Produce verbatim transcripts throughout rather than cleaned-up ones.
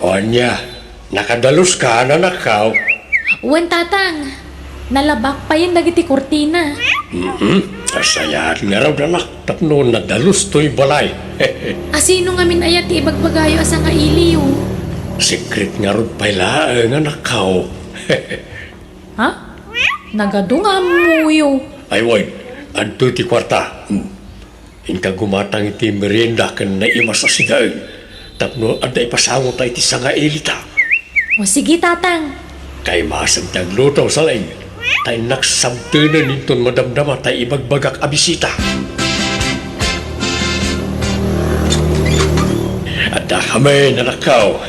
Ania, nakadaluska, anakko? Wen, Tatang. Nalabak payen dagiti kurtina. Mhm. Nasayaat ngarud, anak, tapno nadalus toy balay. Asino ngamin aya ti ibagbagayo a sangailiyo? Secret ngarud pay laeng, anakko. Ha? Nagadu nga ammoyo. Ay, wen, adtoy ti kuarta. Hmm. Inka gumatang iti merienda ken naimas a sidaen tapno adda ipasangota iti sangailita. O, sige, Tatang. Kaimasem ti agluto, Saleng, ta innak sabtenen inton madamdama ta ibagbagak a bisita. Adda kami, anakko.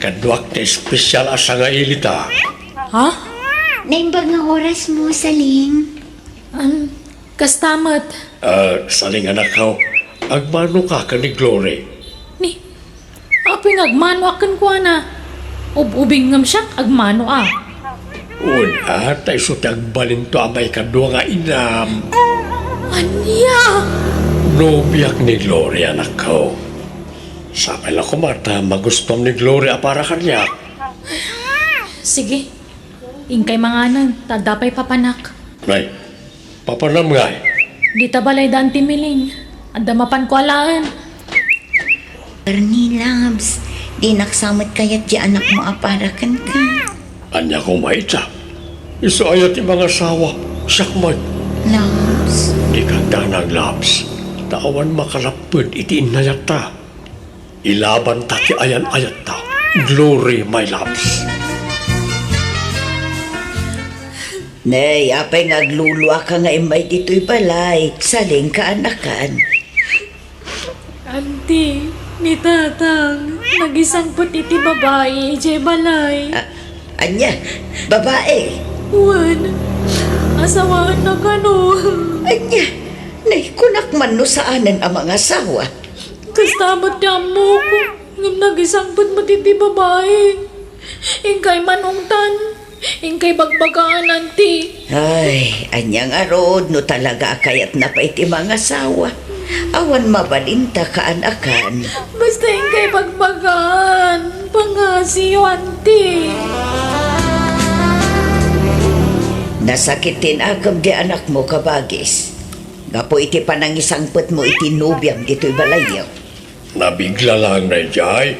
Kaduak ti espesyal a sangailita. Ha? Naimbag nga orasmo, Saleng. An, kasta met. Ah, Saleng, anakko, agmanoka ken ni Glory? Ni, apay nga agmanoak kenkuana? Ub-ubing ngem siak, agmano a. Wen, ta isu ti agbalinto a maikadua nga inam. Ania? Nobiak ni Glory, anakko. Sapay la koma ta magustuam ni Glory a para kaniak. Sige, inkay manganen, ta adda pay papanak. Nay, papanam ngay? Dita balay da Auntie Miling. Adda mapanko alaen. Ernie, loves, dinak sa met kayat ti anakmo a para kenka. Ania koma ita? Isu aya ti mangasawa, siak met. Loves. Dika agdanag, loves. Ta awan makalapped iti innayatta. Ilabanta ti ayan-ayatta. Glory, my loves. Nay, apay nga agluluaka nga immay ditoy balay? Saleng, kaanakan. Auntie, ni Tatang, nagisangpet iti babai idiay balay. A-, ania? Babai? Wen, asawaenna kano. Ania? Nay, kunak man no saanen a mangasawa. Kasta met ti ammok, ngem nagisangpet met iti babai. Inkay manungtan, inkay bagbagaan, Auntie. Ay, ania ngarud no talaga a kayatna pay ti mangasawa? Awan mabalinta, kaanakan. Basta inkay bagbagaan, pangngasiyo, Auntie. Nasakit ti nakem ti anakmo, kabagis. Gapu iti panangisangpetmo iti nobiam ditoy balayyo. Nabigla laeng daydiay,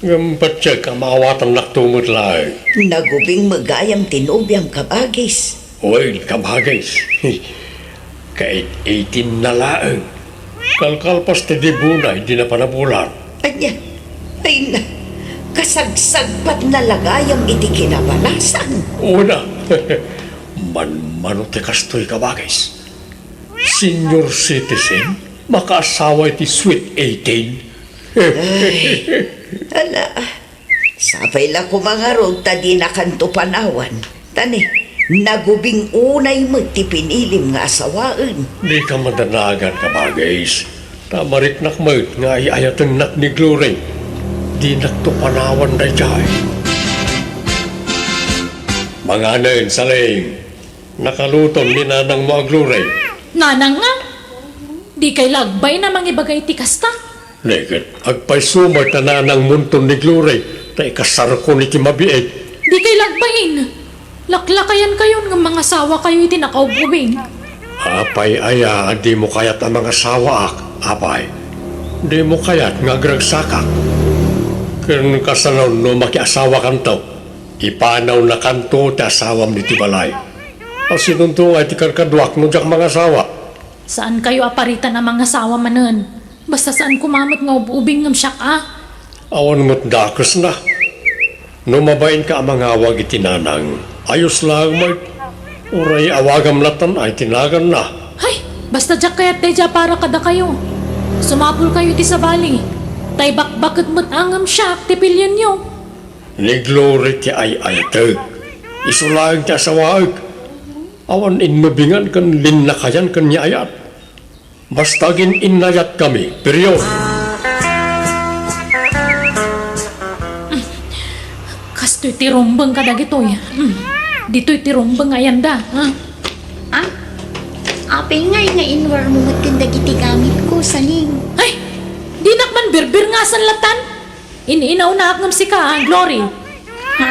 ngem patiek a maawatannakto met laeng. Nagubing met gayam ti nobiam, kabagis. Wen, kabagis. Kait-itinna laeng. Kalkalpas ti dibuna idi napanabulan. Ania? Ay na, kasagsagpatna la gayam iti kinabalasan. Una, manmano ti kastoy, kabagis. Senior citizen, makaasawa iti sweet eighteen. Ay, ala, sapay la koma ngarud ta dinakanto panawan. Ta ni, nagubing unay met ti pinilim nga asawaen. Dika madanagan, kabagis. Ta mariknak met nga ay-ayatennak ni Glory. Dinakto panawan daydiay. Manganen, Saleng. Nakaluton ni nanangmo a Glory. Nanang nga? Dikay la agbain a mangibaga iti kasta? Neket, agpayso met a nanangmonton ni Glory, ta ikasarkon iti mabiit. Dikay la agbain. Laklakayankayon nga mangasawakayo iti nakaub-ubing. Apay aya a dimo kayat a mangasawaak, apay? Dimo kayat nga agragsakak? Ken kasano no makiasawakanto? Ipanawnakanto ti asawam ditoy balay. Asinonto nga iti karkaduak no diak mangasawa? Saankayo a paritan a mangasawa manen. Basta saan koma met nga ub-ubing ngem siak a. Awan met dakesna. No mabainka a mangawag iti nanang, ayos laeng met. Uray awagam lattan ay ti naganna. Hay, basta diak kayat daydiay a para kadakayo. Sumapulkayo iti sabali. Ta ibakbaket met a ngem siak ti pilienyo. Ni Glory ti ay-ayatek. Isu laeng ti asawaek. Awan innubingan ken linnakayan ken ni ayat. Basta agin-innayatkami, period. Kastoy ti rumbeng kadagitoy. Mm. Ditoy ti rumbeng ayanda, ha? Ah? Apay ngay nga inwarmo met ken dagiti gamitko, Saleng? Ay! Dinak man birbirngasan lattan? In-, inaunaak ngem sika, ah, Glory. Ha?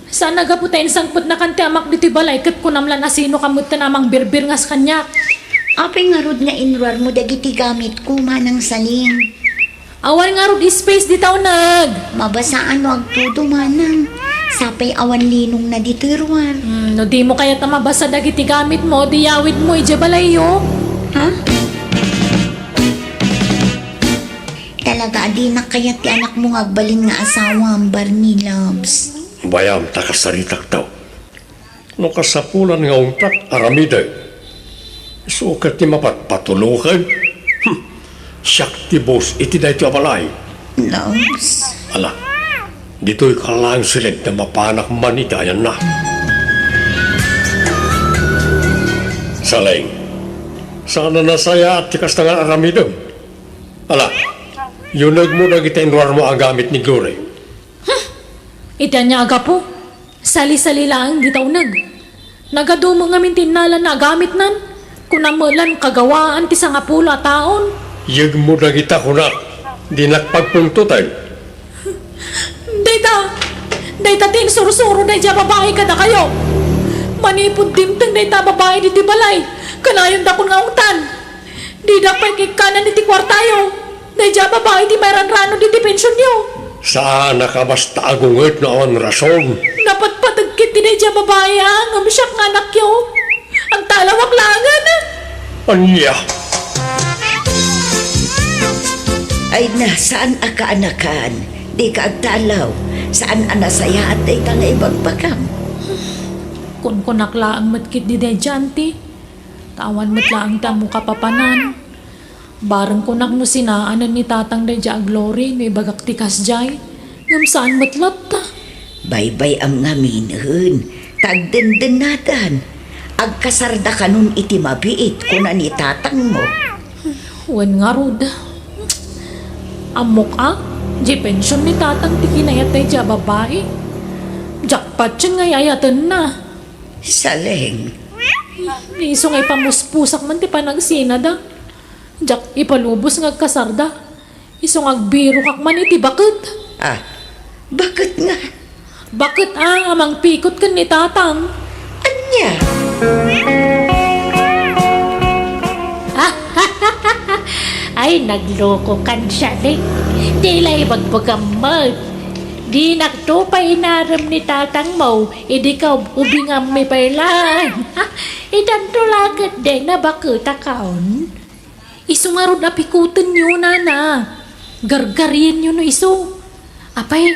Saan a gapu ta insangpetnakan ti amak ditoy balay ket kunam lan a sinoka metten a mangbirbir nga kaniak. Apay ngarud nga inruarmo dagiti gamitko, Manang Saling? Awan ngarud space dita uneg. Mabasaan no agtudo, Manang. Sapay awan linongna ditoy ruar. Hmm, no dimo kayat a mabasa dagiti gamitmo, di yawidmo idiay balayyo. Ha? Talaga a dinak kayat ti anakmo nga agbalin nga asawam, Barney Loves. Bayam ta kasaritakto. No kasapulan nga untak, aramidek. Isu ket ti mapatpatuloken. Hmm. Siak ti boss iti daytoy a balay. Loves. Ala, ditoy ka laeng siled ta mapanak man iti ayanna. Saleng, saan a nasayaat ti kasta nga aramidem. Ala, yunegmo dagiti inruarmo a gamit ni Glory. Huh! Iti ania a gapu? Sali-sali laeng dita uneg. Nagadumo ngamin ti innalana a gamitnan. Kunam met lan kagawaan ti sangapulo a taon. Yegmo dagita kunak, dinak pagpungtoten. Dayta, dayta ti insursuro daydiay a babai kadakayo. Manipud dimteng dayta a babai ditoy balay, kanayondakon nga ungtan. Didak pay kikkanan iti kuartayo. Daydiay a babai ti mairanranod iti pensionyo. Saanak a basta agunget no awan rason. Napatpateg ketdi daydiay a babai, a, ngem siak nga anakyo. Agtalawak laengen. Ania? Ay na, saan a kaanakan? Dika agtalaw. Saan a nasayaat dayta nga ibagbagam? Kunkunak laeng met ketdi daydiay, auntie. Ta awan met laeng ti ammok a papanan. Bareng kunak no sinaanen ni tatang daydiay a Glory no ibagak ti kasdiay, ngem saan met latta. Baybay-am ngaminen, ta agdendennadan. Agkasardakanon iti mabiit, kuna ni tatangmo. Wen ngarud. Ammok a, diay pension ni tatang ti kinayat daydiay a babai. Diak patien nga ay-ayatenna. Saleng. Isu nga ipamuspusak man ti panagsinada. Diak ipalubos nga agkasarda. Isu nga agbirokak man iti baket. Ah, baket nga? Baket a, a mangpikot ken ni tatang. Ania? Ay, naglokokan, Saleng. Di la ibagbagam met. Dinakto pay inarem ni tatangmo, idi kaub-ubingammi pay laeng. Itanto la ketdi, nabaketakon. Isu ngarud a pikotenyo, nana. Gargarienyo no isu. Apay,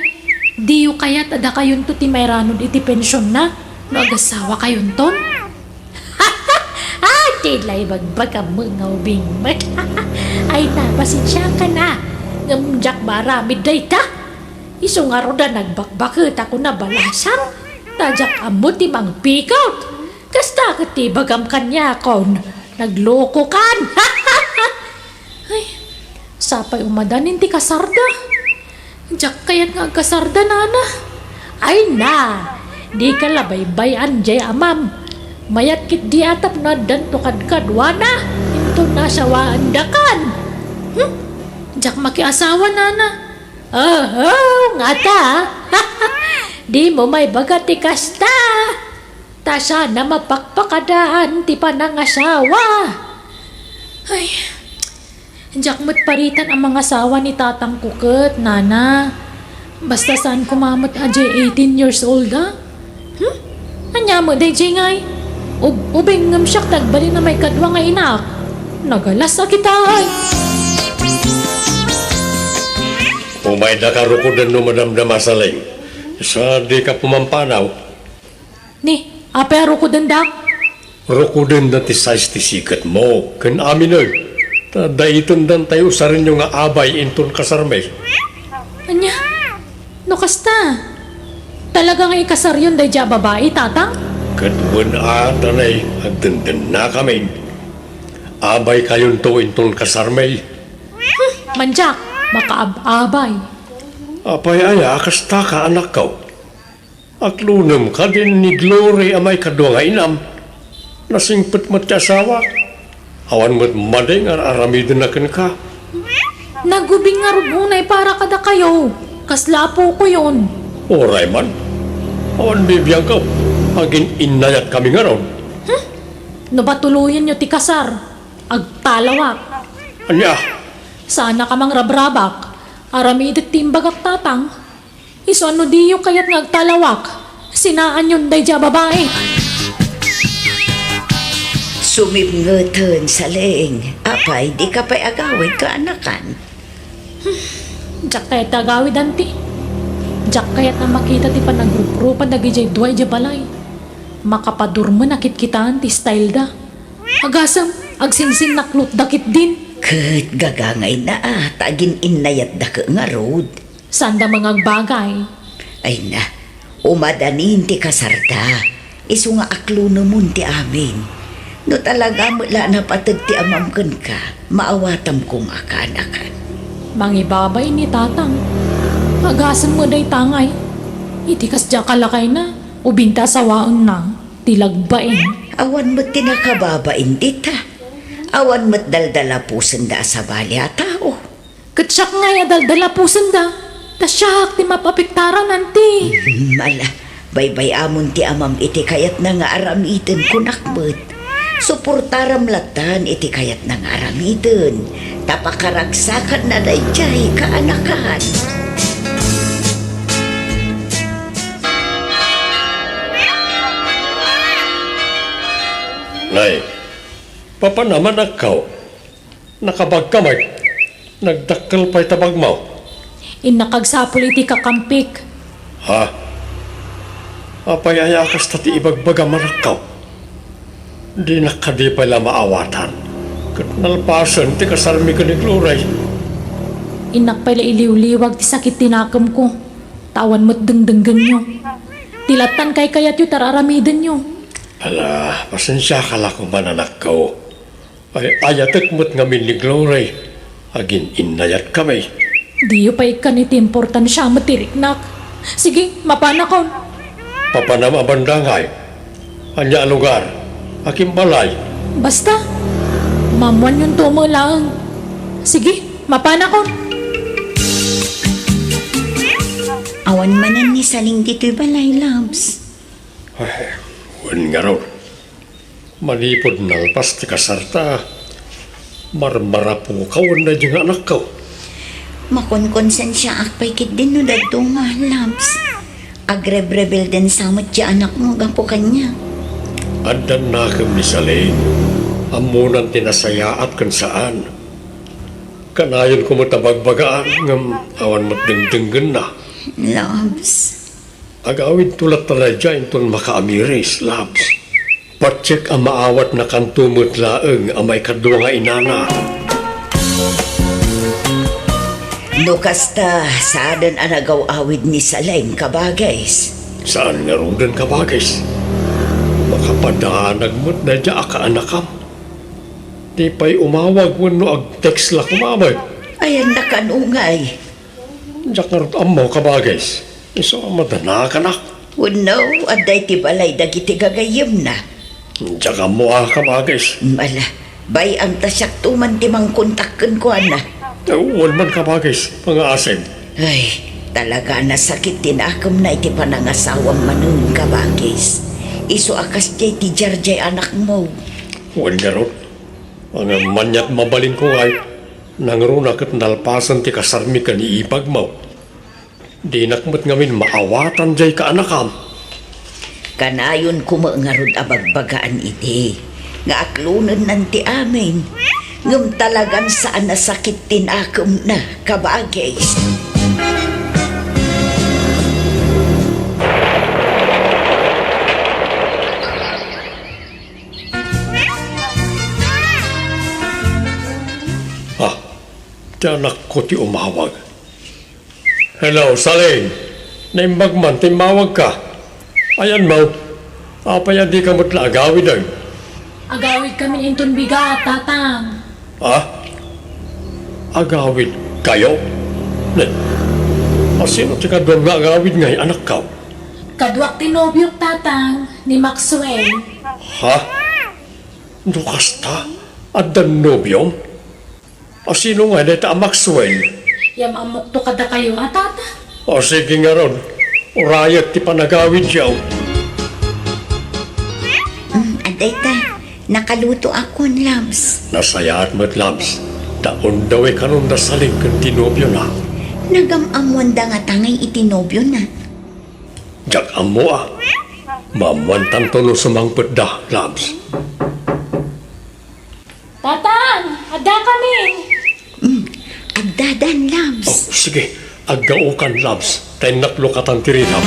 diyo kayat a dakayonto ti mairanod iti pensionna no agasawakayonton? Ah, di la ibagbagam nga ubing met. Ay, napasensiakan a. Ngem diak maaramid dayta. Isu ngarud a nagbakbaketakon a balasang, ta diak ammo ti mangpikot. Kasta ket ti ibagam kaniakon, naglokokan. Ay, sapay umadan ti kasarda. Diak kayat nga agkasarda, nana. Ay na, dika la baybay-an diay amam. Mayat ketdi a tapno addanto kadkaduana, inton naasawaandakan. Hmm? Diak makiasawa, nana. Oho, ngata. Dimo maibaga ti kasta. Ta saan a mapakpakadaan ti panangasawa. Ay, diak met paritan a mangasawa ni tatangko ket, nana. Basta saan koma met a diay eighteen years old, a? Hmm? Ania met daydiay ngay? Ub-, ubing ngem siak ti agbalin a maikadua nga inaak. Nagalas a kita, ay. Umaydaka rukoden no madamdama, Saleng. Sa dika pumampanaw. Ni, apay a rukodendak? Rukodenda ti size ti siketmo, ken aminen. Ta dayten dantay usarenyo nga abay inton kasarmi. Ania? No kasta, talaga nga ikasaryon daydiay a babai, tatang? Ket wen a, tanay, agdendennakamin. Abaykayonto inton kasarmi. Hmm, mandiak, makaab-abay. Apay aya a kastaka, anakko? Aklonem kadi ni Glory a maikadua nga inam. Nasingpet met ti asawak. Awan met madi nga ar-aramidenna kenka. Nagubing ngarud unay para kadakayo. Kasla apokoyon. Uray man. Awan bibiangko. Agin-innayatkami ngarud. No batuloyenyo ti kasar, agtalawak. Ania? Saannak a mangrabrabak. Aramidek ti imbagak, Tatang. Isu a no diyo kayat nga agtalawak, sinaanyon daydiay a babai. Sumipngeten, Saleng. Apay, dika pay agawid kaanakan? Diak kayat ti agawid, Auntie. Diak kayat a makita ti panagruprupa dagidiay dua idiay balay. Makapadurmen a kitkitaan ti style da. Agasem, agsinsinnaklotda ketdin. Ket gagangayna a, ta agin-innayatda ket ngarud. Saanda mangagbagay. Ay na, umadanin ti kasarda. Isu nga aklonemon ti amin. No talaga met la a napateg ti amam kenka, maawatam koma kaanakan. Mangibabain ni Tatang. Agasem met dayta ngay. Iti kasdiay a lakayna, ubing ta asawaenna ti lagbain. Awan met ti nakababain dita. Awan met daldalapusenda a sabali a tao. Ket siak ngay a daldalapusenda, ta siak ti mapapiktaran, Auntie. Ala, baybay-amon ti amam iti kayatna nga aramiden, kunak met. Suportaram lattan iti kayatna nga aramiden, ta pakaragsakanna daydiay kaanakan. Nay, papanam, anakko. Nakabagka met. Nagdakkel pay ta bagmo. Innak agsapul iti kakampik. Ha? Apay aya kasta ti ibagbagam, anakko? Dinak kadi pay la maawatan. Ket nalpasen ti kasarmi ken ni Glory. Innak pay la iliwliwag ti sakit ti nakemko. Ta awan met dengdenggenyo. Ti lattan kaykayatyo ti ar-aramidenyo. Ala, pasensiaka la koman, anakko. Ay, ayatek met ngamin ni Glory. Agin-innayatkami. Diyo pay ikkan iti importansia met ti riknak. Sige, mapanakon. Papanam a banda ngay? Ania a lugar? Akin balay? Basta, maammoanyonto met laeng. Sige, mapanakon. Awan manen ni Saleng ditoy balay, Labs. Ay, wen ngarud. Manipud nalpas ti kasarta, marmarapoka wen daydi nga anakko. Makonkonsensiaak pay ketdin no dadduma, Labs. Agrebrebeldensa met ti anakmo gapu kaniak. Addan nakem ni Saleng. Ammonan ti nasayaat ken saan. Kanayonko met a bagbagaan, ngem awan met dengdenggenna. Labs. Agawidto latta daydiay inton makaamiris, Labs. Patiek a maawatnakanto met laeng a maikadua nga inana. No kasta, saanen a nagaw-awid ni Saleng, kabagis. Saan ngaruden, kabagis? Makapadanag met daydiay a kaanakam. Di pay umawag wenno ag-text la koma met. Ayanna kano ngay? Diak ngarud ammo, kabagis. Isu a madanakanak. Wenno, adda iti balay dagiti gagayyemna. Diak ammo a, kabagis. Ala, bay-am ta siakto man ti mangkontak kenkuana. Wen man, kabagis, pangaasim. Ay, talaga a nasakit ti nakemna iti panangasawam manen, kabagis. Isu a kasdiay ti diardiay anakmo. Wen ngarud, ngem aniat mabalinko ngay, nangruna ket nalpasen ti kasarmi ken ni ipagmo. Dinak met ngamin maawatan diay kaanakam. Kanayonko met ngarud a bagbagaan idi nga aklonennan ti amin, ngem talagan saan a sakit ti nakemna, kabagis. Ah, ti anakko ti umawag. Hello, Saleng. Naimbag man ta immawagka. Ayanmo, apay a dika met la agawiden? Agawidkami inton bigat, Tatang. Ha? Agawidkayo? Ne, a sino ti kaduam nga agawid ngay, anakko? Kaduak ti nobiok, Tatang, ni Maxwell. Ha? No kasta, addan nobiom? A sino ngay dayta a Maxwell? Yam-ammokto kadakayo a, Tatang. O sige ngarud, urayek ti panagawidyo. Mm, adda ita, nakalutoakon, Labs. Nasayaat met, Labs. Ta undaw ikanon da Saling ken ti nobiona. Nagam-ammoanda ngata ngay iti nobiona? Diak ammo a. Maammoantanto no sumangpetda, Labs. Tatang, adda kami. Mm, addadan, Labs. Oh, sige. Aggaokan, Labs. Ta innak lukatan ti rirab.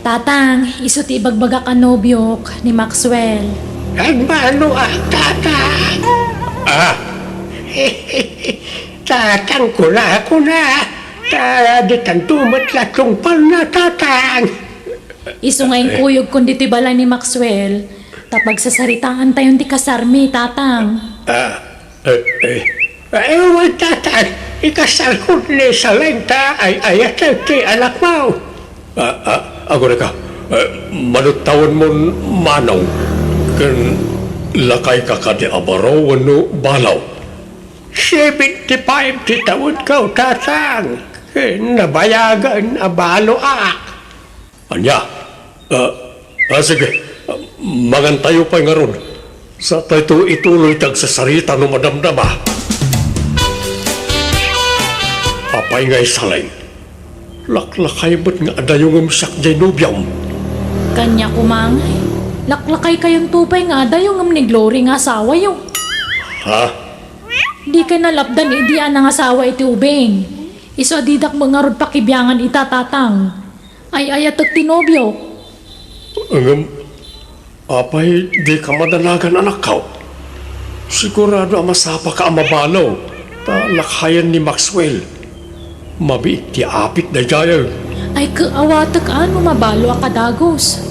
Tatang, isu ti ibagbagak a nobiok ni Maxwell. Agmano a, Tatang? Ah! Tatang, kuna, kuna. Ta, ditanto met la tungpalna, Tatang. Isu nga inkuyogkon ditoy balay ni Maxwell, ta pagsasaritaantayon ti kasarmi, Tatang. Ah, eh, eh. Ay, wen, Tatang, ikasarkon ni Saling ta ay-ayatek ti anakmo. Ah, ah, agurayka, eh, manuttawenmon Manong, ken lakayka kadi a baro wenno balo? Seventy-five ti tawenko, Tatang, ken nabayagen a baloak. Ania? Ah, ah, sige. Mangantayo pay ngarud. Satayto ituloy ti agsasarita no madamdama. Apay ngay, Saling? Laklakay met nga adayongem siak diay nobiom. Kaniak koma ngay, laklakaykayonto pay nga adayongem ni Glory nga asawayo. Ha? Dikay nalapdan idi a nangasawa iti ubing. Isu a didak met ngarud pakibiangan ita, Tatang. Ay-ayatek ti nobiok. Ngem, apay dika madanagan, anakko? Sigurado a masapaka a mabalo, ta lakayen ni Maxwell. Mabiit ti apit daydiay. Ay, ket awatek a no mabalo a kadagus.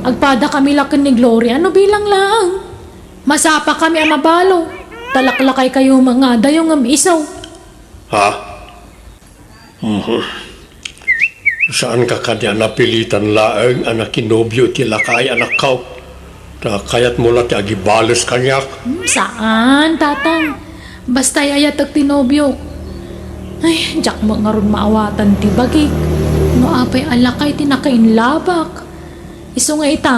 Agpadakami la ken ni Gloria no bilang laeng. Masapakami a mabalo, ta laklakaykayo met nga adayongem isu. Ha? Mhm. Saanka kadi a napilitan laeng a nakinobio iti lakay, anakko? Ta kayatmo la ti agibales kaniak? Hmm, saan, Tatang. Basta ay-ayatek ti nobiok. Ay, diak met ngarud maawatan ti bagik. No apay a lakay ti nakainlabak. Isu nga ita,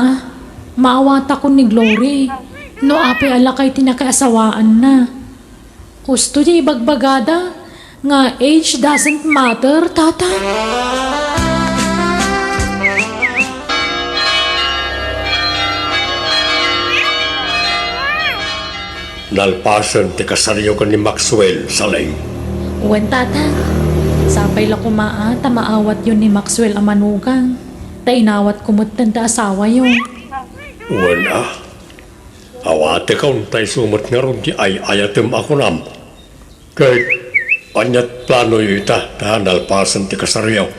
maawatakon ni Glory. No apay a lakay ti nakaasawaanna. Kusto diay ibagbagada nga age doesn't matter, Tata. Nalpasen ti kasaryo ken ni Maxwell, Saling. Wen, Tata. Sapay la koma a ta maawatyo ni Maxwell a manugang. Ta inawatko metten ti asawayo. Wen a. Awatekon ta isu met ngarud ti ay-ayatem a kunam. Ket ania ti planoyo ita ta nalpasen ti kasaryo?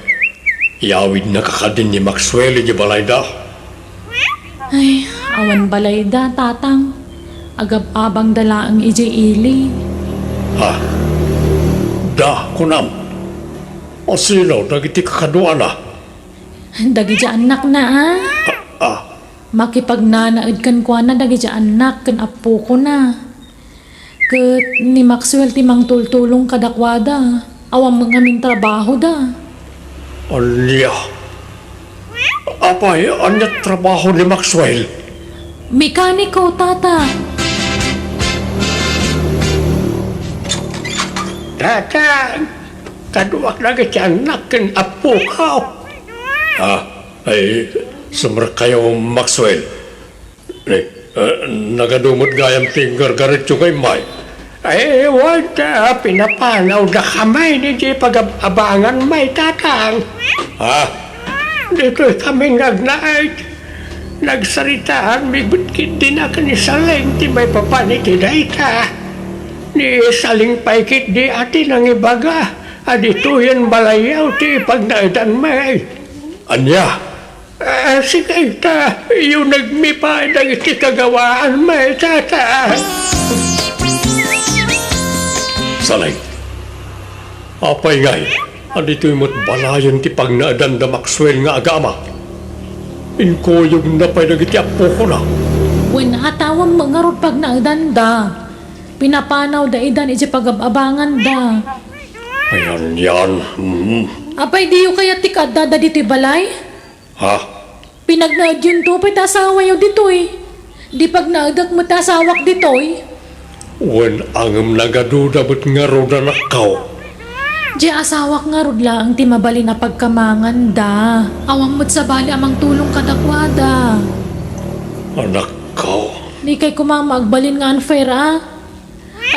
Iyawidnaka kadin ni Maxwell idiay balayda? Ay, awan balayda, Tatang. Agab-abangda laeng idiay ili. Ha? Da, kunam? Asino dagiti kakaduana? Dagiti annakna, a? Ah, ah. Makipagnanaed kenkuana dagiti annak ken appokona. Ket ni Maxwell ti mangtultulong kadakuada. Awan met ngamin trabahoda. Ania? Apay, ania ti trabaho ni Maxwell? Mekaniko, Tata. Tata, kaduak dagiti annak ken appoko. Ah, ay, sumrekkayo, Maxwell. Eh, eh, nagadu met gayam ti gargaretyo nga immay. Ay, wen ta, pinapanawdakami idiay pagab-abanganmi, Tatang. Ha? Ditoykami nga agnaed. Nagsaritaanmi met ketdi a ken ni Saling ti maipapan iti dayta. Ni Saling pay ketdi a ti nangibaga a ditoyen balayyo ti pagnaedanmi. Ania? Ah, sige, ta, yunegmi pay dagiti kagawaanmi, Tata. Saling. Apay ngay, a ditoy met balayen ti pagnaedan da Maxwell nga agama? Inkuyogna pay dagiti appokona. Wen, a, awan met ngarud pagnaedanda. Pinapanawda idan idiay pagab-abanganda. Ayan, yan. Hmm. Apay, diyo kayat ti kaaddada ditoy balay? Ha? Pinagnaedyonto pay ti asawayo ditoy. Di pagnaedek met ti asawak ditoy. Wen, ngem nagaduda met ngarud, anakko. Diay asawak ngarud laeng ti mabalin a pagkamanganda. Awan met sabali a mangtulong kadakuada. Anakko. Dikay koma agbalin nga unfair, a?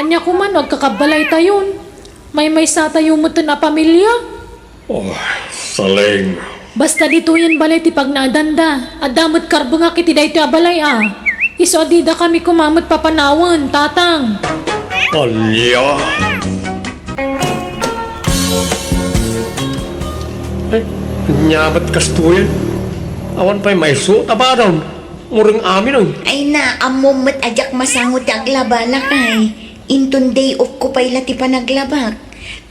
Ania koma no agkakabbalaytayon? Maymaysatayo meten a pamilia? Oh, Saleng. Basta ditoyen balay ti pagnaedanda. Adda met karbengak iti daytoy a balay a. Isu a didakami koma met papanawen, Tatang. Ania? Ay, ania met kastoyen? Awan pay maisut a badon. Mureng amin, oy. Ay na, ammom met a diak masango ti aglaba, lakay. Inton day off ko pay la ti panaglabak.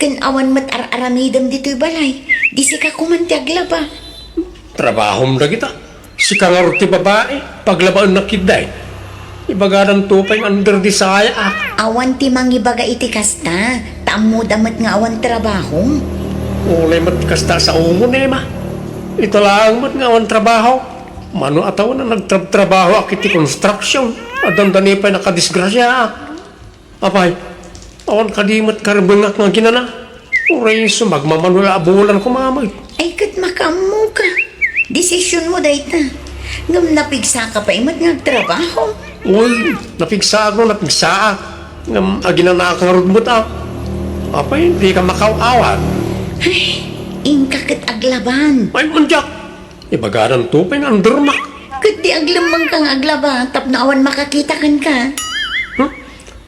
Ken awan met ar-aramidem ditoy balay. Di sika koman ti aglaba. Trabahom dagita. Sika ngarud ti babai, paglabaennak ketdi. Ibagadanto pay nga under di sayaak. Awan ti mangibaga iti kasta, ta ammoda met nga awan trabahom. Uray met kasta a saomon, Emma. Ita laeng met nga awan trabaho. Mano a tawen a nagtrabtrabahoak iti construction, a dandani pay nakadisgrasiaak. Apay, awan kadi met karbengak nga aginana? Uray isu magmamano la a bulan koma met. Ay, ket makaammoka. Desisionmo dayta. Ngem napigsaka pay met nga agtrabaho. Uy, napigsaak no napigsaak. Ngem aginanaak ngarud met a. Apay, dika makaaw-awat. Ay, inka ket aglaban. Ay, mandiak. Ibagadanto pay nga undermak. Ket di aglemmengka nga aglaba tapno awan makakita kenka. Hmm?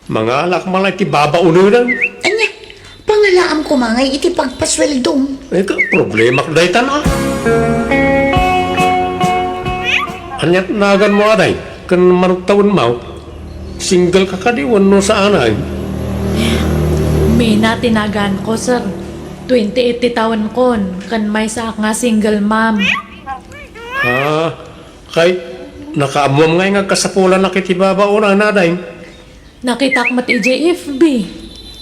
Mangalak man la iti babaonen. Ania? Pangalaam koma ngay iti pagpasueldom. Ay, ka-, problemak daytan, a. Ania ti naganmo, aday? Ken manuktawen maw? Single ka kadi wenno saanen? Mina ti naganko, sir. Twenty-eight ti tawenkon, ken maysaak nga single mom. Ah, kay, nakaammoam ngay nga agkasapulanak iti babaonen, aday? Nakitak met idiay F B.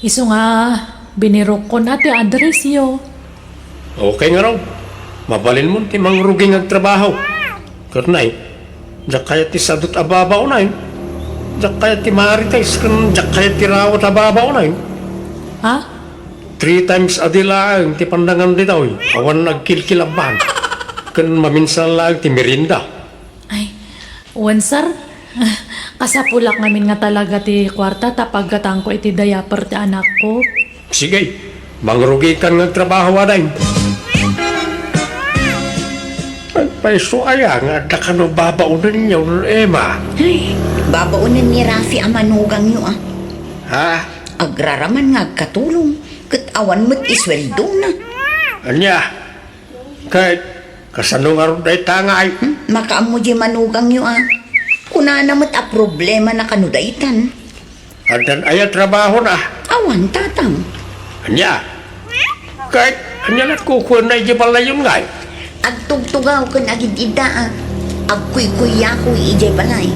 Isu nga, binirukkon a ti addressyo. Okay ngarud. Mabalinmon ti mangrugi nga agtrabaho. Ket nay, diak kayat ti sadut a babaonen. Diak kayat ti marites ken diak kayat ti rawat a babaonen. Ha? Three times a day laeng ti pandangan ditoy. Awan agkilkilabban. Ken maminsan laeng ti merienda. Ay, wen, sir. Kasapulak ngamin nga talaga ti kuarta ta paggatangko iti diaper ti anakko. Sige, mangrugikan nga agtrabaho, aday. Agpayso aya nga adda kano babaonenyo, Emma? Ay, babaonen ni Rafi a manugangyo, a. Ha? Agraraman nga agkatulong, ket awan met isueldona. Ania? Ket kasano ngarud dayta ngay? Hmm? Makaammo diay manugangyo, a. Kunana met a problemana kano daytan. Addan aya trabahona? Awan, tatang. Ania? Ket ania lat kukuenna idiay balayen ngay? Agtugtugaw ken agid-iddaak. Agkuykuyakoy idiay balay.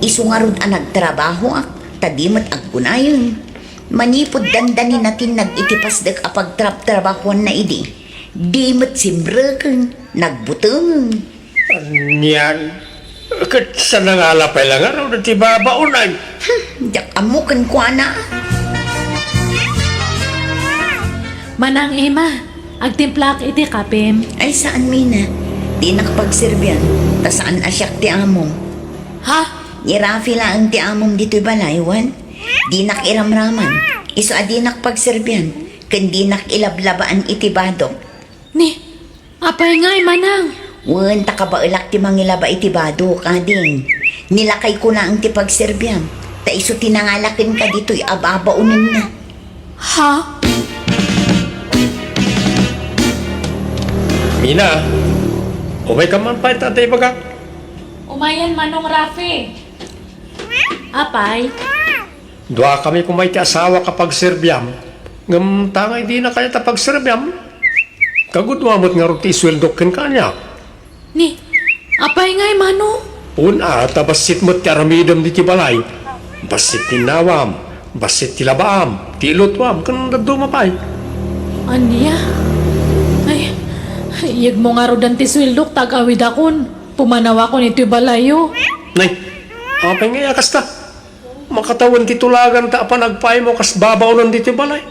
Isu ngarud a nagtrabahoak, ta di met agkunayon. Manipud dandani natinnag iti pasdek a pagtrabtrabahoanna idi, di met simreken, nagbutengeng. Anian? Ket sa nangala pay la ngarud ti babaonen? Hmm, diak ammo kenkuana. Manang Emma, agtimplaak iti kapem. Ay, saan, Mina. Dinak pagserbian, ta saan a siak ti amom. Ha? Ni Rafi laeng ti amom ditoy balay, wen? Dinak iramraman, isu a dinak pagserbian, ken dinak ilablabaan iti badok. Ni, apay ngay, manang? Wen, ta kabaelak ti mangilaba iti badok, ading. Ni lakay kunaen ti pagserbiam, ta isu ti nangala kenka ditoy a babaonenna. Ha? Mina, umayka man pay ta adda ibagak. Umayen, Manong Rafi. Apay? Duakami koma iti asawak a pagserbiam, ngem ta ngay dina kayat a pagserbiam, kagudua met ngarud ti isueldok kenka, ania? Ni, apay ngay, Manong? Wen a, ta bassit met ti aramidem ditoy balay. Bassit ti innawam, bassit ti labaam, ti ilutoam, ken dadduma pay. Ania? Ay, iyegmo ngaruden ti sueldok ta agawidakon. Pumanawakon iti balayyo. Nay, apay nga iya kasta? Makatawen ti tulaganta a panagpaaymo kas babaonen ditoy balay.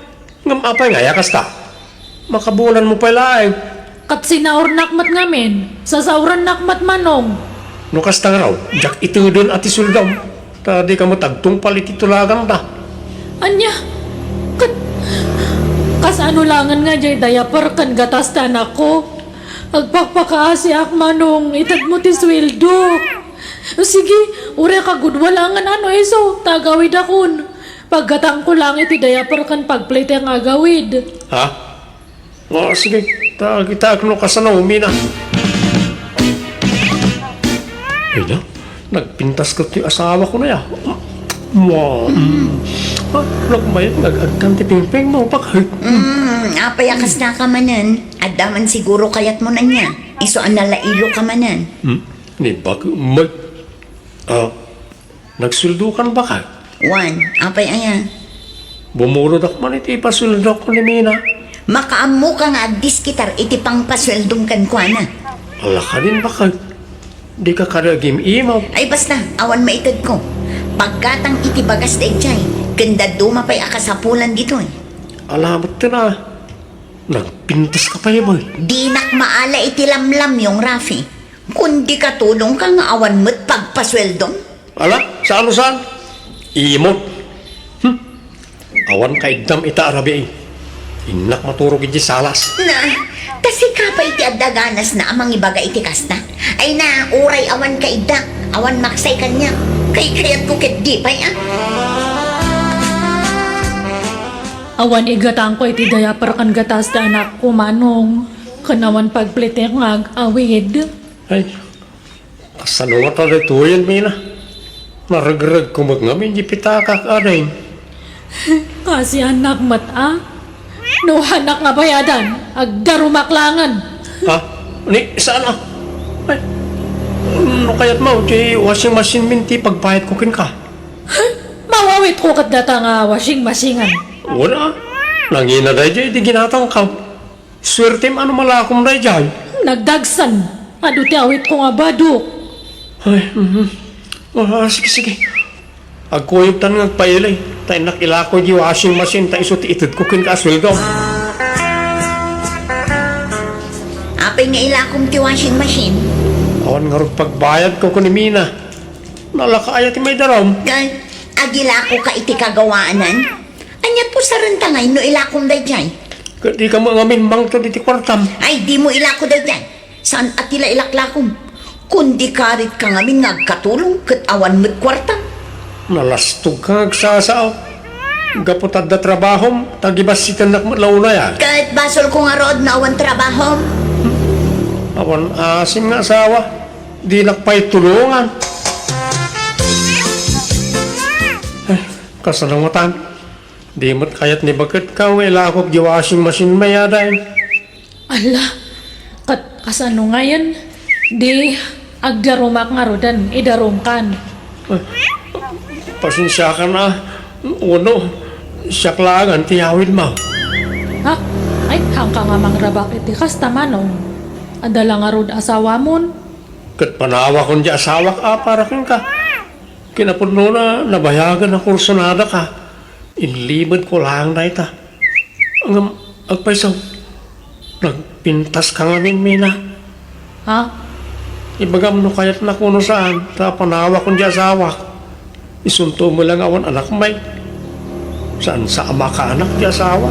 Ngem apay nga iya kasta? Makabulanmo pay laeng. Ket sinaornak met ngamin. Sasaorannak met, Manong. No kasta ngarud, diak iteden a ti sueldom. Ta dika met agtungpal iti tulaganta. Ania? Ket kasano laengen nga diay diaper ken gatas ti anakko? Agpakpakaasiak, Manong, itedmo ti sueldok. Sige, uray kagudua laengen a no isu, ta agawidakon. Paggatangko laeng iti diaper ken pagplitek nga agawid. Ha? O, sige, ta kitaek no kasano, Mina. Ay na, nagpintas ket ti asawako na ya. Mua, mm. Ah, nagmayat nga agagkan ti pingpingmo, bakit? Mm, apay a kasta ka manen? Adda man siguro kayatmo ania. Isu a nalailoka manen. Hmm? Ni bakit, may, ah, nagsueldokan bakit? Wen, apay aya? Bumulodak man iti ipasueldok ni Mina. Makaammoka nga agdiskitar iti pangpasueldom kenkuana. Ala kadin bakit? Dika kadi agim-imaw. Ay basta, awan maitedko. Paggatang iti bagas daydiay, ken dadduma pay a kasapulan ditoy. Ala met ti na. Nagpintas ka pay, bay. Dinak maala iti lamlamyong, Rafi. Kundi katulongka nga awan met pagpasueldom. Ala, saan no saan? Imot. Hmm. Awan kaiddam ita a rabii. Innak maturog iti salas. Na, ta sika pay ti adda ganasna a mangibaga iti kasta. Ay na, uray awan kaiddak, awan maksay kaniak. Kaykayatko ketdi pay a. Awan igatangko iti diaper ken gatas ti anakko, Manong. Ken awan pagplitek nga ag-awid. Ay, kasano ngata daytoyen, Mina? Naregregko met ngamin di pitakak, ading. Kasiannak met a. No hanak nga bayadan, agdarumak laengen. Ha? Ni, saan a? Ay, no kayatmo, ti washing machine min ti pagbayadko kenka. Mawawitko ket data nga washing machine-an. Wala. Nangina daydiay di ginatangko. Suertem a no malakom daydiay. Nagdagsen. Adu ti awitko nga badok. Ay, mhm. Ah, sige, sige. Agkuyogtan nga agpaili. Ta innak ilako di washing machine ta isu ti itedko kenka a sueldo. Apay nga ilakom ti washing machine? Awan ngarud pagbayadko ken ni Mina. Nalaka aya ti maidarum? Ket agilakoka iti kagawaanan? Ania pusarenta ngay no ilakom daydiay? Ket dika met ngamin mangted iti kuartam. Ay, dimo ilako daydiay. Saan a ti la ilaklakom? Kundi karit ka ngamin nga agkatulong ket awan met kuartam. Nalastog ka nga agsasao. Gapu ta adda trabahom, ta gibassitennak met la unay a. Ket basolko ngarud no awan trabahom. Awan asim nga asawa. Dinak pay tulongan. Eh, kasano ngatan? Di met kayat ni baket ka nga ilakok di washing machine may adaen. Ala, ket kasano ngayen? Di agdarumak ngaruden, idarumkan. Eh, pasensiakan a. Uno, siak laengen ti awidmo. Ha? Ay, haanka nga mangrabak iti kasta, Manong. Adda la ngarud asawamon? Ket panawakon di asawak a para kenka. Kinapudnona, nabayagen a kursunadaka. Inlimedko laeng dayta. Ngem agpayso, nagpintas ka ngamin, Mina. Ha? Ibagam no kayatnak wenno saan, ta panawakon di asawak. Isunto met la nga awan anak may. Saan sa a makaanak ti asawa?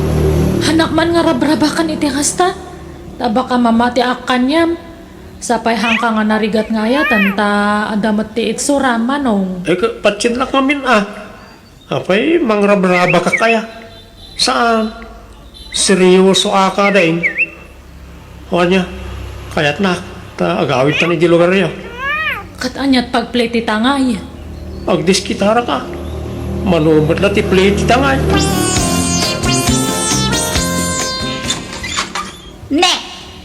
Hanak man nga rabrabakan iti kasta. Ta baka mamatiak kaniam. Sapay haanka nga narigat nga ayaten ta adda met ti itsuram, Manong. Ay, ka-, patien la ngamin a. Apay, mangrabrabakak aya? Saan? Seryoso a kadain? O ania, kayatnak, ta agawidtan iti lugaryo. Ket aniat pagplay ti tangay? Agdiskitarak a. Mano met la ti play ti tangay. Ne,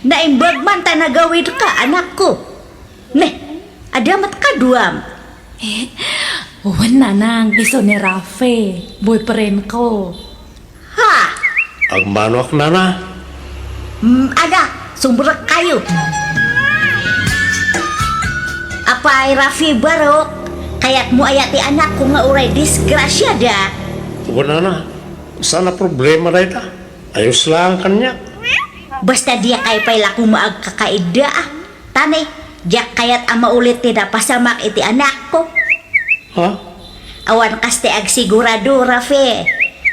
naimbag man ta nagawidka, anakko. Ne, adda met kaduam. Eh, wen, nanang, isu ni Rafe, boyfriend ko. Ha? Agmanoak, nana. Mm, ada, sumrekkayo. Apay, Rafi, barok, kayatmo aya ti anakko nga uray disgrasiada? Wen, nana, saan a problema dayta. Ayos laeng kaniak. Basta diak pay la koma agkakaidda, a. Tani, diak kayat a maulit ti napasamak iti anakko. Ha? Awan kas ti agsigurado, Rafi.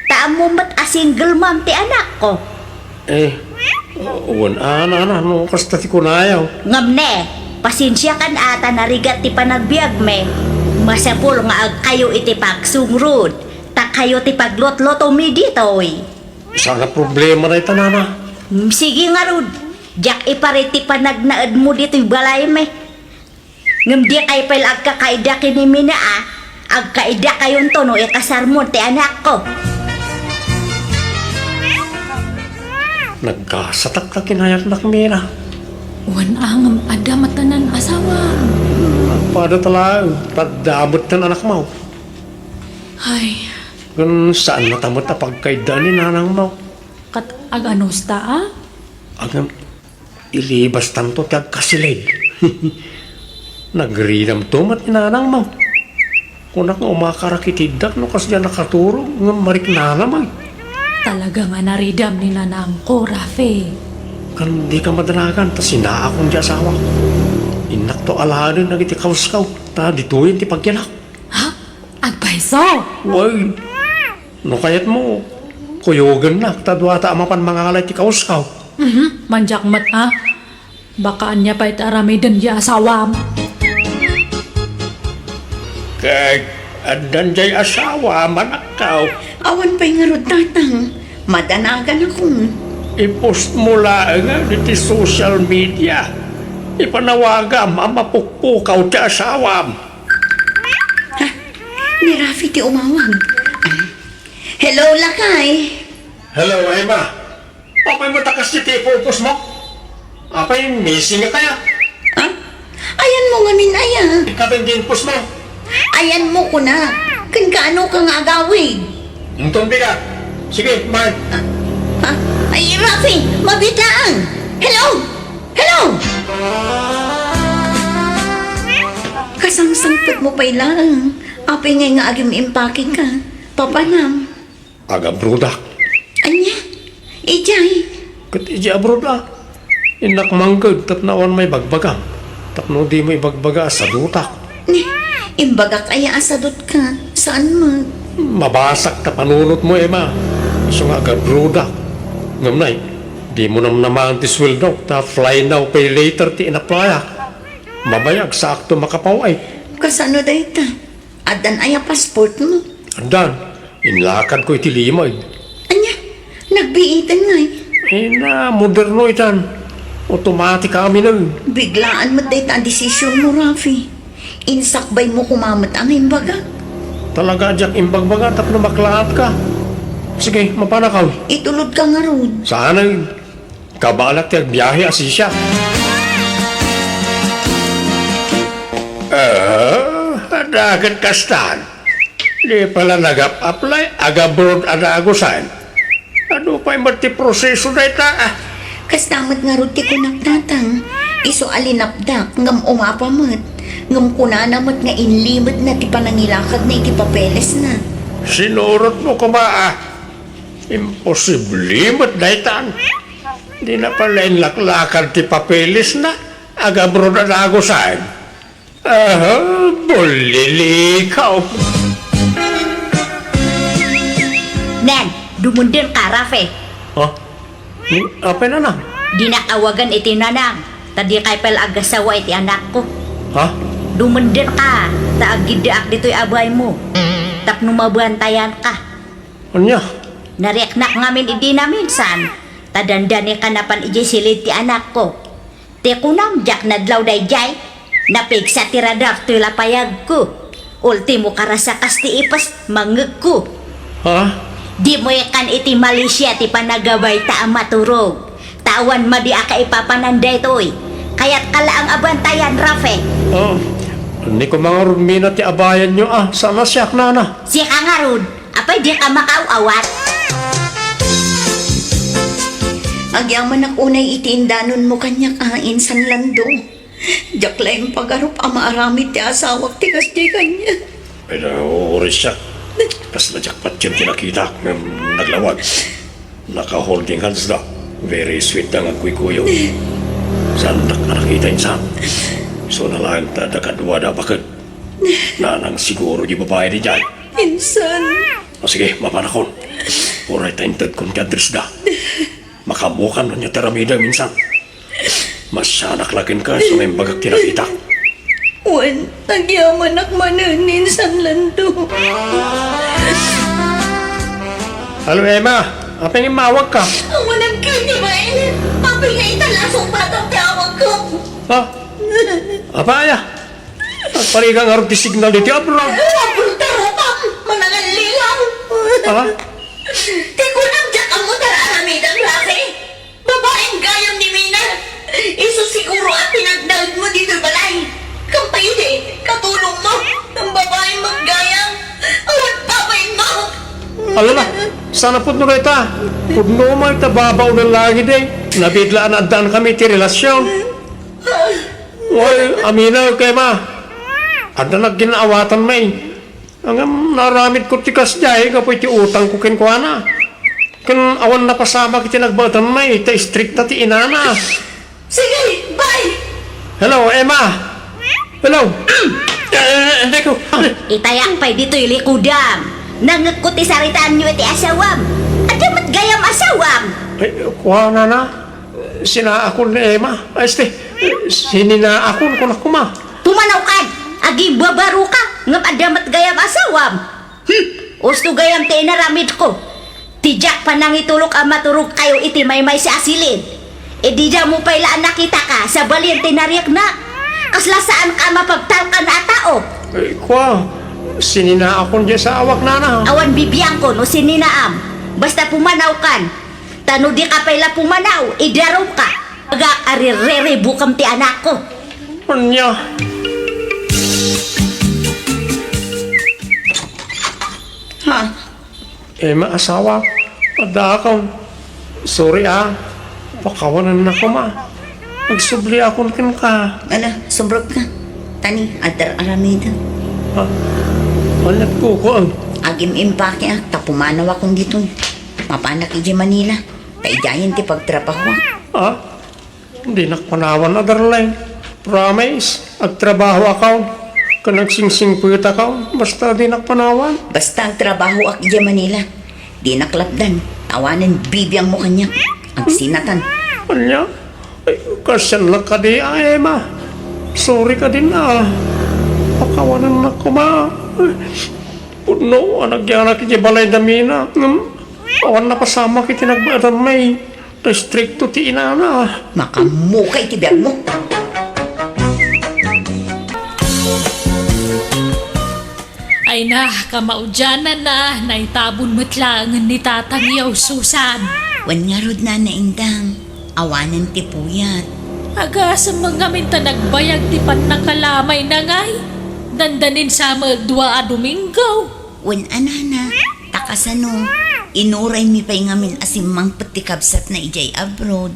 Ta ammom met a single mom ti anakko. Eh, wen, a, nana, no kasta ti kunayo. Ngem ne, pasensiakan a ta narigat ti panagbiagmi. Masapul nga agkayo iti pagsungrod, ta kayo ti paglutlutomi ditoy. Saan a problema dayta, nana. Mm, sige ngarud. Diak iparit ti panagnaedmo ditoy balaymi. Ngem dikay pay la agkakaida ken ni Mina, a. Agkaidakayonto no ikasarmon ti anakko. Nagkasatak ta kinayatnak, Mina. Wen, a, ngem adda met ti asawa. Nagpada ta laeng, ta adda met ti anakmo. Ay. Ken saan met a pagkaidaan ni nanangmo. Ket aganusta, a? Agam, ilibastanto ti agkasilid. Nagridamto met ni nanangmo. Kunak nga umakar a kitiddak no kasdiay a nakaturog ngem mariknanam, ay. Talaga nga naridam ni nanangko, Rafi. Ken dika madanagan ta sinaakon ti asawak. Innakto alaen dagiti kauskaw ta ditoyen ti pagyanak. Ha? Agpayso? Wen. No kayatmo, kuyogennak ta duata a mapan mangala iti kauskaw. Mhm, mandiak met, a. Baka ania pay ti aramiden ti asawam. Ket addan diay asawam, anakko. Awan pay ngarud, tatang. Madanaganakon. I-post mo laeng iti social media. Ipanawagam a mapukpukaw ti asawam. Ha? Ni Rafi ti umawag. Hello, lakay. Hello, Emma. Apay met a kasdi ti ipupos mo? Apay, missing ka kaya? Ha? Ayanmo ngamin aya? Ikaw ti ipupos mo. Ayanmo kuna. Ken kaano ka nga agawid? Inton bigat. Sige, bye. Ha? Ay, Rafi, mabiit laeng. Hello? Hello? Kasangsangpetmo pay laeng. Apay ngay nga agim-impake ka? Papanam. Agabroadak. Ania? Idiay? Ket idiay abroad a. Innak mangged tapno awan maibagbagam. Tapno dimo ibagbaga a sadutak. Ni, imbagak aya a sadutka? Saan met? Mabasak ta panunotmo, Emma. Isu nga agabroadak. Ngem nay, dimo namnamaen ti sueldok ta fly now, pay later ti inaplayak. Mabayag, saakto makapaw-ay. Kasano dayta? Addan aya passportmo? Addan. Inlakadko iti limed. Ania? Nagbiiten ngay? Ina, moderno itan. Automatic aminen. Biglaan met dayta a desisionmo, Rafi. Insakbaymo koma met a nga imbagak. Talaga a diak imbagbaga tapno maklaatka. Sige, mapanakaw. Itulodka ngarud. Saanen. Kabaelak ti agbiahe a sisiak. Ah, adda ket kastan. Di pay la nagap-apply, agabroad a dagusan. Adu pay met ti proseso dayta, a. Kasta met ngarud ti kunak, tatang. Isu a linapdak ngem umapa met. Ngem kunana met nga inlimedna ti panangilakadna iti papelesna. Sinurotmo koma, a. Imposible met daytan. Dina pay la inlaklakad ti papelesna, agabroad a dagusan. Aha, bullilikaw. Nen, dumunden ka, Rafe. Ha? Hmm, apay, nanang? Dinak awagan iti nanang, ta dikay pay la agasawa iti anakko. Ha? Dumunden ka, ta agiddaak ditoy a baymo. Tapno mabantayan ka. Ania? Nariknak ngamin idi naminsan, ta dandani ka napan idiay silid ti anakko. Ti kunam, diak nadlaw daydiay, napigsa ti radar toy lapayagko. Ultimo, karasakas ti ipes, mangngegko. Ha? Dimo ikan iti Malaysia ti panagabay ta a maturog. Ta awan madi a kaipapanan daytoy. Kayatka laeng a bantayan, Rafe. Oh, ni kumangarud mina ti abayanyo, a, saan a siak, nana? Sika ngarud. Apay, dika makaaw-awat? Agyamanak unay iti indanonmo kaniak a insan Lando. Diak laeng pagarup a maaramid ti asawak ti kasdi kaniak. Pero, Orisiak, kasla diak patiem ti nakitak ngem naglawag. Naka-holding hands da. Very sweet da nga agkuykuyo. Saandak a nakita insan. Isu na laeng ta adda kadua da a baket. Nanang siguro di babai diay. Insan. O sige, mapanakon. Uray ta intedkon ti address da. Makaammokan no ania ti aramidem insan. Masianak la kenka isu nga imbagak ti nakitak. Wen, agyamanak manen insan Lando. Hello, Emma. Apay nga immawagka? Awanan ka, di ba, eh? Apay nga italasong batang ti awagko? Ha? Apay, ah? Agparigat ngarud ti signal ditoy abroad. Abroad ta rupam, manangallilaw. Ha? Ti kunam, diak ammo ti ar-aramidem, Rafi. Babaen gayam ni Mina. Isu siguro a tinagnaedmo ditoy balay. Ngem pay idi, katulongmo, ngem babaen met gayam. Awan babaenmo. Alala, saan a pudno dayta? Pudno met ta babaonen laeng idi. Nabidla a naaddaan kami ti relasion. Wen, aminaw, Emma. Adda nagginnaawatan, may. Ngem naaramidko ti kasdiay gapu iti utangko kenkuana. Ken awan napasamak iti nagbaetanna ita, istrikta ti inana. Sige, bye! Hello, Emma! Hello! Eh, eh, eh, ko. Itayak pay ditoy likudam. Nangngegko ti saritaanyo iti asawam. Adda met gayam asawam. Ay, kuana na. Sinaakon ni Emma. Ay, este, sininaakon, kunak koma. Pumanawkan! Agibabaro ka! Ngem adda met gayam asawam! Hmm! Usto gayam ti inaramidko. Ti diak panangitulok a maturogkayo iti maymaysa a silin. Idi damo pay la a nakitaka, sabali ti nariaknak. Kasla saanka a mapagtalkan a tao. Eh, kua, sininaakon diay asawak, nana. Awan bibiangko no sininaam. Basta pumanawkan. Ta no dika pay la pumanaw, idaruka. Agak a ririribukem ti anakko. Ania? Ha? Emma, asawa, addaakon. Sorry, ah. Pakawanennak koma. Agsubliakon kenka. Ala, sumrekka. Tani, adda ar-aramidem. Ha? Aniat kukuam? Agim-impakeak ta pumanawakon ditoy. Mapanak idiay Manila. Ta idiayen ti pagtrabahoak. Ha? Dinak panawan a, darling. Promise, agtrabahoakon. Ken agsingsingpetakon. Basta dinak panawan. Basta agtrabahoak idiay Manila. Dinak lapdan. Awanen bibiangmo kaniak. Agsinatan. Ania? Ay, kasdiay la kadi, a, Emma. Sorry kadin, a. Pakawanennak koma. Pudno a nagyanak idiay balayda Mina. Ngem awan napasamak iti nagbaetanna, may. Ta istrikto ti inana. Makaammoka iti biagmo. Ay na, kamaudiananna, naitabon met laengen ni Tatangyo, Susan. Wen ngarud, Nana Indang, awanen ti puyat. Agasem met ngamin ta nagbayag ti pannakalamayna ngay. Dandanin sa met dua a Domingo. Wen a, Nana, ta kasano, inuraymi pay ngamin a simmangpet ti kabsatna idiay abroad.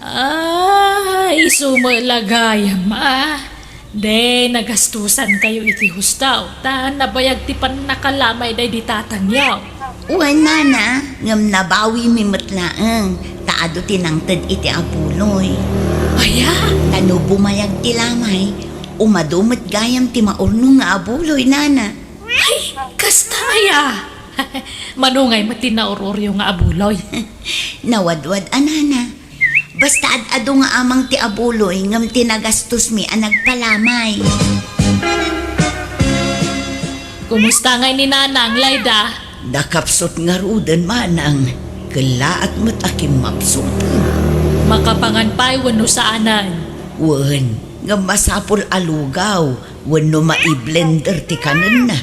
Ah, isu met la gayam, a. Di, nagastusankayo iti husto, ta nabayag ti pannakalamay daydi Tatangyo. Wen, Nana, ngem nabawimi met laeng, ta adu ti nangted iti abuloy. Aya? Ta no bumayag ti lamay, umadu met gayam ti maurno nga abuloy, Nana. Ay, kasta aya! Mano ngay met ti naur-uryo nga abuloy? Nawadwad a, Nana. Basta ad-adu nga amang ti abuloy ngem ti nagastosmi a nagpalamay. Kumusta ngay ni Nanang, Layda? Nakapsut ngaruden, Manang. Kellaat met a kimmapsuten. Makapangan pay wenno saanen? Wen, ngem masapul a lugaw wenno mai-blender ti kanenna,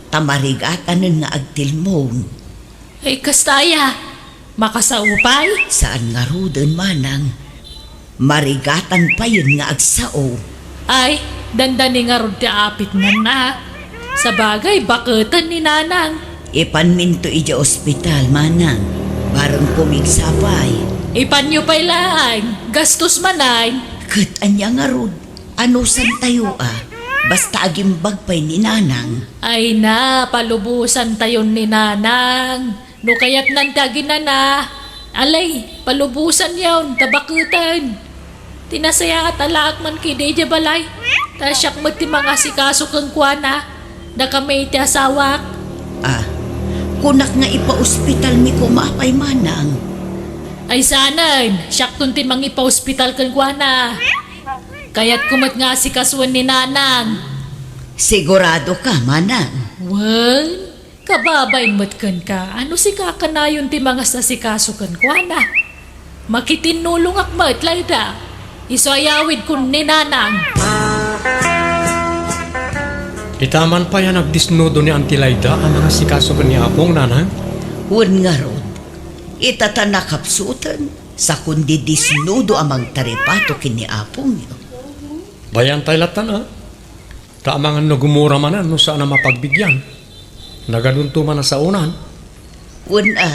ta marigatanen nga agtilmon. Ay, kasta aya? Makasao pay? Saan ngaruden, Manang. Marigatan payen nga agsao. Ay, dandani ngarud ti apitnanna. Sabagay, baketen ni Nanang. Ipanminto idiay ospital, Manang. Bareng pumigsa pay. Ipanyo pay laeng, gastos manen. Ket ania ngarud? Anusantayo a? Basta agimbag pay ni Nanang. Ay na, palubosantayon ni Nanang. No kayatnan ti aginana, alay, palubosanyon, ta baketen. Ti nasayaat a laak man kadi idiay balay. Ta siak met ti mangasikaso kenkuana. Dakami ti asawak. Ah, kunak nga ipaospitalmi koma pay, Manang. Ay saanen, siakton ti mangipaospital kenkuana. Kayatko met nga asikasuen ni Nanang. Sigurado ka, Manang? Wen, kababain met kenka, a no sika kanayon ti mangasikaso kenkuana. Makitinnulongak met, Layda. Isu a iyawidkon ni Nanang. Ita man pay a nagdisnudo ni Auntie Layda a mangasikaso ken ni Apong, Nanang? Wen ngarud, ita ta nakapsuten, sa kundi disnudo a mangtaripato ken ni Apongyo. Bayantay latta, a? Ta amangan no gumura manen no saan a mapagbigian. Nagadunto man a saonan. Wen a,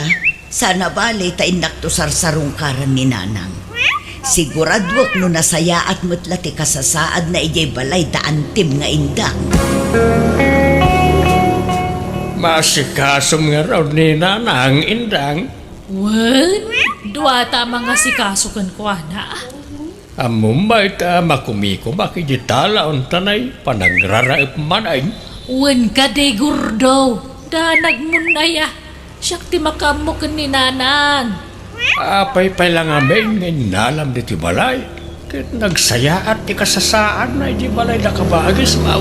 saan a bale ta innakto sarsarungkaran ni Nanang. Siguraduek no nasayaat met la ti kasasaadna idiay balay da Antim nga Indang. Maasikasom ngarud ni Nanang, Indang. Wen, duata a mangasikaso kenkuana. Ammom met a makumikumak iti talaon ta nay panagraraep manen. Wen kadi, Gordo, danagmon aya. Siak ti makaammo ken ni Nanang. Apay pay la ngamin nga innalam ditoy balay, ket nagsayaat ti kasasaadna idiay balay da kabagismo.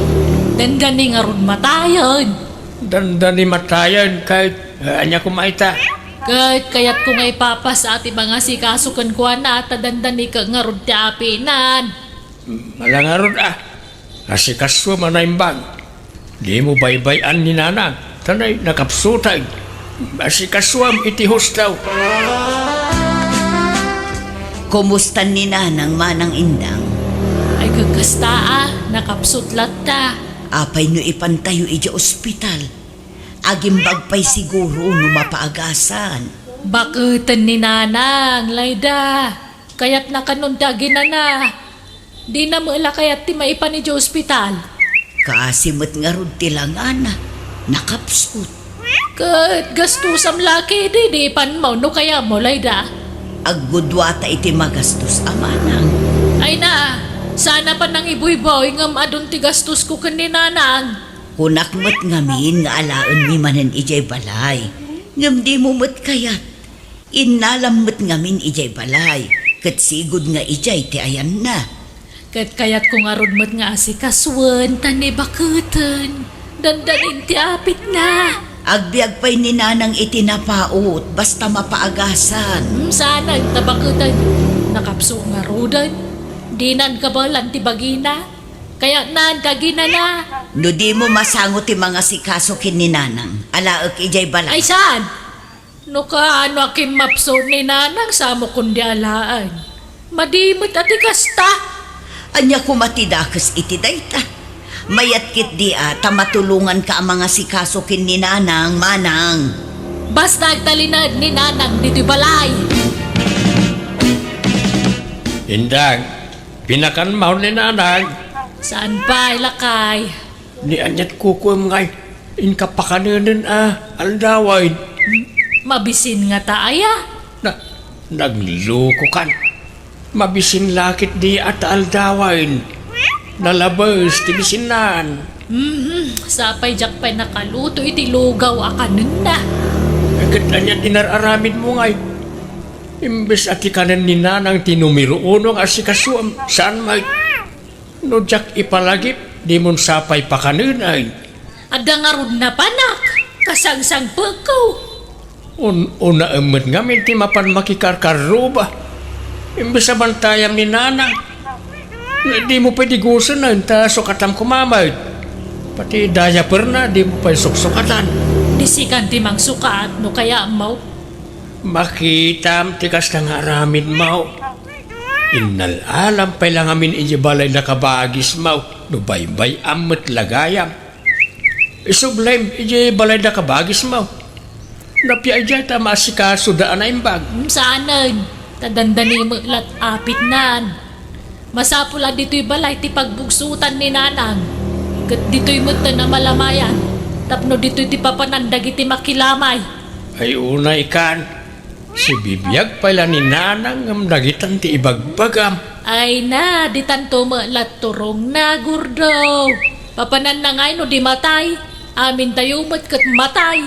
Dandani ngarud matayen. Dandani matayen ket, eh, ania koma ita? Ket kayatko nga ipapasa ti mangasikaso kenkuana ta dandani ket ngarud ti apinan. Ala ngarud a, asikasuam a naimbag. Dimo baybay-an ni Nanang, ta nay nakapsuten. Asikasuam iti husto. Kumusta ni Nanang, Manang Indang? Ay, kagkasta a, nakapsut latta. Apay no ipantayo idiay ospital? Agimbag pay siguro no mapaagasan. Baketen ni Nanang, Layda. Kayatna kanon ti aginana. Dina met la kayat ti maipan idiay ospital. Kaasi met ngarud ti langana. Nakapsut. Ket gastusam la kadi, di ipanmo no kayatmo, Layda. Agguduata iti magastos a, Manang. Ay na, saan a panangibuybuy ngem adun ti gastosko ken ni Nanang. Kunak met ngamin nga alaenmi manen idiay balay, ngem dimo met kayat. Innalam met ngamin idiay balay, ket sigud nga idiay ti ayanna. Ket kayatko ngarud met nga asikasuen, ta ni baketen, dandanin ti apitna. Agbiag pay ni Nanang iti napaut, basta mapaagasan. Hmm, saanen, ta baketen, nakapsut ngaruden. Dinan kabaelan ti bagina. Kayatnan ti aginana. No dimo masango ti mangasikaso ken ni Nanang, alaek idiay balay. Ay, saan? No kaano a kimmapsut ni Nanang, saan mo kundi alaen. Madi met a ti kasta. Ania koma ti dakes iti dayta? Mayat ketdi a ta matulonganka a mangasikaso ken ni Nanang, Manang. Basta agtalinaed ni Nanang ditoy balay. Indang, pinakanmo ni Nanang. Saan pay, lakay? Ni aniat kukuem ngay, inka pakanenen a aldawen. Mabisin ngata aya? Na, naglukokan. Mabisin la ketdi a ta aldawen. Nalabes ti bisinnan. Mhm, sapay diak pay nakaluto iti lugaw a kanenna. Ket aniat inar-aramidmo ngay? Imbes a ti kanen ni Nanang ti numero uno nga asikasuem, saan met? No diak ipalagip, dimon sapay pakanenen. Adda ngarud napanak, kasangsangpetko. Un-, unaem met ngamin ti mapan makikarkarruba. Imbes a bantayam ni Nanang. Dimo pay digusanen, ta sukatam koma met. Pati diaperna, dimo pay suksukatan. Di sikan ti mangsukat, no kayatmo. Makitam ti kasta nga aramidmo. Innal-alam pay la ngamin idiay balay da kabagismo, no baybay-am met la gayam. Isublem idiay balay da kabagismo. Napia idiay ta maasikasoda a naimbag. Hmm, saanen. Ta dandani met lat apitnan. Masapul a ditoy balay ti pagbugsotan ni Nanang, ket ditoy metten a malamayan, tapno ditoy ti papanan dagiti makilamay. Ay, unay kan, sibibiag pay la ni Nanang ngem dagitan ti ibagbagam. Ay na, ditanto met lat turongna, Gordo. Papananna ngay no di matay? Amintayo met ket matay.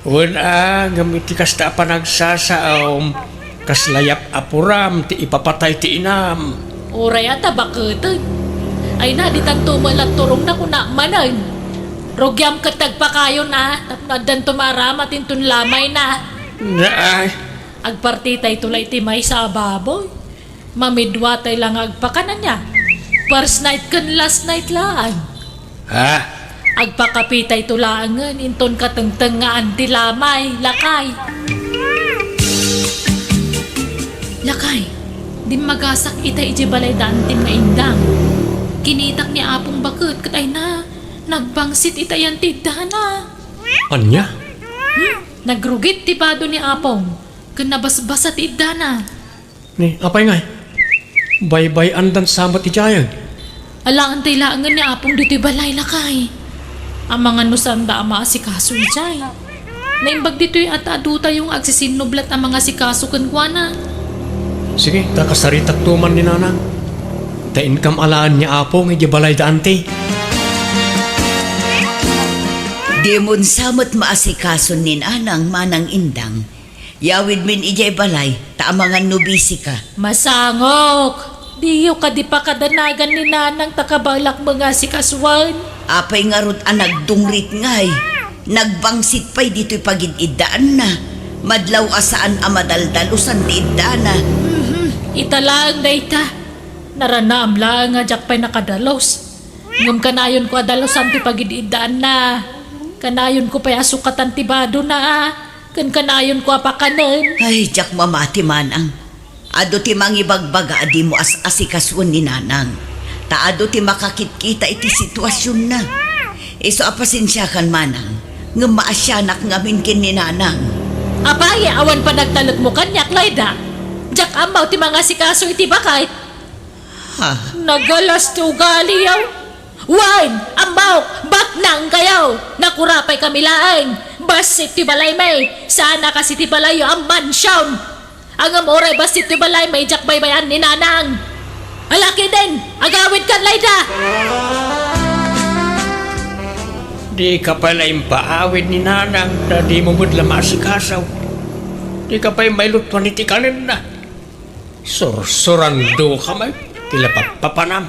Wen a, ngem iti kasta a panagsasaom, kasla yap-apuram ti ipapatay ti inam. Uray a ta baketen. Ay na, ditanto met lat turongna, kunak manen. Rugiam ket ti agpakayon a, tapno addanto maaramat inton lamayna. Naay. Agpartitayto la iti maysa a baboy. Mamiduatay la nga agpakan ania. First night ken last night laeng. Ha? Agpakapitayto laengen inton katengtengngaan ti lamay, lakay. Lakay, dimmagasak ita idiay balay da Antim nga indang. Kinitak ni Apong baket ket ay na, nagbangsit ita idiay iddana. Ania? Hmm? Nagrugit ti bado ni Apong ken nabasbasa ti iddana. Ni, apay ngay? Baybay-andan sa met idiayen? Alaantay laengen ni Apong ditoy balay, lakay. Amangan no saanda a maasikaso idiay. Naimbag ditoy a ta adutayo nga agsisinnublat a mangasikaso kenkuana. Sige, ta kasaritakto man ni Nanang. Ta inkam alaen ni Apong idiay balay da Anti. Dimon sa met maasikason ni Nanang, Manang Indang. Yawidmin idiay balay, ta amangan no bisika. Masangok! Diyo kadi pakadanagan ni Nanang ta kabaelak mangasikasuan? Apay ngarud a nagdungrit ngay? Nagbangsit pay ditoy pagid-iddaanna. Madlaw a saan a madaldalusan ti iddana. Mhm, ita laeng dayta. Naranaam laeng a diak pay nakadalus. Ngem kanayonko a dalusan ti pagid-iddaanna. Kanayonko pay a sukatan ti badona. Ken kanayonko a pakanen. Ay, diak mamati, Manang. Adu ti mangibagbaga a dimo as-asikasuen ni Nanang. Ta adu ti makakitkita iti situasionna. Isu a pasensiakan, Manang, ngem maasianak ngamin ken ni Nanang. Apay, awan panagtalekmo kaniak, Layda? Diak ammo ti mangasikaso iti baket. Ha? Nagalas ti ugaliyo. Wen, ammok, baknangkayo. Nakurapay kami laeng. Bassit ti balaymi. Saan a kas iti balayyo a mansion. Ngem uray bassit ti balaymi, diak baybay-an ni Nanang. Ala ketdin, agawidkan, Layda. Dika pay la impaawid ni Nanang, ta dimo met la maasikaso. Dika pay mailuttuan iti kanenna. Sursurandoka met ti la pappapanam.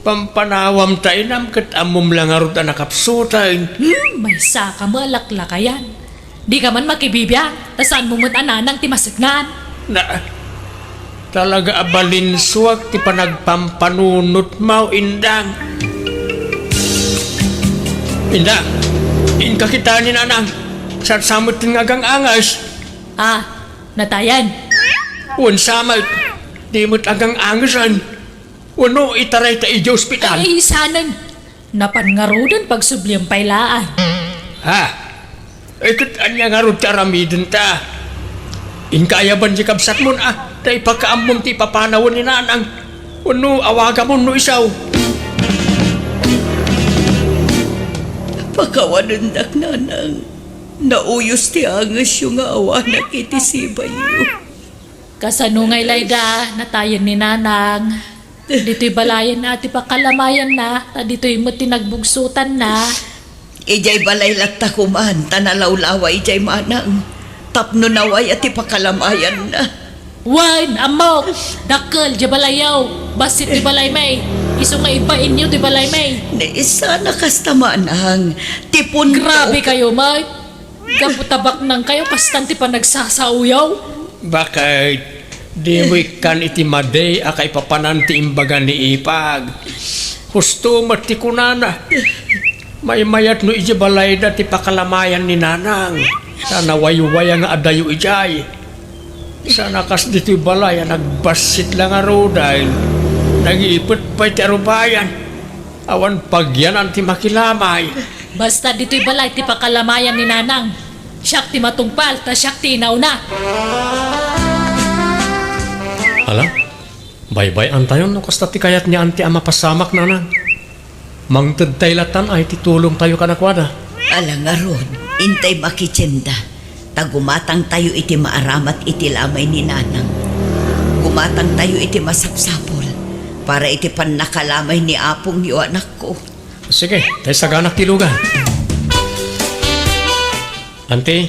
Pampanawam ta inam ket ammom la ngarud a nakapsuten. Hmm, maysaka met a laklakayan. Dika man makibibiang, ta saanmo met a Nanang ti maseknan. Na, talaga a balinsuak ti panagpampanunotmo, Indang. Indang, inka kitaen ni Nanang. Saan sa met nga agang-anges? Ah, natayen. Wen sa met, di met agang-angesen. Wenno itaray ta idiay ospital? Ay, saanen. Napan ngaruden, pagsubliam pay laeng. Ha? Ay, ket ania ngarud ti aramidenta? Inka ayaban ti kabsatmon, a, ta ipakaammom ti ipapanawen ni Nanang. Wenno awagamon no isu. Pakawanendak, Nanang. Nauyos ti angesyo nga awanak iti sibayyo. Kasano ngay, Layda, natayen ni Nanang? Ditoy balayenna ti pakalamayanna, ta ditoy met ti nagbugsotanna. Idiay balay latta koman, ta nalawlawa idiay, Manang, tapno nawaya ti pakalamayanna. Wen, ammok, dakkel diay balayyo, bassit ti balaymi, isu nga ibbainyo ti balaymi. Ni, saan a kasta, Manang, ti punto. Grabe kayo, Mike. Gapu ta baknangkayo, kastan ti panagsasaoyo. Baket, dimo ikkan iti madi a kaipapanan ti imbaga ni Ipag. Husto met ti kunana. Maymayat no idiay balayda ti pakalamayan ni Nanang, ta nawaywaya nga adayo idiay. Saan a kas ditoy balay a nagbassit la ngaruden, nagipet pay ti arubayan. Awan pagyanan ti makilamay. Basta ditoy balay ti pakalamayan ni Nanang. Siak ti matungpal, ta siak ti inauna. Ala, baybay-antayon no kasta ti kayat ni Auntie a mapasamak, Nanang. Mangtedtay latan ay ti tulongtayo kadakuada. Ala ngarud, intay makitienda. Ta gumatangtayo iti maaramat iti lamay ni Nanang. Gumatangtayo iti masapsapul para iti pannakalamay ni apong yo anakko. Sige, tay saganak ti lugan. Auntie,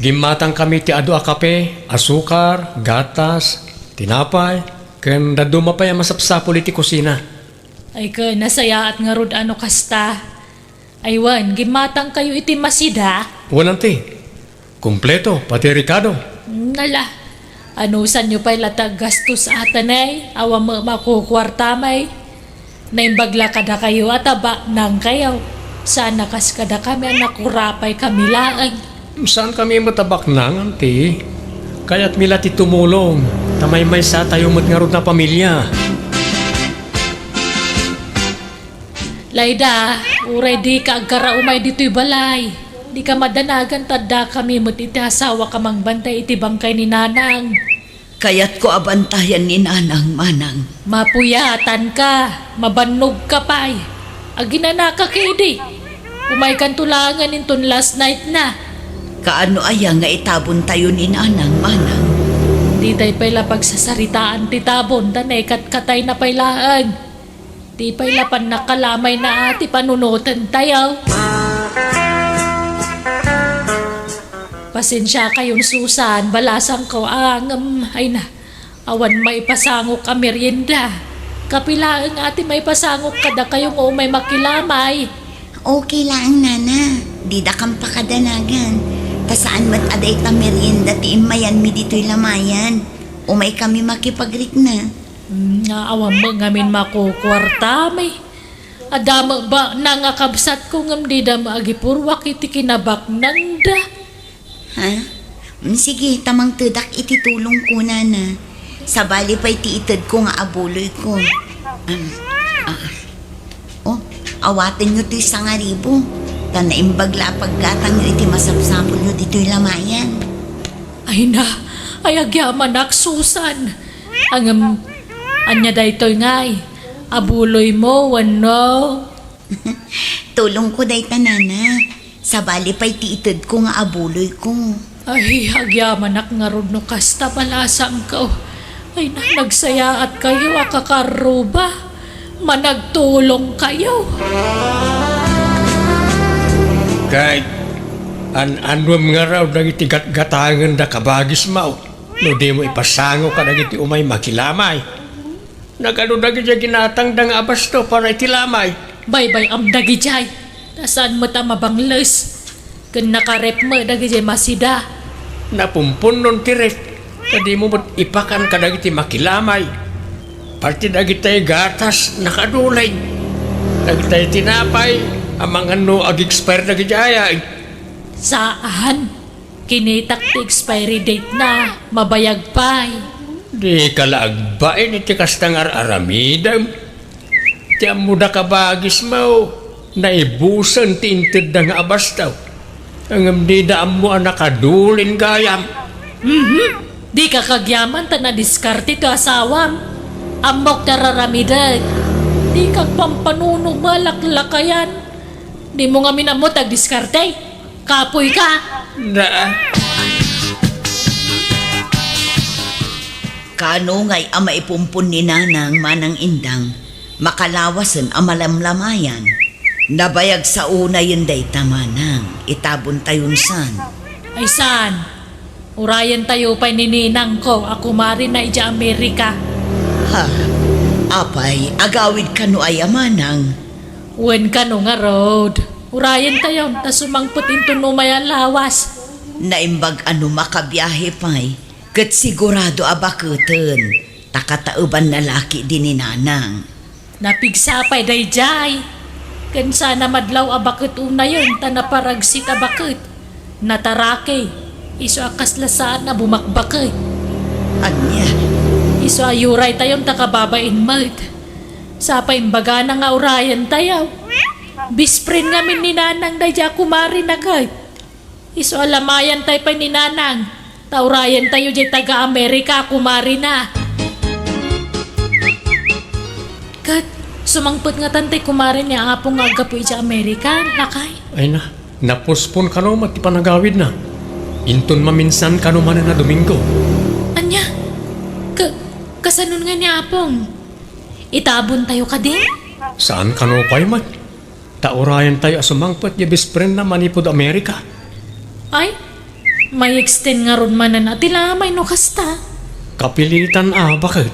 gimmatangkami ti adu a kape, asukar, gatas, tinapay, ken dadduma pay a masapsapul iti kusina. Ay ken, nasayaat ngarud a no kasta. Ay wen, gimmatangkayo iti masida? Wen, Auntie. Kumpleto, pati rekado. Nala, anusanyo pay la ti aggastos atanay, awan met makukuartamay. Naimbag la kadakayo a ta baknangkayo. Saan a kas kadakami a nakurapay kami laeng. Saankami met a baknang, Auntie. Kayatmi la ti tumulong, ta maymaysatayo met ngarud a pamilya. Layda, uray dika agkaraumay ditoy balay. Dika madanagan ta addakami met iti asawak a mangbantay iti bangkay ni Nanang. Kayatko a bantayan ni Nanang, Manang. Mapuyatanka, mabannogka pay. Aginanaka ketdi. Umaykanto laengen inton last night na. Kaano aya nga itabontayo ni Nanang, Manang? Ditay pay la pagsasaritaan ti tabon, ta naikatkatayna pay laeng. Di pay la pannakalamayna ti panunotentayo. Pasensiakayon, Susan, balasangko a ngem, ay na, awan maipasangok a merienda. Kape laeng a ti maipasangok kadakayo nga umay makilamay. Okay laeng, Nana. Didakam pakadanagan. Ta saan met a dayta merienda ti immayanmi ditoy lamayan. Umaykami makipagrikna. Hmm, nga awan met ngamin makukuartami. Adda met baknang a kabsatko ngem dida met agipurruak iti kinabaknangda. Ha? Mm, sige, ta mangtedak iti tulongko, Nana. Sabali pay ti itedko nga abuloyko. Am, ah. Oh, awatenyo toy sangaribu. Ta naimbag la a paggatangyo iti masapsapulyo ditoy lamayan. Ay na, ay agyamanak, Susan. Ngem, ania daytoy ngay? Abuloymo wenno? Tulongko dayta, Nana. Sabali pay ti itedko nga abuloyko. Ay, agyamanak ngarud no kasta, balasangko. Ay na, nagsayaatkayo a kakarruba. Managtulongkayo. Ket an-anuem ngarud dagiti gatgatangenda, kabagismo, no dimo ipasangok kadagiti umay makilamay. Nagadu dagidiay ginatangda nga abasto para iti lamay. Baybay-am dagidiay, ta saan met a mabangles. Ken nakarep met dagidiay masida. Napumpunnon ti ref, ta dimo met ipakan kadagiti makilamay. Pati dagitay gatas, nakadu laeng. Dagitay tinapay, amangan no ag-expire dagidiay. Saan? Kinitak ti expiry date na, mabayag pay. Dika la agbain iti kasta nga ar-aramidem. Ti ammoda, kabagismo, naibusen ti intedda nga abasto. Ngem dida ammo a nakadu laeng gayam. Mhm. Dika kagyaman ta nadiskarte ti asawam. Ammok ti ar-aramidek. Dika agpampanuno, malaklakayan. Dimo ngamin ammo ti agdiskarte? Kapoyka! Na. Kaano ngay a maipumpon ni Nanang, Manang Indang, makalawasen a malamlamayan? Nabayag sa unayen dayta, Manang, itabontayon san. Ay saan? Urayentayo pay ni ninangko a kumarina idiay Amerika. Ha? Apay, agawid kano aya, Manang? Wen kano ngarud. Urayentayon ta sumangpet inton umay a lawas. Naimbag a no makabiahe pay, ket sigurado a baketen, ta kataebanna la ketdi ni Nanang. Napigsa pay daydiay. Ken saan a madlaw a baket unayen ta naparagsit a baket. Nataraki. Isu a kasla saan a bumakbaket. Ania? Isu a uraytayon ta kababain met. Sa pay imbagana nga urayentayo. Best friend ngamin ni Nanang daydiay a kumarina ket. Isu a lamayantay pay ni Nanang, ta urayentayo diay taga-Amerika a kumarina. Ket sumangpet ngatan ti kumare ni Apong nga aggapu idiay Amerika, lakay? Ay na, napospon kano met ti panagawidna. Inton maminsan kano manen a Domingo. Ania? Ka-, kasanon nga ni Apong? Itabontayo kadi? Saan kano pay met? Ta urayentayo a sumangpet ti best friendna manipud Amerika. Ay, may extend ngarud manen a ti lamay no kasta. Kapilitan a baket.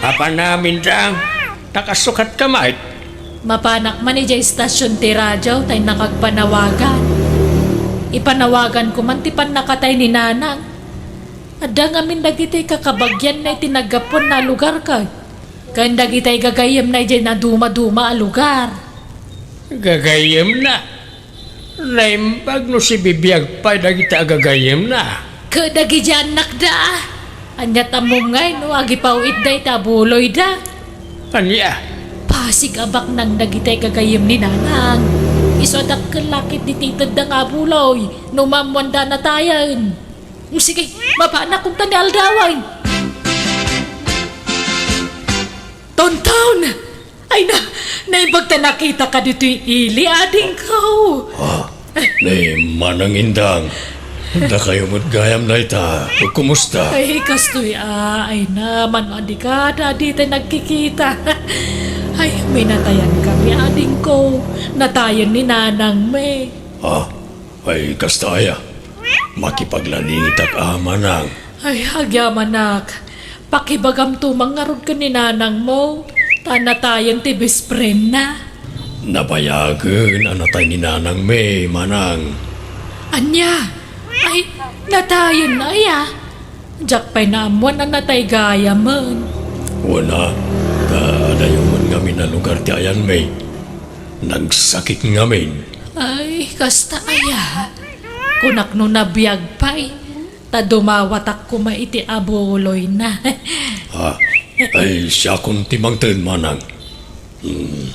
Apan amin dang, nakasukat ka met. Mapanak man idiay istasyon ti radio tay nakagpanawagan. Ipanawaganko man ti pannakatay ni Nanang. Adda ngamin dagiti kakabagianna iti naggapuan a lugar kay. Ken dagiti gagayyemna idiay nadumaduma a lugar. Gagayyemna? Naimbag no sibibiag pay dagiti gagayyemna. Ket dagiti annakda. Ania ti ammom ngay no agipaw-itda iti abuloyda? Ania? Pasig a baknang dagiti gagayyem ni Nanang. Isu a dakkel la ketdi ti itedda nga abuloy no maammoanda a natayen. Sige, mapanak kunta ni aldawen. Tonton! Ay na, naimbag ta nakitaka ditoy ili, adingko. Ah, ni Manang Indang. Dakayo met gayam dayta. Kumusta? Ay, kastoy a, ay na, mano a dika, dadi tay nagkikita. Ay, minatayan kami, adingko. Natayen ni Nanang mi. Ah, ay, kasta aya. Makipaglalingitak a, Manang. Ay, agyamanak. Pakibagamto man ngarud ken ni Nanangmo, ta natayen ti best friendna. Nabayagen a natay ni Nanangmi, Manang. Ania? Ay, natayen aya? Diak pay naammoan a natay gayamen. Wen a, ta adayo met ngamin a lugar ti ayanmi. Nagsakit ngamin. Ay, kasta aya? Kunak no nabiag pay, ta dumawatak koma iti abuloyna. Ah, ay, siakon ti mangted, Manang. Hmm.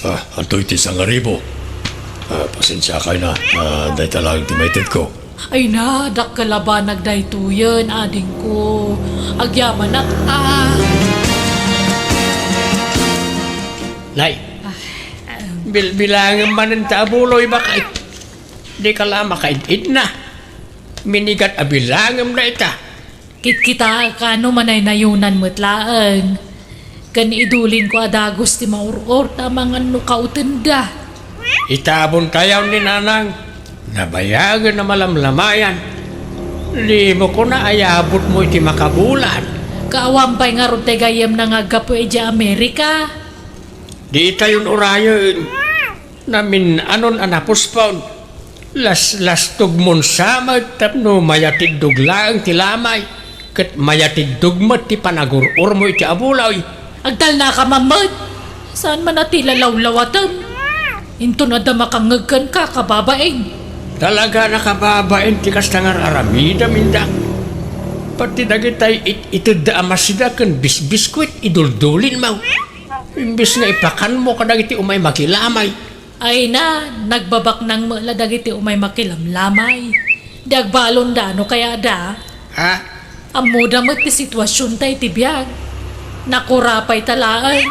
Ah, adtoy ti sangaribu. Ah, pasensiakay na. Ah, dayta laeng ti maitedko. Ay na, dakkel a banag daytoyen, adingko. Agyamanak, ah. Nay, ah, bilbilangem manen ta abuloy, bakay. Dika la makaid-idna. Minigat a bilangem dayta. Kitkitaek a no manaynayonan met laeng. Ken idulinko a dagus ti maur-or ta amangan no kautenda. Itabontayon ni Nanang. Nabayagen a malamlamayan. Dimo kuna ayabutmo iti makabulan. Kaawan pay ngarud ti gayyemna nga aggapu idiay Amerika. Ditayon urayen. Namin-anon a napospon. Laslastogmon sa met tapno mayatiddog laeng ti lamay, ket mayatiddog met ti panagur-urmo iti abuloy. Agtalnaka man met. Saan man a ti lalawlawatem. Inton adda makangngeg kenka, kababain. Talaga a kababain ti kasta nga ar-aramidem, Indang. Pati dagitay it-itedda a masida ken bisbiskuit, iduldulinmo. Imbes nga ipakanmo kadagiti umay makilamay. Ay na, nagbabaknang met la dagiti umay makilamlamay. Di agbalonda no kayatda. Ha? Ammoda met ti situasionta iti biag. Nakurapayta laeng.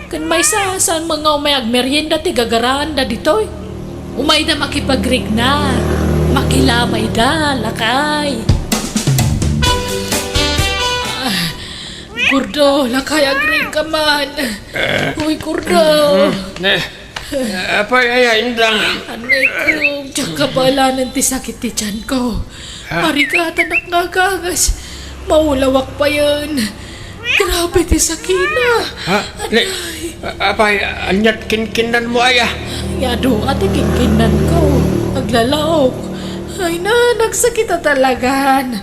Ken maysa, saan met nga umay agmerienda ti gagaraanda ditoy. Umayda makipagrikna. Makilamayda, lakay. Ah, Gordo, lakay, agrikka man. Uy, Gordo. Hmm, ne. Apay aya, Indang? Anay ko, diak kabaelan ti sakit ti tianko. Ha? Arigatanak nga agagas. Maulawak payen. Grabe ti sakina. Ha? Ne, apay, aniat kinkinnanmo aya? Adu a ti kinkinnanko. Aglalaok. Ay na, nagsakit a talagan.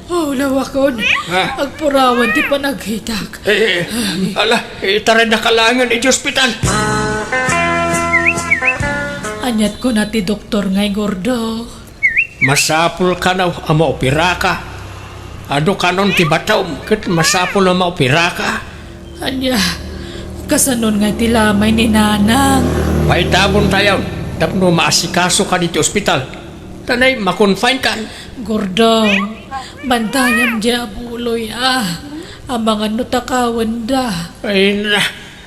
Maulawakon. Ha? Agpurawan ti panagkitak. Eh, eh, ala, itarayda ka laengen iti ospital. Aniat kuna ti doktor ngay, Gordo? Masapul kano a maoperaka. Adu kanon ti batom ket masapul a maoperaka. Ania, kasanon nga ti lamay ni Nanang? Paitabontayon tapno maasikasoka ditoy ospital. Tanay, makonfine kan. Gordo, bantayam diay abuloy, ah. Amangan no takawenda. Ay na,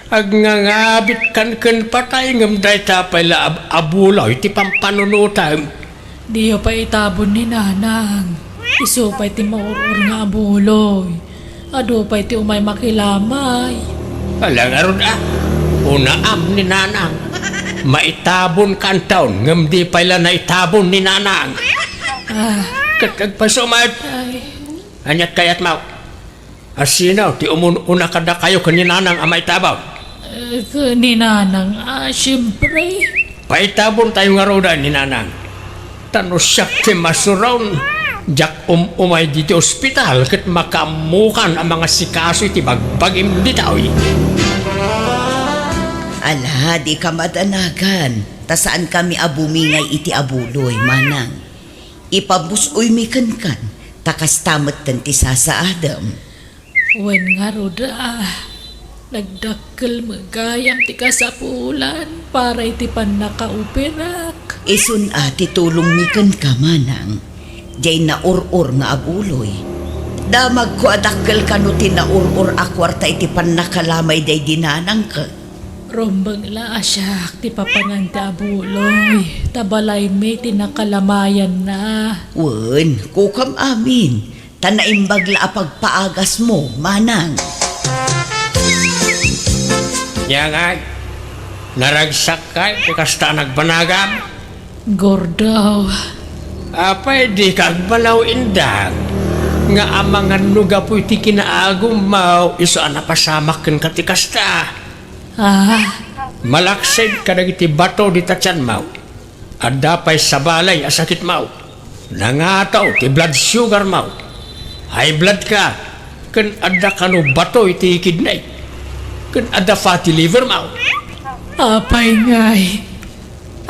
agngangabitkan ken patay ngem dayta pay la ab-, abuloy ti pampanunotam. Diyo pay itabon ni Nanang. Isu pay ti maur-or nga abuloy. Adu pay ti umay makilamay. Ala ngarud a, unaam ni Nanang. Maitabon kantaon ngem di pay la naitabon ni Nanang. Ah. Ket agpasumat. Ay. Aniat kayatmo? A sino ti umun-una kadakayo ken ni Nanang a maitabon? Eh, ken ni Nanang, ah, siyempre. Paitabon tayo ngaruden ni Nanang. Ta no siak ti masuron, diak um-umay ditoy ospital ket makaammokan a mangasikaso iti bagbagim ditoy. Ala, dika madanagan, ta saankami a bumingay iti abuloy, Manang. Ipabus-oymi kenkan, ta kasta metten ti sasaadem. Wen ngarud a, nagdakkel met gayam ti kasapulan para iti pannakaoperak. Isun a ti tulongmi kenka, Manang. Diay naur-or nga abuloy. Damagko a dakkel kano ti naur-or a kuarta iti pannakalamay daydi nanangko. Rumbeng la a siak ti papangan ti abuloy, ta balaymi ti nakalamayanna. Wen, kukam amin. Ta naimbag la a pagpaagasmo, Manang. Nia ngay, naragsakkay ti kasta a nagbanagam? Gordo. Apay dika agbanaw, Indang? Nga amangan no gapu iti kinaagummo, isu a napasamak kenka ti kasta. Ah. Malaksid kadagiti bato dita tianmo. Adda pay sabali a sakitmo. Nangataw ti blood sugarmo. High blood ka. Ken adda kano bato iti kidney. Ken adda fatty livermo. Apay ngay,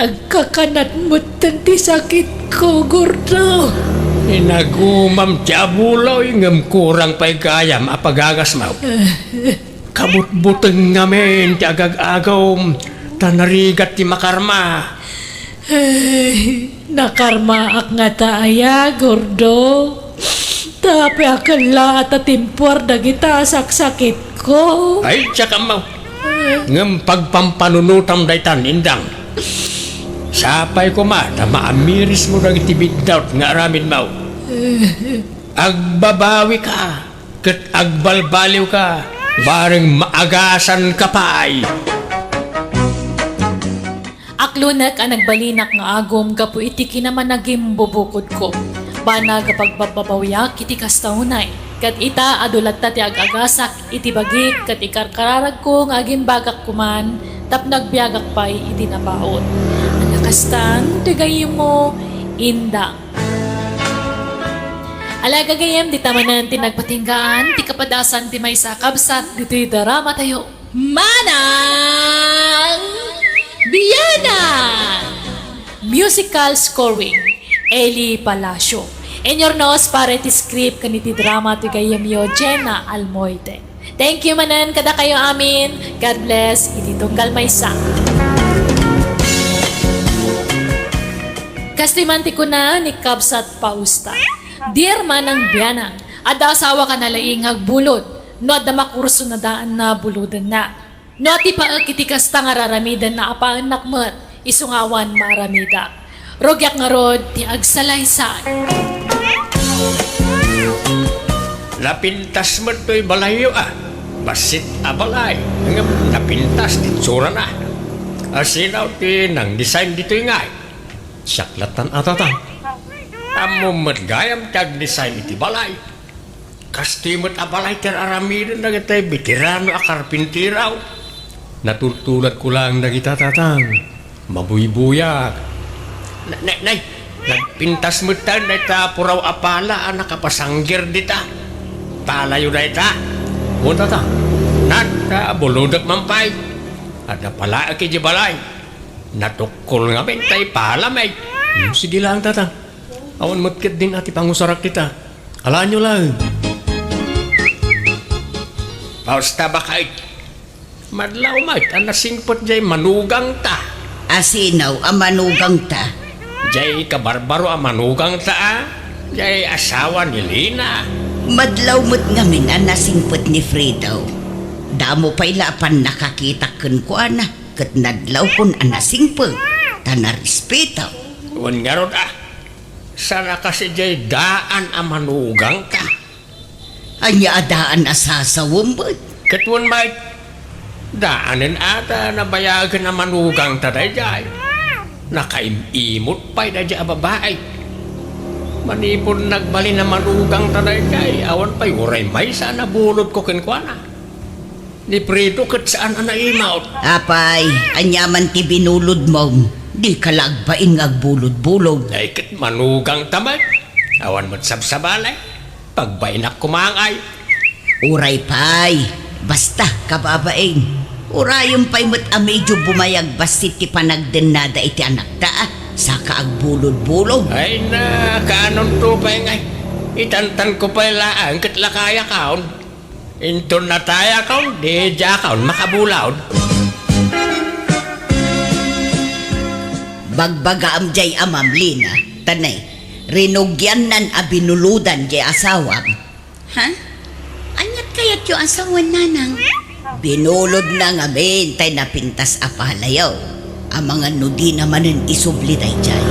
agkakanat metten ti sakitko, Gordo. Inagumam ti abuloy, ngem kurang pay gayam a pagagasmo. Kabutbuteng ngamin ti agag-agum, ta narigat ti makarma. Ay, nakarmaak ngata aya, Gordo? Ta apay a kella a tatimpuar dagita a saksakitko? Ay, diak ammo. Ngem pagpampanunotam daytan, Indang. Sapay koma ta maamirismo dagiti biddaut nga aramidmo. Agbabawika. Ket agbalbaliwka, bareng maagasanka pay. Aklonek a nagbalinak nga agum gapu iti kinamanagimbubukodko. Banag a pagbabbabawiak iti kasta unay. Ket ita, adu latta ti ag-agasak iti bagik ket ikarkararagko nga agimbagak koman tapno agbiagak pay iti napaut. Ania kastan ti gayyemmo, Indang? Ala, gagayyem, dita manen ti nagpatinggaan ti kapadasan ti maysa a kabsat ditoy dramatayo. Manang Bianang! Musical scoring, Eli Palacio. Inyurnos para iti script ken iti drama ti gayyemyo, Jenna Almoite. Thank you manen kadakayo amin. God bless iti tunggal maysa. Kastoy man ti kuna ni Kabsat Fausta, "Dear Manang Bianang, adda asawak a nalaing nga agbulod. No adda makurso na daan na, bulodenna. No atipaek iti kasta nga raramidenna, apaennak met, isu nga awan maaramidak. Rugiak ngarud ti agsalaysay." Napintas met toy balayyo a. Bassit a balay, ngem napintas ti itsurana. A sino ti nang-design ditoy ngay? Siak lattan a, Tatang. Ammom met gayam ti ag-design iti balay. Kastoy met a balay ti ar-aramiden dagiti veterano a karpintero. Natultuladko laeng dagita, Tatang. Mabuybuyak. Na-, na-, nay, nagpintas metten dayta puraw a pala a nakapasangger dita. Palayo dayta. O, Tatang, nagkabulodek man pay. Adda palaek idiay balay. Natukkol ngamin tay pala met. Hmm, sige laeng, Tatang. Awan met ketdin a ti pangusarak dita. Alaenyo laeng. Basta bakay. Madlaw met a nasingpet jay manugangta. A sino a manugangta? Jay kabarbaro a manugangta a. Jay asawa ni Lina. Madlaw met ngamin a nasingpet ni Frido. Damo pay la a pannakakitak kenkuana, ket nadlawkon a nasingpet, ta narespeto. Wen ngarud a, saan a kas idiay daan a manugangta? Ania a daan a sasawem met? Ket wen met, daanen a ta nabayagen a manugangta daydiay. Nakaim-imot pay daydiay a babai. Manipud nagbalin a manugangta daydiay, awan pay uray maysa a nabulodko kenkuana. Ni Frido ket saan a naimot. Apay, ania man ti binulodmo? Dika la agbain nga agbulod-bulod. Ay, ket manugangta met. Awan met sabsabali. Pagbainak koma ngay. Uray pay, basta kababain. Urayem pay met a medyo bumayag bassit ti panagdennada iti anakta, a, saka agbulod-bulod. Ay na, kaanonto pay ngay. Itantanko pay laeng ket lakayakon. Inton natayakon, diakon makabulod. Bagbagaam diay amam, Lina, ta ne, rinugiannan a binulodan diay asawam. Ha? Aniat kayatyo a sawen, nanang? Binulodna ngamin tay napintas a palayo. Amangan no dina manen isubli daydiay.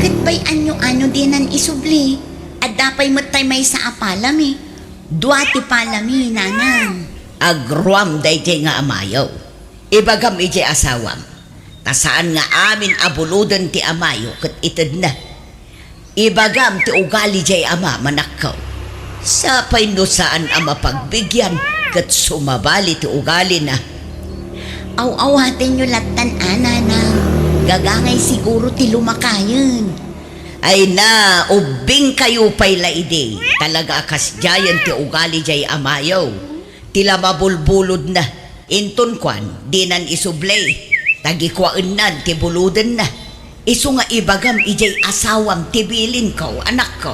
Ket bay-anyo a no dinan isubli? Adda pay met tay maysa a palami. Dua ti palami, nanang. Agruam daydiay nga amayo. Ibagam idiay asawam. Ta saan nga amin a buloden ti amayo ket itedna. Ibagam ti ugali diay amam, anakko. Sapay no saan a mapagbigian ket sumabali ti ugalina. Aw-awatenyo lattan a, nanang. Gagangay siguro ti lumakayen. Ay na, ubbingkayo pay la idi. Talaga a kasdiayen ti ugali diay amayo. Ti la mabulbulodna. Inton kuan, dinan isubli. Ta gikuaennan ti bulodenna. Isu nga ibagam idiay asawam ti bilinko, anakko.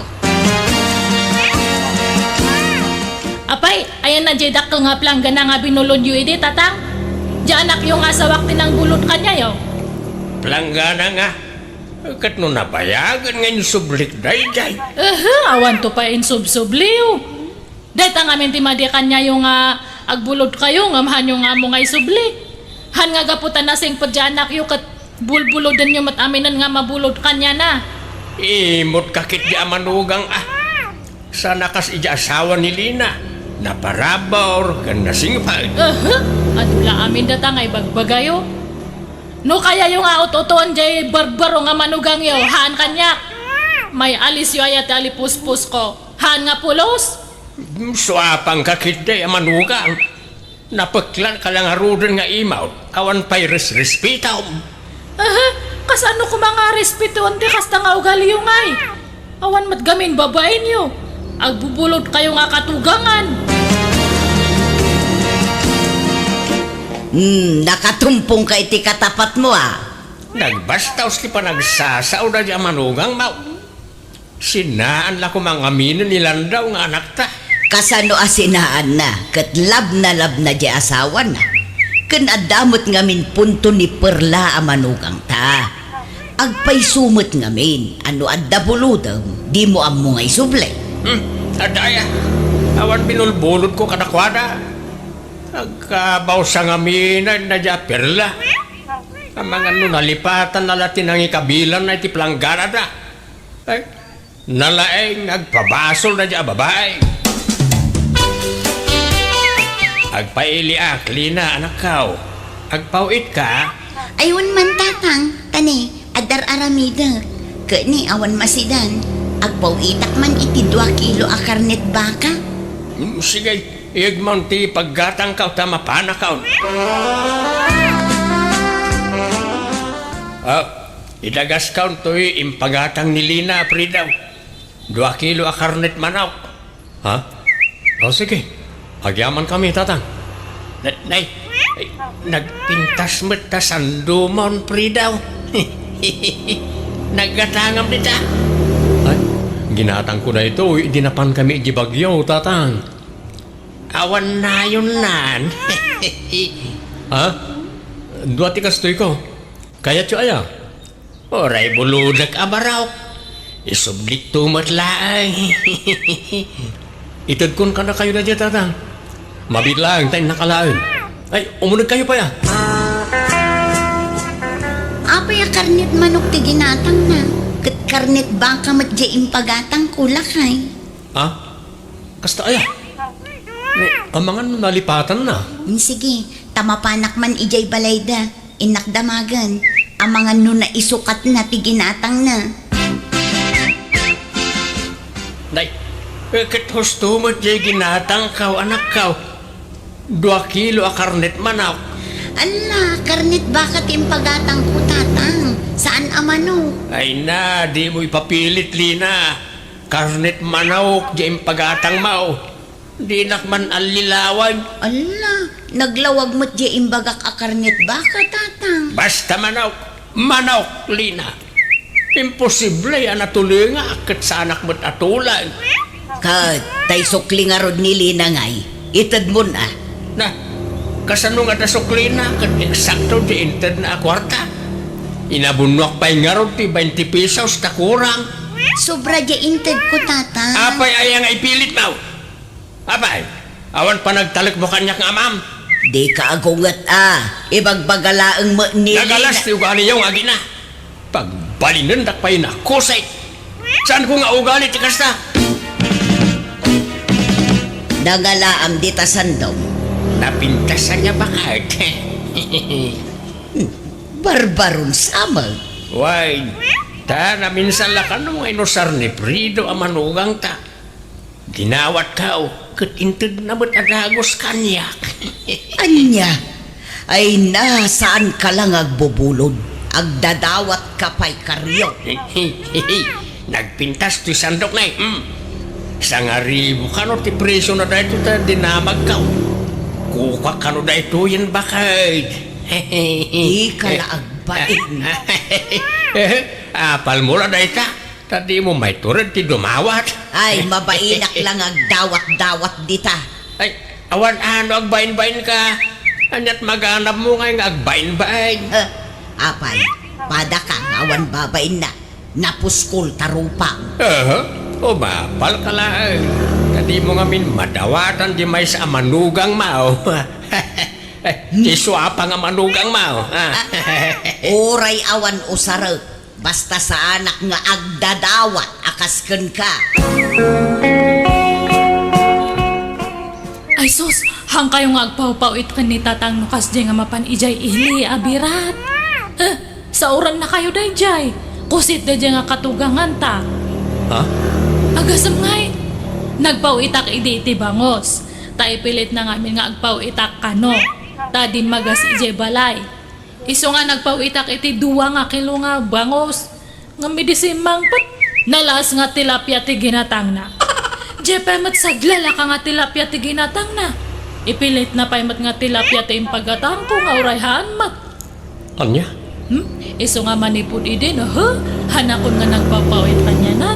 Apay, ayanna diay dakkel nga planggana nga binulodyo idi, tatang? Diay anakyo nga asawak ti nangbulod kaniayo. Planggana nga? Ket no nabayagen nga insublik daydiay. Ehe, awanto pay insubsubliyo. Dayta ngamin ti madi kaniayo nga agbulodkayo ngem haanyo nga ammo nga isubli. Haan nga gapu ta nasingpet diay anakyo ket bulbulodenyo met aminen nga mabulod kaniana. Imot ka ketdi a manugang a. Saan a kas idiay asawa ni Lina. Naparabur ken nasingpet. Ehe, adu la amin data nga ibagbagayo. No kayayo nga ut-utoen diay barbaro nga manugangyo, haan kaniak. May alisyo aya ti alipuspusko. Haan nga pulos? Suapanka ketdi a manugang. Napeklan ka la ngaruden nga imawd, awan pay resrespetom. Aha, kasano koma nga respetoen ti kasta nga ugaliyo ngay? Awan met gamin babaenyo. Agbubulodkayo nga katugangan. Hmm, nakatumpong ka iti katapatmo, a. Nagbastaos ti panagsasao daydiay a manugang, maw. Sinaan la koma ngaminen ni Landaw nga anakta. Kasano a sinaanna ket labnalabna diay asawana. Ken adda met ngamin punto ni Perla a manugangta. Agpayso met ngamin a no adda bulodem, dimo ammo nga isubli. Hmm, adda aya. Awan binulbulodko kadakuada. Agkabawsa ngaminen daydiay a Perla. Amangan no nalipatanna la ti nangikabilanna iti plangganada. Ay, nalaeng nga agpabasol daydiay a babai. Agpailiak, Lina, anakko. Agpaw-itka? Ay, wen man, tatang, ta ne, adda ar-aramidek. Ket ne, awan masidan. Agpaw-itak man iti dua kilo a karnet baka. Mm, sige, iyegmon ti paggatangko ta mapanakon. Ah, idagaskon toy impagatang ni Lina, Frido. Dua kilo a karnet manok. Ha? O, sige. Agyamankami, tatang. Na-, nay, ay, nagpintas met ta sandomon, Frido. Naggatangam dita. Ay, ginatangko daytoy idi napankami iti bagyo, tatang. Awan nayonnan. Ha? Dua ti kastoyko. Kayatyo aya? Uray bulodek a barok. Isublikto met laeng. Itedkon kadakayo daydiay, Tatang. Mabiit laeng ta innak alaen. Ay, umunegkayo pay, a. Apay a karnet manok ti ginatangna? Ket karnet baka met diay impagatangko, lakay. Ha? Kasta aya? Ni, amangan no nalipatanna. Mm, sige, ta mapanak man idiay balayda. Innak damagen, amangan no naisukatna ti ginatangna. Nay, eh, ket husto met diay ginatangko, anakko. Dua kilo a karnet manok. Ala, karnet baka ti impagatangko, Tatang. Saan a manok. Ay na, dimo ipapilit, Lina. Karnet manok diay impagatangmo. Dinak man allilawan. Ala, naglawag met diay imbagak a karnet baka, Tatang. Basta manok, manok, Lina. Imposible a natulengak ket saanak met a tuleng. Ket tay sukli ngarud ni Lina ngay, itedmon a. Na, kasano nga ta suklina ket eksakto diay intedna a kuarta? Inabunnoak pay ngarud ti baynte pesos ta kurang. Sobra diay intedko, Tatang. Apay aya nga ipilitmo? Apay, awan panagtalekmo kaniak nga amam? Dika agunget a, ibagbaga laeng met ni Lina. Nagalas ti ugaliyo nga agina. Pagbalinendak pay nakusit. Saanko nga ugali ti kasta? Nangalaam dita sandok. Napintas ania baket? Barbaron sa met. Way, ta naminsan la kano nga inusar ni Frido a manugangta. Dinawatko, ket intedna met a dagus kaniak. Ania? Ay na, saanka la nga agbubulod. Agdadawatka pay karyot. Nagpintas toy sandok, nay. Hmm. Sangaribu kano ti presio na daytoy ta dinamagko. Kukuak kano daytoyen baket. Dika la agbain. Apalmo la dayta. Ta dimo maitured ti dumawat. Ay, mabainak la nga agdawat-dawat dita. Ay, awan a no agbainbainka. Ania't maganabmo ngay nga agbainbain? Eh, apay, padaka nga awan babainna. Napuskol ta rupang. Aha, umapalka laeng. Ta dimo ngamin madawatan ti maysa a manugangmo. Ti suapa nga manugangmo, a. Ah, uray awan usarek. Basta saanak nga agdadawat a kas kenka. Ay sus, haankayo nga agpawpaw-it ken ni Tatang no kasdiay nga mapan idiay ili a birat. Eh, saorannakayo daydiay. Kusit daydiay nga katuganganta. Ha? Agasem ngay, nagpaw-itak idi iti bangus. Ta ipilitna ngamin nga agpaw-itak kano. Ta dimmagas idiay balay. Isu nga nagpaw-itak iti dua nga kilo nga bangus, ngem idi simmangpet, nalaas nga tilapia ti ginatangna. Diay pay met saglalaka nga tilapia ti ginatangna. Ipilitna pay met nga tilapia ti impagatangko nga uray haan met. Ania? Hmm? Isu nga manipud idi, no, he? Hanakon nga nagpapaw-it kanianan.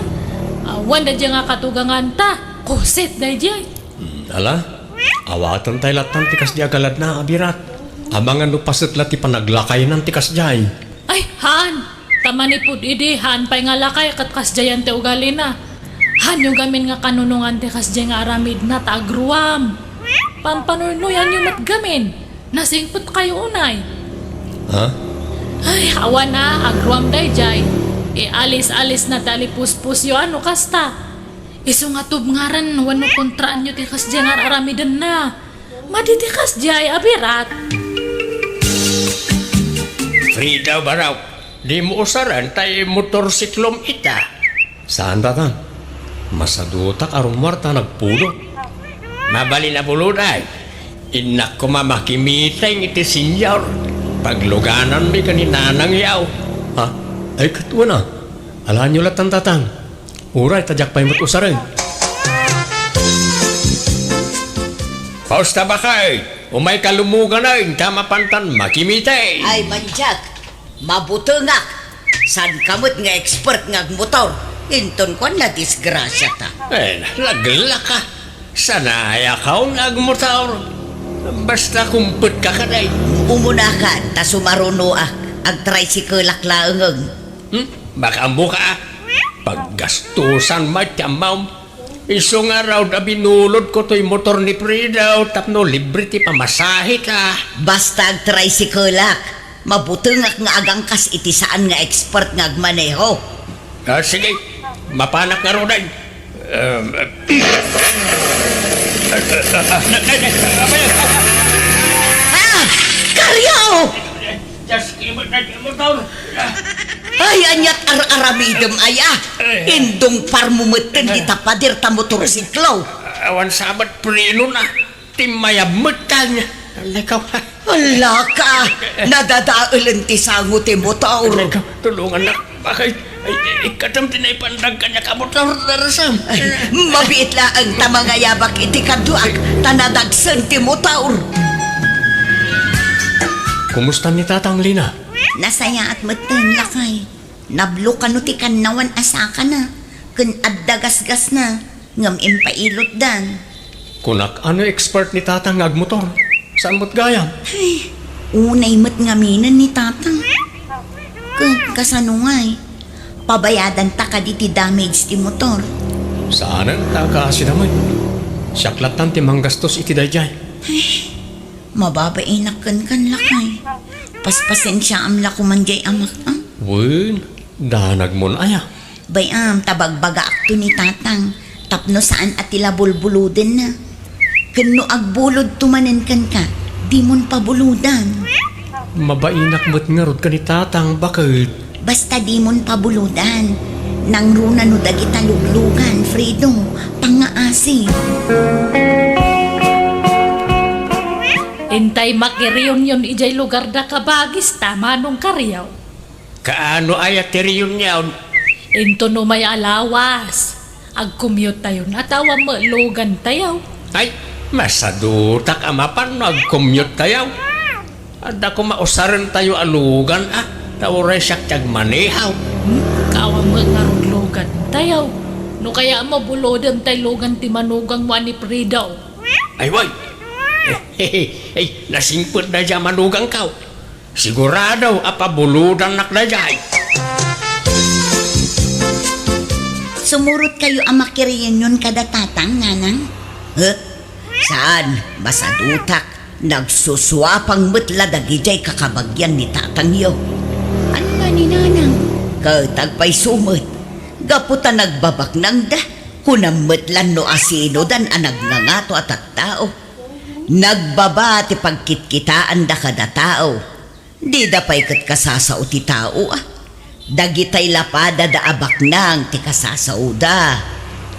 Awan daydiay nga katuganganta. Kusit daydiay. Hmm, ala? Awaten tay lattan ti kasdi a galadna a birat. Amangan no paset la ti panaglakaynan ti kasdiay. Ay, haan! Ta manipud idi, haan pay nga lakay ket kasdiayen ti ugalina. Haanyo gamin nga kanunongan ti kasdiay nga aramidna ta agruam. Pampanuynuyanyo met gamin. Nasingpetkayo unay. Ha? Ay, awan a, agruam daydiay. Ialis-alisna ti alipuspusyo a no kasta. Isu nga tubngaran wenno kontraanyo ti kasdiay nga ar-aramidenna. Madi ti kasdiay a birat. Frida, Barok, dimo usaren tay motorsiklom ita. Saan, Tatang? Masadutak a rummuar ta nagpudot. Mabalin a pulod ay. Innak koma makimiteng iti senior. Paglugananmi ken ni Nanang Yaw. Ha? Ay, ket wen a. Alaenyo lattan, Tatang. Uray ta diak pay met usaren. Pausta, baket, umayka lumuganen ta mapantan makimiteng. Ay, mandiak, mabutengak. Saanka met nga expert nga agmotor. Inton kuan, nadisgrasiata. Eh, naglaka. Sanayakon nga agmotor. Basta kumpetka kadi. Umunakan, ta sumarunoak. Agtricycle-ak laengen. Hmm? Baka ammoka, a? Paggastusan met ti ammom. Isu ngarud a binulodko toy motor ni Frida tapno libre ti pamasaheta. Basta agtricycle-ak, mabutengak nga agangkas iti saan nga expert nga agmaneho. Ah, sige, mapanak ngaruden. Um, Ah! Karyo! Just give it that motor. Ay, ania't ar-aramidem, aya? Indungparmo metten dita pader ta motorsiklo. Awan sabet prenona. Timmayab met kaniana. Alay ka. Alaka, nadadaelen ti sango ti motor. Alay ka, tulongannak. Bakit? Ay, ikkatem ti naipandag kaniak a motor, darasam. Ay, mabiit laeng ta mangayabak iti kaduak, ta nadagsen ti motor. Kumusta ni Tatang, Lina? Nasayaat metten, lakay. Nablo kano ti kannawan a sakana, ken adda gasgasna, ngem impailotdan. Kunak, ano expert ni Tatang nga agmotor? Saan met gayam? Ay, unay met ngaminen ni Tatang. Ket kasano ngay? Pabayadanta kadi ti damage ti motor? Saanen ta kaasina met. Siak lattan ti manggastos iti daydiay. Ay, mababainak kenkan, lakay. Paspasensiaam la koman diay amak, a? Wen, danagmon aya? Bay-am ta bagbagaakto ni Tatang tapno saan a ti la bulbulodenna. Ken no agbulodto manen kenka, dimon pabulodan. Mabainak met ngarud ken ni Tatang, baket. Basta dimon pabulodan. Nangruna no dagita luglugan, Fredo, pangngaasi. Intay makireunion idiay lugarda, kabagis, ta Manong Kariaw. Kaano aya ti reunion? Inton umay a lawas, agcommute-tayon a ta awan met lugantayo. Ay, masadutak a mapan no agcommute-tayo. Adda koma usarentayo a lugan, a, ta uray siak ti agmaneho. Hmm, awan met ngarud lugantayo. No kaya, mabulodem tay lugan ti manugangmo a ni Fredo. Ay, way! Ay, nasingpet daydiay a manugangko. Sigurado a pabulodannak daydiay. Sumurotkayo a makireunion kada Tatang, Nanang? Huh? Saan, masadutak. Nagsusuapang met la dagidiay kakabagian ni Tatangyo. Ania ni Nanang? Ket agpayso met, gapu ta nagbabaknangda, kunam met la no asinodan a nagngangato a tattao. Nagbaba ti pagkitkitaanda kada tao. Dida pay ket kasasao ti tao, a. Dagitay la padada a baknang ti kasasaoda.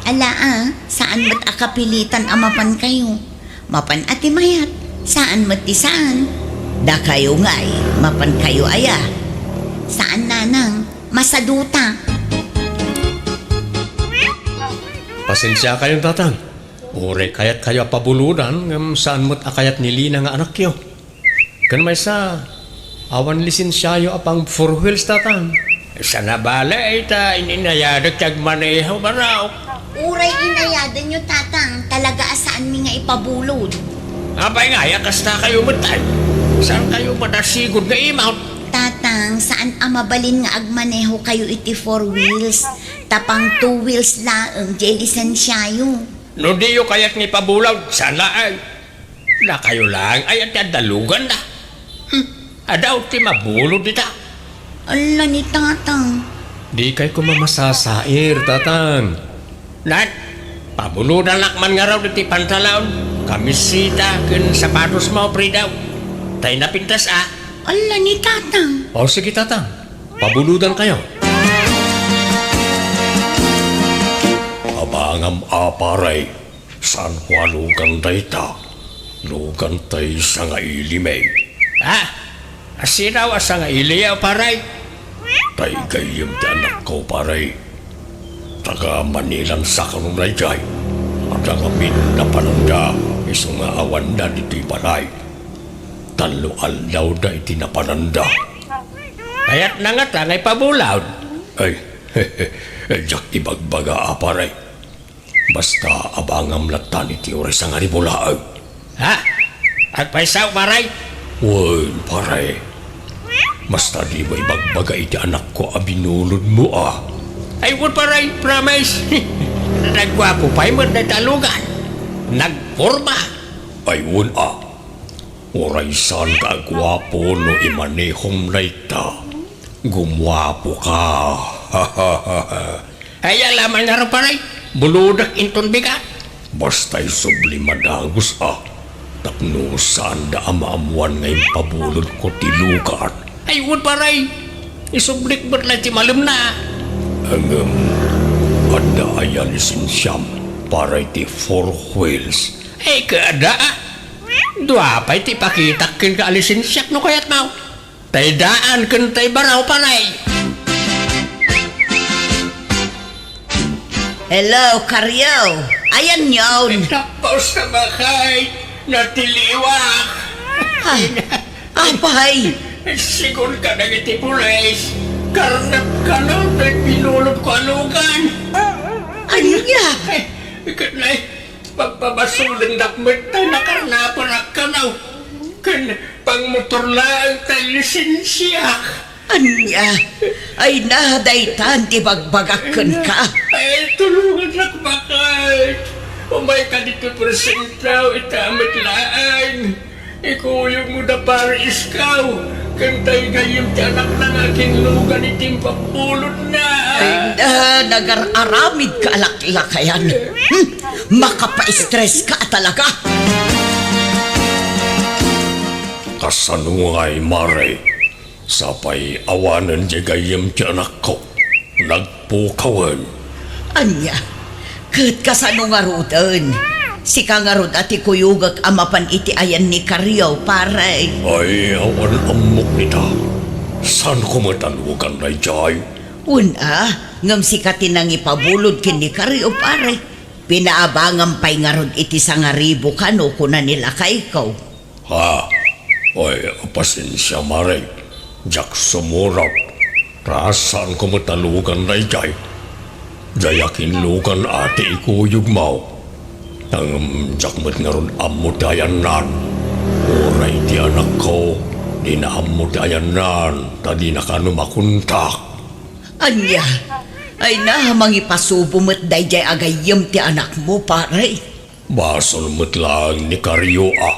Ala, a, saan met a kapilitan a mapankayo. Mapan a ti mayat, saan met ti saan. Dakayo ngay, mapankayo aya? Saan, Nanang, masaduta. Pasensiakayon, Tatang. Uray kayatkayo a pabulodan, ngem saan met a kayat ni Lina nga anakyo. Ken maysa, awan lisensiayo a pang four wheels, Tatang. Saan a bale, ta in-inayadek ti agmaneho, baro. Uray inayadenyo, Tatang, talaga a saanmi nga ipabulod. Apay nga aya kastakayo met, ay? Saankayo madasigud nga imaw? Tatang, saan a mabalin nga agmaneho kayo iti four wheels, ta pang two wheels laeng diay lisensiayo. No diyo kayat nga ipabulod, saan laeng. Dakayo laeng aya ti adda luganda. Hmm, adu ti mabulod dita. Ala ni Tatang. Dikay koma masasair, Tatang. Nan, pabulodannak man ngarud iti pantalon, kamiseta, ken sapatosmo, Fredo. Tay napintas, a. Ala ni Tatang. O, sige, Tatang. Pabulodankayo. Abangam a, pare. Saan a lugan dayta? Lugan tay sangailimi. Ha? Asino a sangailiyo, pare? Tay gayyem ti anakko, pare. Taga Manilan sa kanunay jay. Adda ngamin napananda, isu nga awanda ditoy balay. Tallo aldawda iti napananda. Kayatna ngata nga ipabulod? Ay, diak ibagbaga a, pare. Basta abangam lattan iti oras a nga ribu laeng. Ha? Agpayso, pare? Wen, pare. Basta dimo ibagbaga iti anakko a binulodmo, a. Ay, wen, pare, promise. Nagguapo pay met dayta a lugan. Nagporma. Ay, wen a. Uray saan ka a guapo no imanehom dayta. Gumuapo ka. Ay, ala man ngarud, pare. Bulodek inton bigat. Basta isubli madagus a. Tapno saanda a maammuan nga impabulodak ti lugan. Ay, wen, pare. Isublik met la ti malemna. Ngem, adda aya lisensiam para iti four wheels? Ay, kada. Dua pay ti ipakitak kenka a lisensiak no kayatmo. Tay daan ken tay baraw, pare. Hello, Karyo. Ayan yon. Tapos na ba kay natiliwak? Ah, apay. Sigun ka dagiti pulis. Karnap ka no, tay pinulot ko a lugan. Ania? Ay, ket nay, pagpabasolendak met tay nakarnapanak kano. Ken pangmotor laeng tay lisensiak. Ania? Ay na, daytan ti bagbagak kenka. Ay, tulongannak, baket. Umayka ditoy presentaw, ita met laeng. Ikuyogmo da pare Iskaw, ken tay gayyem ti anakna nga akinlugan iti impabbulodna. Ay na, nagar-aramid ka a laklakayan. Hmm, makapaistres ka talaga. Kasano ngay, mare? Sapay awanen diay gayyem ti anakko. Nagpukawen. Ania? Ket kasano ngaruden? Sika ngarud a ti kuyogek a mapan iti ayan ni Karyo, pare. Ay, awan ammok dita. Saanko met a lugan daydiay? Wen a, ngem sika ti nangipabulod ken ni Karyo, pare. Pinaabangam pay ngarud iti sangaribu kano, kuna ni lakayko. Ha? Ay, pasensia, mare. Diak sumurat. Ta saanko met a lugan daydiay. Diay akinlugan a ti ikuyogmo. Ngem diak met ngarud ammo ti ayannan. Uray ti anakko, dina ammo ti ayannan, ta dina kano makontak. Ania? Ay na, mangipasubo met daydiay a gayyem ti anakmo, pare. Basol met laeng ni Karyo a.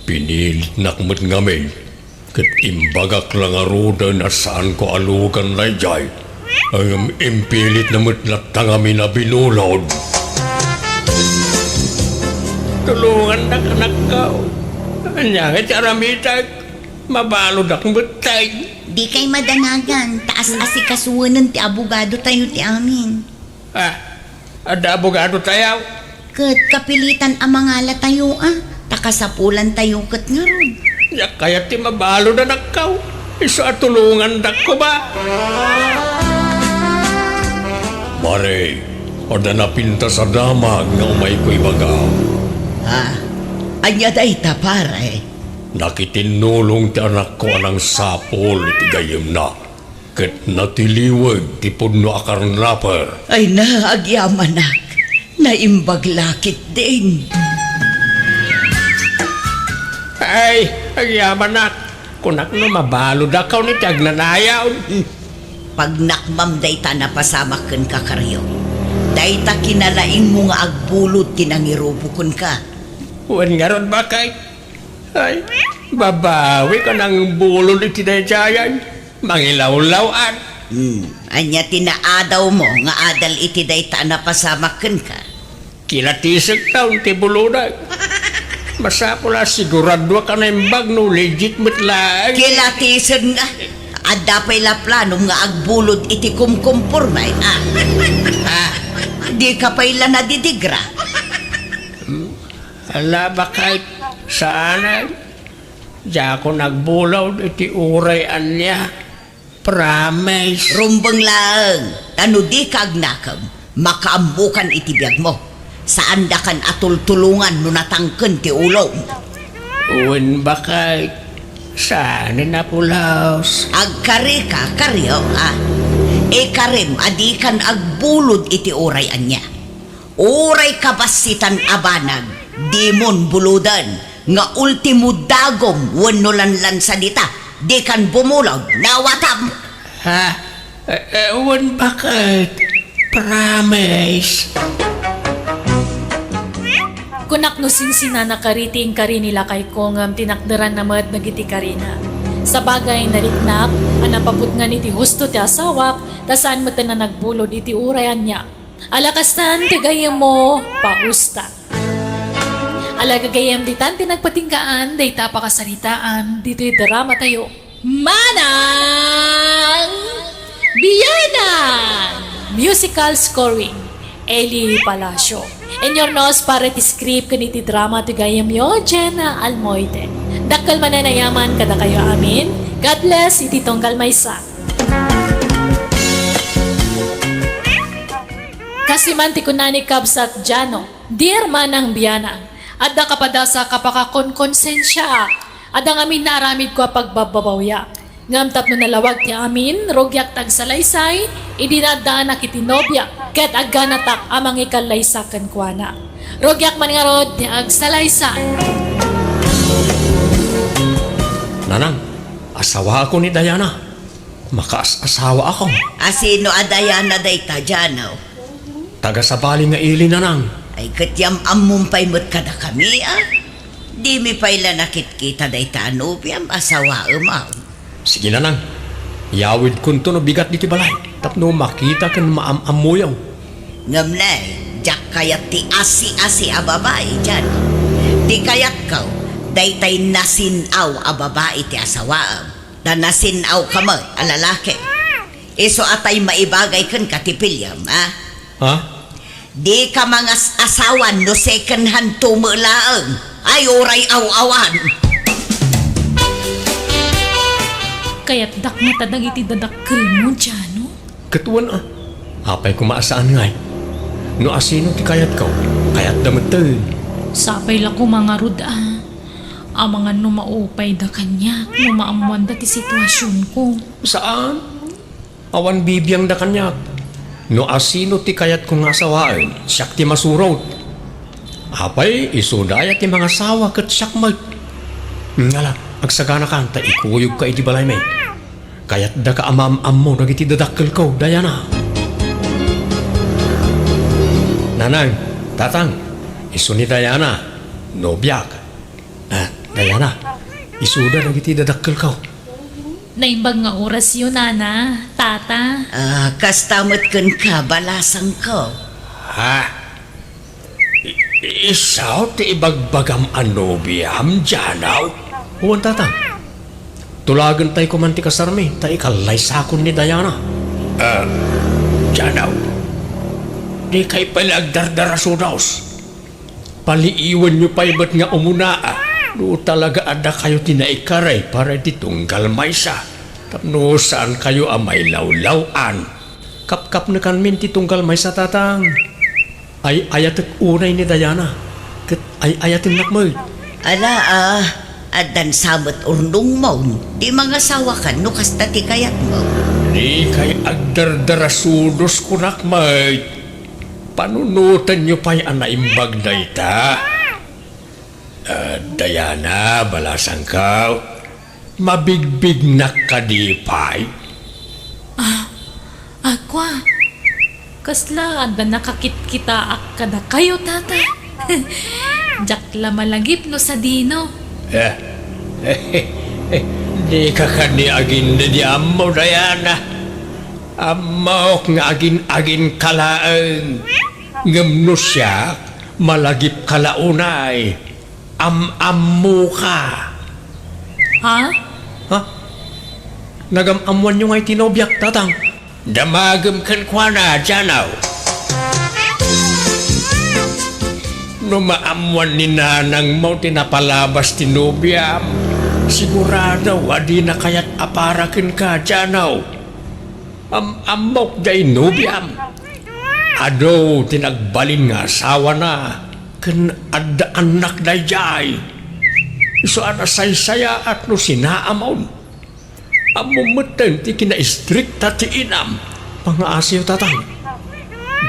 Pinilitnak met ngamin, ket imbagak la ngaruden a saanko a lugan daydiay. Ngem impilitna met latta ngamin a binulod. Tulongannak, anakko. Ania ngay ti aramidak? Mabaludak met tay. Dikay madanagan, ta as-asikasuenen ti abogadotayo ti amin. Ah, adda abogadotayo? Ket kapilitan a mangalatayo, a, ta kasapulantayo ket ngarud. Diak kayat ti mabalud, anakko. Isu a tulongandakko ba? Mare, adda napintas a damag nga umayko ibaga. Ha? Ania dayta, pare? Nakitinnulong ti anakko a nangsapul iti gayyemna. Ket natiliweg ti pudno a karnaper. Ay na, agyamanak. Naimbag la ketdin. Ay, agyamanak. Kunak no mabaludakon iti agnanayon. Pagnakmam dayta a napasamak kenka, Karyo. Dayta kinalaingmo nga agbulod ti nangirubo kenka. Wen ngarud, baket. Ay, babawik a nangbulod iti daydiay. Mangilawlaw-an. Hmm, ania ti naadawmo nga adal iti dayta a napasamak kenka? Kilatisek taon ti bulodek. Masapul a siguraduak a naimbag no legit met laeng. Kilatisek nga. Adda pay la planom nga agbulod iti kumkumporme, a? A, dika pay la nadidigra? Hmm? Ala, baket, saanen. Diakon agbulod iti uray ania. Promise. Rumbeng laeng, ta no dika agnakem, makaammokan iti biagmo. Saandakan a tultulongan no natangken ti ulom. Wen, baket, saanen a pulos. Agkarika, Karyo, a. Ikarim a dikan agbulod iti uray ania. Uray kabassitan a banag, dimon buloden, nga ultimo dagom wenno lanlansa dita, dikan bumulod, nawatam. Ha? E, e, wen, baket? Promise. Kunak no sinsinana kari ti inkari ni lakayko ngem tinakderanna met dagiti karina. Sabagay, nariknak a napabutngan iti husto ti asawak, ta saan metten a nagbulod iti uray ania. Ala kastan ti gayyemmo, pausta. Ala gagayyem, ditan ti nagpatinggaan dayta a pakasaritaan ditoy drama tayo. Manang Biyanan! Musical scoring, Eli Palacio. Inurnos para iti script ken iti drama ti gayyemyo, Jenna Almoite. Dakkel manen a yaman kadakayo amin. God bless iti tunggal maysa. Kasi man ti kunani, Kabsat Jano, Dear Manang Biyanan, adda kapadasa a pakakonkonsensiaak. Adda ngamin naaramidko a pagbabbabawiak. Ngem tapno nalawag ti amin, rugiak ti agsalaysay idi naaddaanak iti nobiak ket agganatak a mangikallaysa kenkuana. Rugiak man ngarud ti agsalaysay. Nanang, asawaakon ni Diana. Makaas-asawaakon. A sino a Diana dayta, Jano? Taga-Sabali nga ili, Nanang. Ay, ket yam-ammom pay met kadakami, a? Dimi pay la nakitkita dayta a nobiam, asawaem, a? Sige, Nanang. Yawidkonto no bigat ditoy balay tapno makita ken maam-ammoyo. Ngem ne, diak kayat ti asi-asi a babai, Jano. Ti kayatko, daytay nasin-aw a babai ti asawaem. Ta nasin-awka met a lalaki. Isu a tay maibagay kenka ti piliem, a? Ha? Dika mangas-asawa no second hand to met laeng. Ay, uray aw-awan. Kayatdak ngata dagiti dadakkelmo, Jano? Ket wen a. Apay koma a saan ngay? No asino ti kayatko, kayatda metten. Sapay la koma ngarud a. Amangan no maupayda kaniak no maammoanda ti situasionko. Saan? Awan bibiangda kaniak. No asino ti kayatko nga asawaen, siak ti masurot. Apay, isuda aya ti mangasawa ket siak met. Ngala, agsaganakan ta ikuyogka iti balaymi. Kayatdaka a maam-ammo dagiti dadakkelko, Diana. Nanang, tatang, isu ni Diana, nobiak. Ah, Diana, isuda dagiti dadakkelko. Naimbag nga orasyo, nana, tata. Ah, kasta met kenka, balasangko. Ha? I- isu ti ibagbagam a nobiam, Janaw? Wen, tata. Tulagentay koman ti kasarmi, ta ikallaysakon ni Diana. Ah, Janaw, dikay pay la agdardarasudos. Paliiwenyo pay met nga umuna, a, no talaga a dakayo ti naikari para iti tunggal maysa, tapno saankayo a mailawlaw-an. Kapkapnekanmin ti tunggal maysa, tatang. Ay-ayatek unay ni Diana, ket ay-ayatennak met. Ala, a, addan sa met urnongmo, di mangasawakan no kasta ti kayatmo. Dikay agdardarasudos, kunak met. Panunotenyo pay a naimbag dayta. Ah, Diana, balasangko, mabigbignak kadi pay? Ah, ah, kua, kasla adda nakakitkitaak kadakayo, tata? Diak la malagip no sadino. Eh, dika kadi agin-, di ammo, Diana. Ammok nga agin-agin ka laeng. Ngem no siak, malagipka la unay. Am-ammoka. Ha? Ha? Nagam-ammoanyo ngay ti nobiak, tatang? Damagem kenkuana, Janaw. No maammoan ni nanangmo ti napalabas ti nobiam, sigurado a dina kayat a para kenka, Janaw. Am-ammok jay nobiam. Adu ti nagbalin nga asawana ken adda annak daydiay. Isu a nasaysayaat no sinaamon. Ammom metten ti kinaistrikta ti inam. Pangngaasiyo, tatang.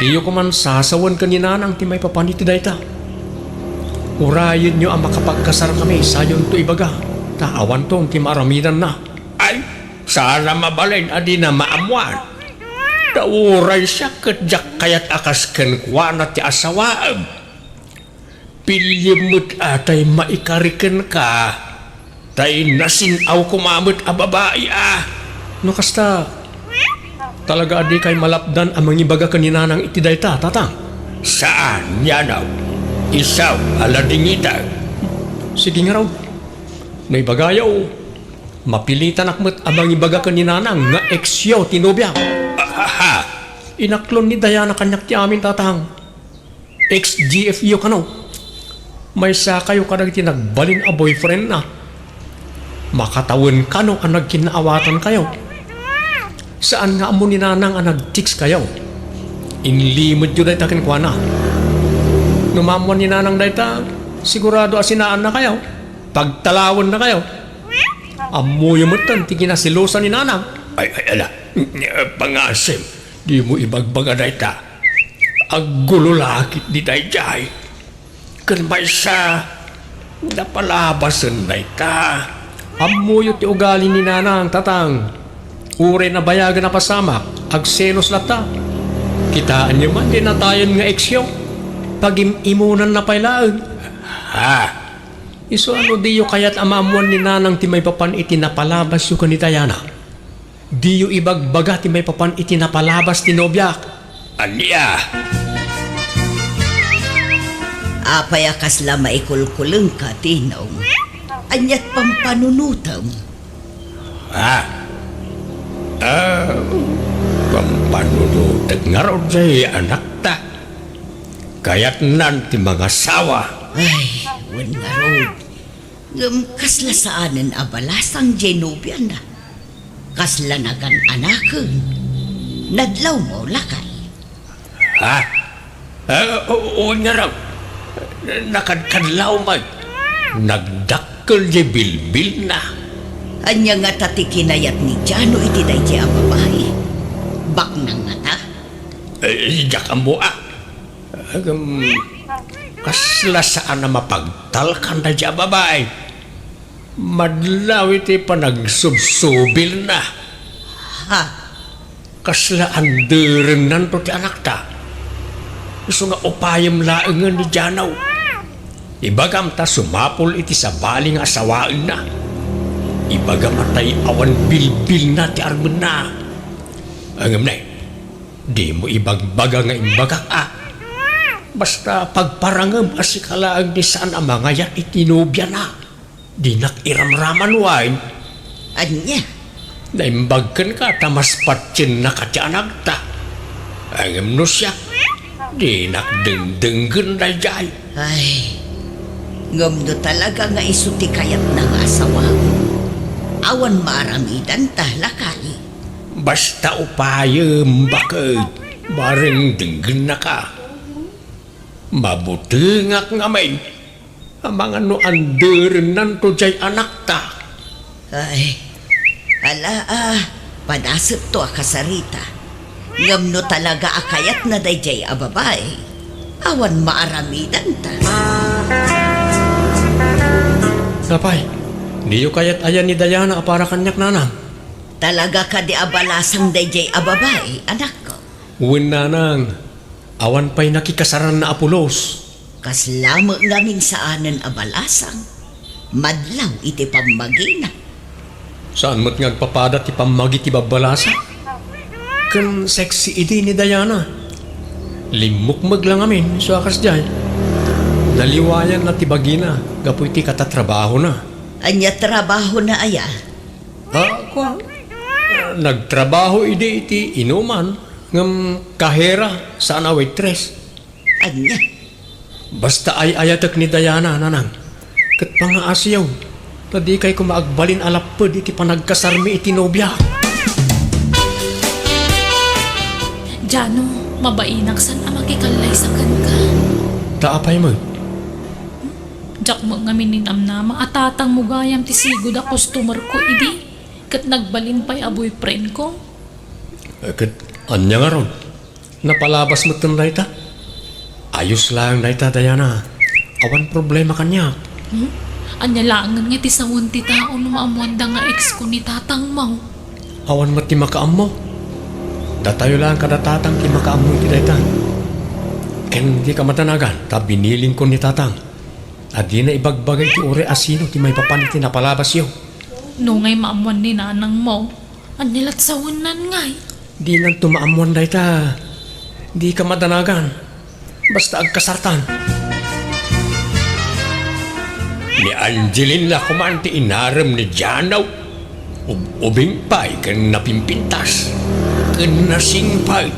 Diyo koman sasawen ken ni nanang ti maipapan iti dayta. Urayenyo a makapagkasarkami, sayonto ibaga, ta awanton ti maaramidanna. Ay, saan a mabalin a dina maammoan. Ta uray siak ket diak kayat a kas kenkuana ti asawaem. Piliem met a tay maikari kenka, tay nasin-aw koma met a babai a. No kasta, talaga a dikay malapdan a mangibaga ken ni Nanang iti dayta, Tatang? Saan, Jano. Isu a ladingitan. Sige ngarud. No ibagayo, mapilitanak met a mangibaga ken ni Nanang nga exyo ti nobiak. Ahaha. Inaklon ni Diana kaniak ti amin, Tatang. Ex-G F yo kano. Maysakayo kadagiti nagbalin a boyfriendna. Makatawen kano a nagkinnaawatankayo. Saan nga ammo ni Nanang a nag-text kayo. Inlimedyo dayta kenkuana. No maammuan ni Nanang dayta, sigurado a sinaannakayo. Pagtalawennakayo. Ammoyo metten ti kinaselosan ni Nanang. Ay, ay, ala. Pangasim, dimo ibagbaga dayta. Aggulo la ketdi daydiay. Ken maysa, napalabasen dayta. Ammoyo ti ugali ni Nanang, Tatang. Uray nabayagen a pasamak, agselos latta. Kitaenyo man ti natayen nga exyo. Pagim-imonanna pay laeng. Ha? Isu a no diyo kayat a maammuan ni Nanang ti maipapan iti napalabasyo ken ni Diana, diyo ibagbaga ti maipapan iti napalabas ti nobiak. Ania? Apay a kasla maikulkulengka, Tinong? Ania't pampanunotem? Ah, ah, pampanunotek ngarud jay anakta. Kayatnan ti mangasawa. Ay, wen ngarud. Ngem kasla saanen a balasang jay nobiana. Kasla nagan-anaken. Nadlawmo, lakay. Ha? Ah, o, o, ngarud. Nakadkadlaw met. Nagdakkel jay bilbilna. Ania ngata ti kinayat ni Jano iti daydiay a babai? Baknang ngata? Eh, diak ammo, ah. Agam, kasla saan a mapagtalkan daydiay a babai. Madlaw iti panagsubsubilna. Ha? Kasla anderennanto ti anakta. Isu nga upayem laengen ni Jano. Ibagam ta sumapul iti sabali nga asawaenna. Ibagam a tay awan bilbilna ti armenna. Ngem ne, dimo ibagbaga nga imbagak a. Basta pagparangem a sika laeng ti saan a mangayat iti nobiana. Dinak iramraman wen. Ania? Naimbag kenka ta mas patiennaka ti anakta. Ngem no siak, dinak dengdenggen daydiay. Ay, ngem no talaga nga isu ti kayatna nga asawaem, awan maaramidanta, lakay. Basta upayem, baket, bareng denggennaka. Mabutengak ngamin. Amangan no anderennanto jay anakta. Ay, ala a, padasetto a kasarita. Ngem no talaga a kayatna daydiay a babai, awan maaramidanta. Apay, diyo kayat aya ni Diana a para kaniak, Nanang? Talaga kadi a balasang daydiay a babai, anakko? Wen, Nanang. Awan pay nakikasaranna a pulos. Kasla met ngamin saanen a balasang. Madlaw iti pammagina. Saan met nga agpapada ti pammagi ti babbalasang? Ken sexy idi ni Diana. Limmukmeg la ngamin, isu a kasdiay. Naliwayanna ti bagina gapu iti katatrabahona. Ania trabahona aya? Ah, kua? Nagtrabaho idi iti inuman, ngem kahera, saan a waitress. Ania? Basta ay-ayatek ni Diana, Nanang. Ket pangaasiyo, ta dikay koma agbalin a lapped iti panagkasarmi iti nobia. Jano, mabainak saan a makikallaysa kenka. Ta apay met? Diak met ngamin ninamnama a tatangmo gayam ti sigud a customer ko idi, ket nagbalin pay a boyfriend ko. Eh, ket ania ngarud? Napalabas metten dayta? Ayos laeng dayta, Diana. Awan problema kaniak. Hmm? Ania laengen nga ti sawen ti tao no maammoanda nga ex ko ni tatangmo? Awan met ti makaammo. Datayo laeng kada tatang ti makaammo iti dayta. Ken dika madanagan ta binilinko ni tatang a dina ibagbaga iti uray a sino ti maipapan iti napalabasyo. No ngay maammoan ni nanangmo, ania lat sawennan ngay? Dinanto maammoan dayta. Dika madanagan. Basta agkasartan. Ni Angeline la koman ti inarem ni Jano. Ub-, ubing pay ken napimpintas. Ken nasingpet.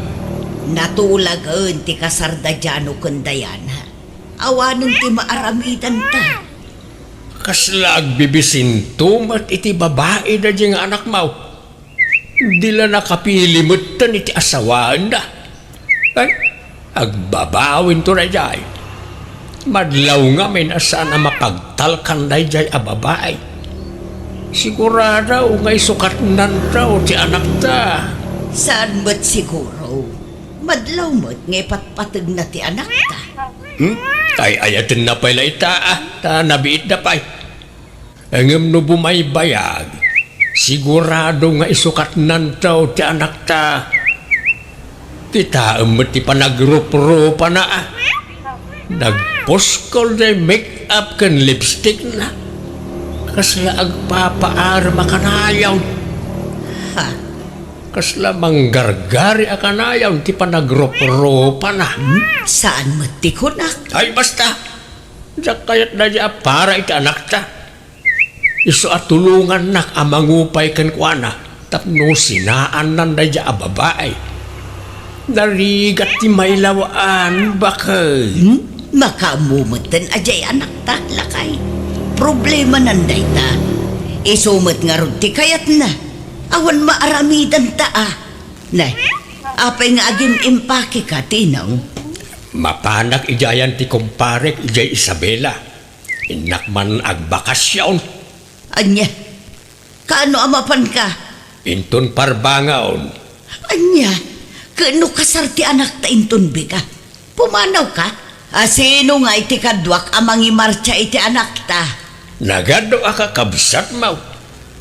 Natulagen ti kasar da Jano ken Diana. Awanen ti maaramidanta. Kasla agbibisinto met iti babai daydiay nga anakmo. Di la nakapili metten iti asawaenna. Ay, agbabawinto daydiay. Madlaw ngamin a saan a mapagtalkan daydiay a babai. Sigurado nga isukatnanto ti anakta. Saan met siguro. Madlaw met nga ipatpategna ti anakta. Hmm? Ay-ayatenna pay la ita, ah, ta nabiitda pay. Ngem no bumaybayag, sigurado nga isukatnanto ti anakta. Kitaem met ti panagruprupana, ah. Nagpuskol ti make-up ken lipstickna. Kasla agpapaarem a kanayon. Ha? Kasla manggargari a kanayon ti panagruprupana. Hmm? Saan met ti kunak? Ay, basta. Diak kayat daydiay a para iti anakta. Isu a tulongannak a mangupay kenkuana tapno sinaannan daydiay a babai. Narigat ti mailawaan, baket. Hmm? Makaammo metten a diay anakta, lakay. Problemanan dayta. Isu met ngarud ti kayatna. Awan maaramidanta, a. Ne, apay nga agim-impakeka, Tinong? Mapanak idiayan ti kumparek idiay Isabela. Innak man agbakasyon. Ania? Kaano a mapanka? Inton parbangon. Ania? Ket no kasar ti anakta inton bigat? Pumanawka? A, sino ngay ti kaduak a mangimartsa iti anakta? Nagadu a kakabsatmo.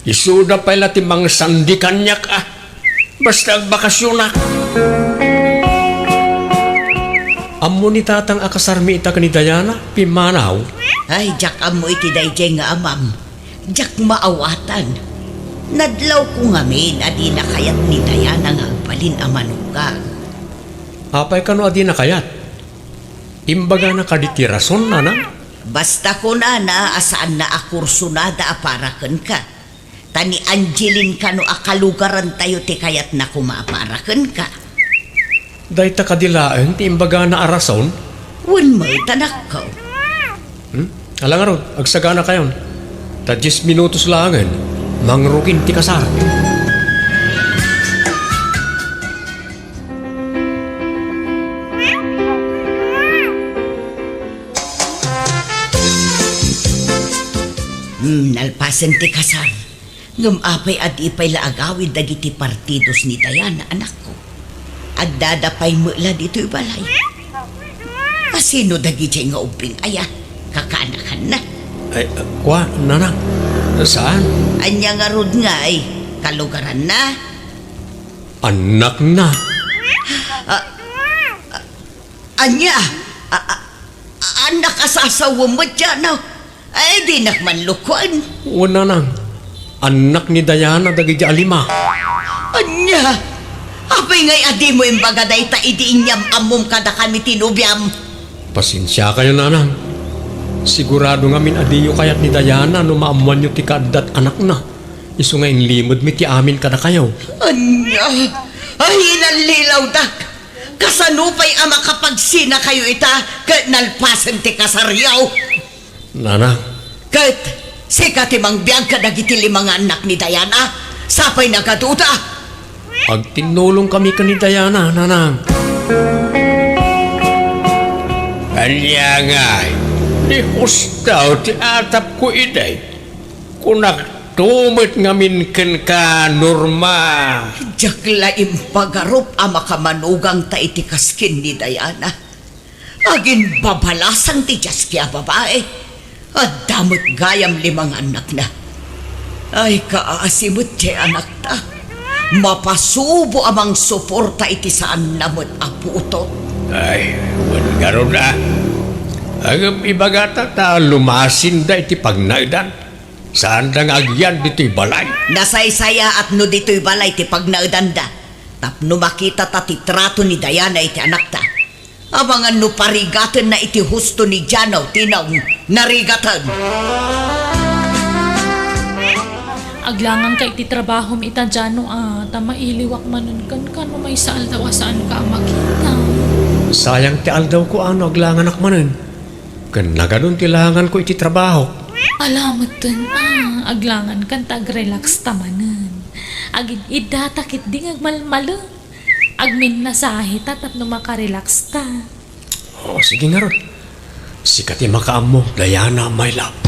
Isuda pay la ti mangsandi kaniak, a. Basta agbakasyonak. Ammo ni tatang a kasarmi ita ken ni Diana, pimmanaw? Ay, diak ammo iti daydiay nga amam. Diak maawatan. Nadlawko ngamin a dina kayat ni Diana nga agbalin a manugang. Apay kano a dina kayat? Imbagana kadi ti rason, nanang? Basta kunana a saanna a kursunada a para kenka. Ta ni Angeline kano a kalugarantayo ti kayatna koma a para kenka. Dayta kadi laeng ti imbagana a rason? Wen met, anakko. Hmm? Ala ngarud, agsaganakayon. Ta dies minutos laengen, mangrugin ti kasar. Hmm, nalpasen ti kasar. Ngem apay a di pay la agawid dagiti partidos ni Diana, anakko? Addada pay met la ditoy balay. A, sino dagidiay nga ubbing aya? Kakaanakanna? Ay, kua, nanang. Saan? Ania ngarud ngay? Kalugaranna? Annakna. A, a, ania? A, a, annak a sasawem met, Jano? Ay, dinak man lukon. Wen, nanang. Annak ni Diana dagiti a lima. Ania? Apay ngay a dimo imbaga dayta idi inyam-ammom kadakami ti nobiam? Pasensiakayo, nanang. Sigurado ngamin a diyo kayat ni Diana no maammoanyo ti kaaddat anakna. Isu nga inlimedmi ti amin kadakayo. Ania? Ay, inallilawdak! Kasano pay a makapagsinakayo ita ket nalpasen ti kasaryo? Nanang. Ket sika ti mangbiag kadagiti lima nga annak ni Diana? Sapay nagaduda? Agtinnulongkami ken ni Diana, nanang. Ania ngay, ni husto ti atapko idi? Kunakto met ngamin kenka, Norma. Diak la impagarup a makamanugangta iti kaskin ni Diana. Aginbabalasang ti diaski a babai. Adda met gayam lima nga annakna. Ay, kaasi met ti anakta. Mapasubo a mangsuporta iti saanna met a putot. Ay, wen ngarud a. Ngem ibagata ta lumasinda iti pagnaedan. Saanda nga agyan ditoy balay. Nasaysayaat no ditoy balay ti pagnaedanda. Tapno makitata ti trato ni Diana iti anakta. Amangan no parigatenna iti husto ni Jano ti naong narigaten. Aglanganka iti trabahom ita, Jano, a, ta mailiwak manen kenka no maysa aldaw a saanka a makita. Sayang ti aldawko a no aglanganak manen. Ken nagadun ti langanko iti trabahok. Ala metten a, aglangankan ta agrelaxta manen. Agid-iddata ketdi nga agmalmalem. Agminnasahe ta tapno makarelax ta. O, sige ngarud. Sika ti makaammo, Diana, my love.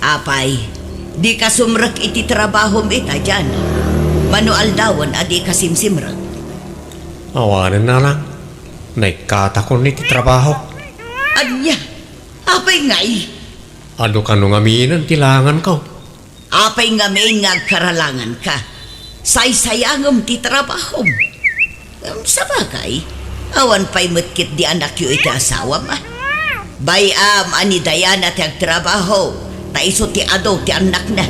Apay, dika sumrek iti trabahom ita, Jan. Mano aldawen a dika simsimrek? Awanen, nanang. Naikkatakon iti trabahok. Ania? Apay ngay? Adu kano ngaminen ti langanko. Apay ngamin nga agkaralanganka? Saysayangem ti trabahom. Em, sabagay, awan pay met ketdi anakyo iti asawam, a. Bay-am a ni Diana ti agtrabaho, ta isu ti adu ti annakna.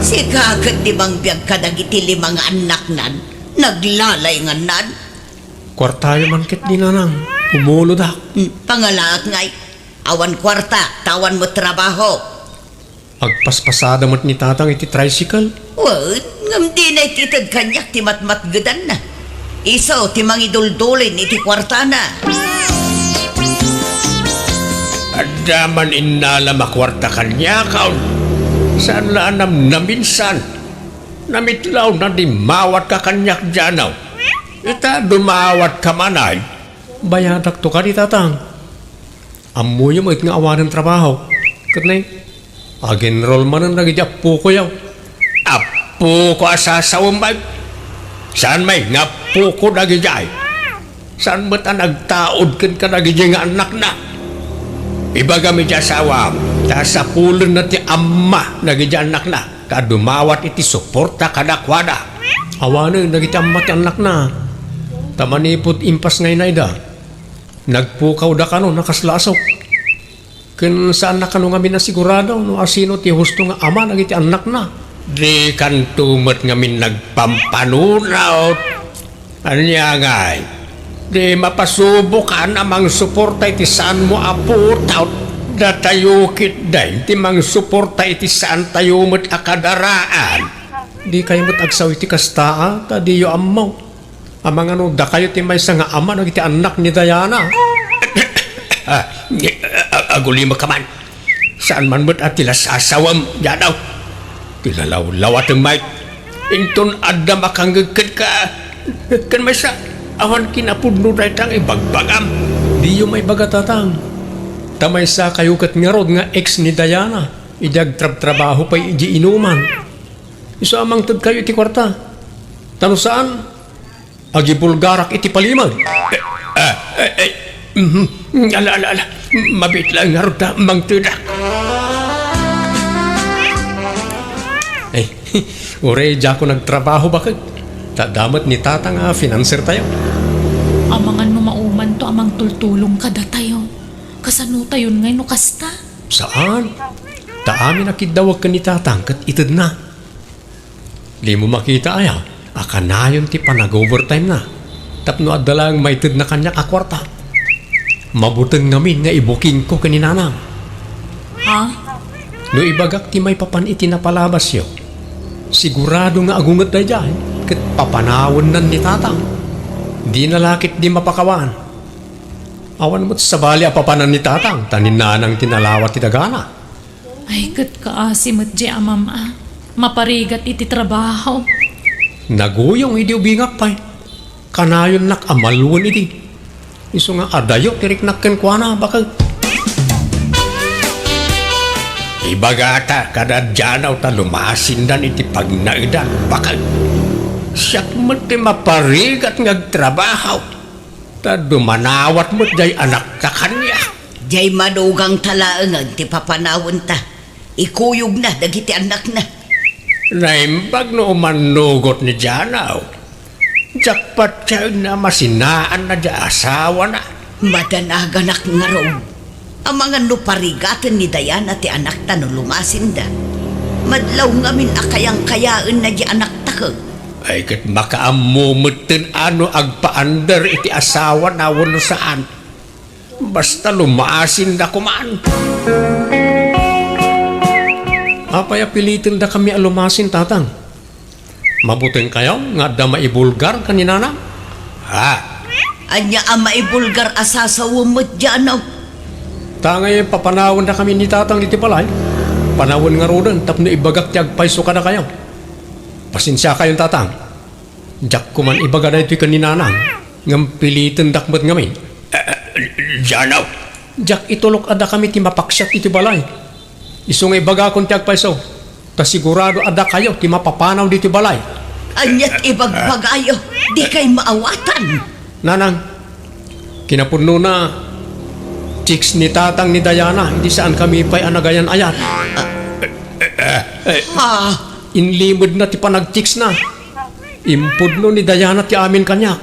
Sika ketdi mangbiag kadagiti lima nga annaknan, naglalaingannan. Kuartayo man ketdi, nanang, pumulodak. Hmm, pangalaak ngay, awan kuarta, ta awan met trabaho. Agpaspasada met ni Tatang iti tricycle. Wen, ngem dina iti ited kaniak ti matmatgedanna. Isu ti mangiduldulin iti kuartana. Adda man innalam a kuarta kaniak, a. Saan la a namnaminsan. Namitlawna dimmawat ka kaniak, Jano. Ita dumawatka man ay. Bayadakto kadi, Tatang. Ammoyo met nga awanen trabaho. Ket nay, ag-enroll manen dagiti appokoyo. Appoko a sasawem, bay. Saan may nga appoko dagidiay. Saan met a nagtaud ken kadagidi nga annakna. Ibagam iti asawam, ta sapulenna ti amma dagidi annakna, ta dumawat iti suporta kadakuada. Awanen dagiti amma ti annakna, ta manipud impas nga inayda. Nagpukawda kano a kasla asuk. Ken saanna kano ngamin a sigurado no asino ti husto nga ama dagiti annakna. Dikanto met ngamin nagpampanunot. Ania ngay? Di mapasubokan a mangsuporta iti saanmo a putot. Datayo ketdi ti mangsuporta iti saantayo met a kadaraan. Dikayo met agsao iti kasta, a, ta diyo ammo. Amangan no dakayo ti maysa nga ama dagiti annak ni Diana. Ah, a-, agulimek ka man. Saan man met a ti la sasawem, Jano. Ti lalawlawatem met. Inton adda makangngegka ken maysa, awan kinapudno dayta nga ibagbagam. Diyo maibaga, Tatang. Ta maysakayo ket ngarud nga ex ni Diana, idi agtrabtrabaho pay idiay inuman. Isu a mangtedkayo iti kuarta. Ta no saan, agibulgarak iti palimed. Ah, eh, eh, mhm. Ala, ala, ala. Mabiit laeng ngarud ta mangtedak. Eh, uray diakon agtrabaho, baket. Ta adda met ni Tatang a finansertayo. Amangan no maumanto a mangtultulong kadatayo. Kasanotayon ngay no kasta? Saan. Ta amin a kiddawek ken ni Tatang ket itedna. Dimo makita aya a kanayon ti panag-overtime-na tapno adda laeng maitedna kaniak a kuarta? Mabuteng ngamin nga ibukingko ken ni Nanang. Ha? No ibagak ti maipapan iti napalabasyo, sigurado nga agunget daydiay ket papanawennan ni Tatang. Dina la ketdi mapakawan. Awan met sabali a papanan ni Tatang ta ni Nanang ti nalawa ti dagana. Ay, ket kaasi met diay amam a. Maparigat iti trabaho. Naguyong idi ubingak pay. Kanayonnak a maluen idi. Isu nga adayo ti riknak kenkuana, baket. Ibagata kada Jano ta lumasindan iti pagnaedan, baket. Siak met ti maparigat nga agtrabaho. Ta dumanawat met diay anakta kaniak. Diay madugangta laengen ti papanawenta. Ikuyogna dagiti annakna. Naimbag no umannugot ni Janaw. Diak patienna a masinaanna diay asawana. Madanaganak ngarud. Amangan no parigaten ni Diana ti anakta no lumasinda. Madlaw ngamin a kayangkayaenna diay anakta ket. Ay, ket makaammo metten a no agpaandar iti asawana wenno saan. Basta lumasinda koman. Apay a pilitendakami a lumasin, Tatang? Mabutengkayo nga adda maibulgar ken ni Nanang? Ha? Ania a maibulgar a sasawem met, Janaw? Ta ngay papanawendakami ni Tatang iti balay. Panawen ngaruden tapno ibagak ti agpayso kadakayo. Pasensiakayon, Tatang. Diak koman ibaga daytoy ken ni Nanang, ngem pilitendak met ngamin. Eh, eh, Janaw! Diak itulok a dakami ti mapaksiat iti balay. Isu nga ibagakon ti agpayso, ta sigurado a dakayo ti mapapanaw ditoy balay. Aniat ibagbagayo, dikay maawatan. Nanang, kinapudnona, chicks ni Tatang ni Diana, idi saankami pay a nagayan-ayat. Ah. Eh, eh, eh. Ha? Inlimedna ti panagchicksna. Impudno ni Diana ti amin kaniak.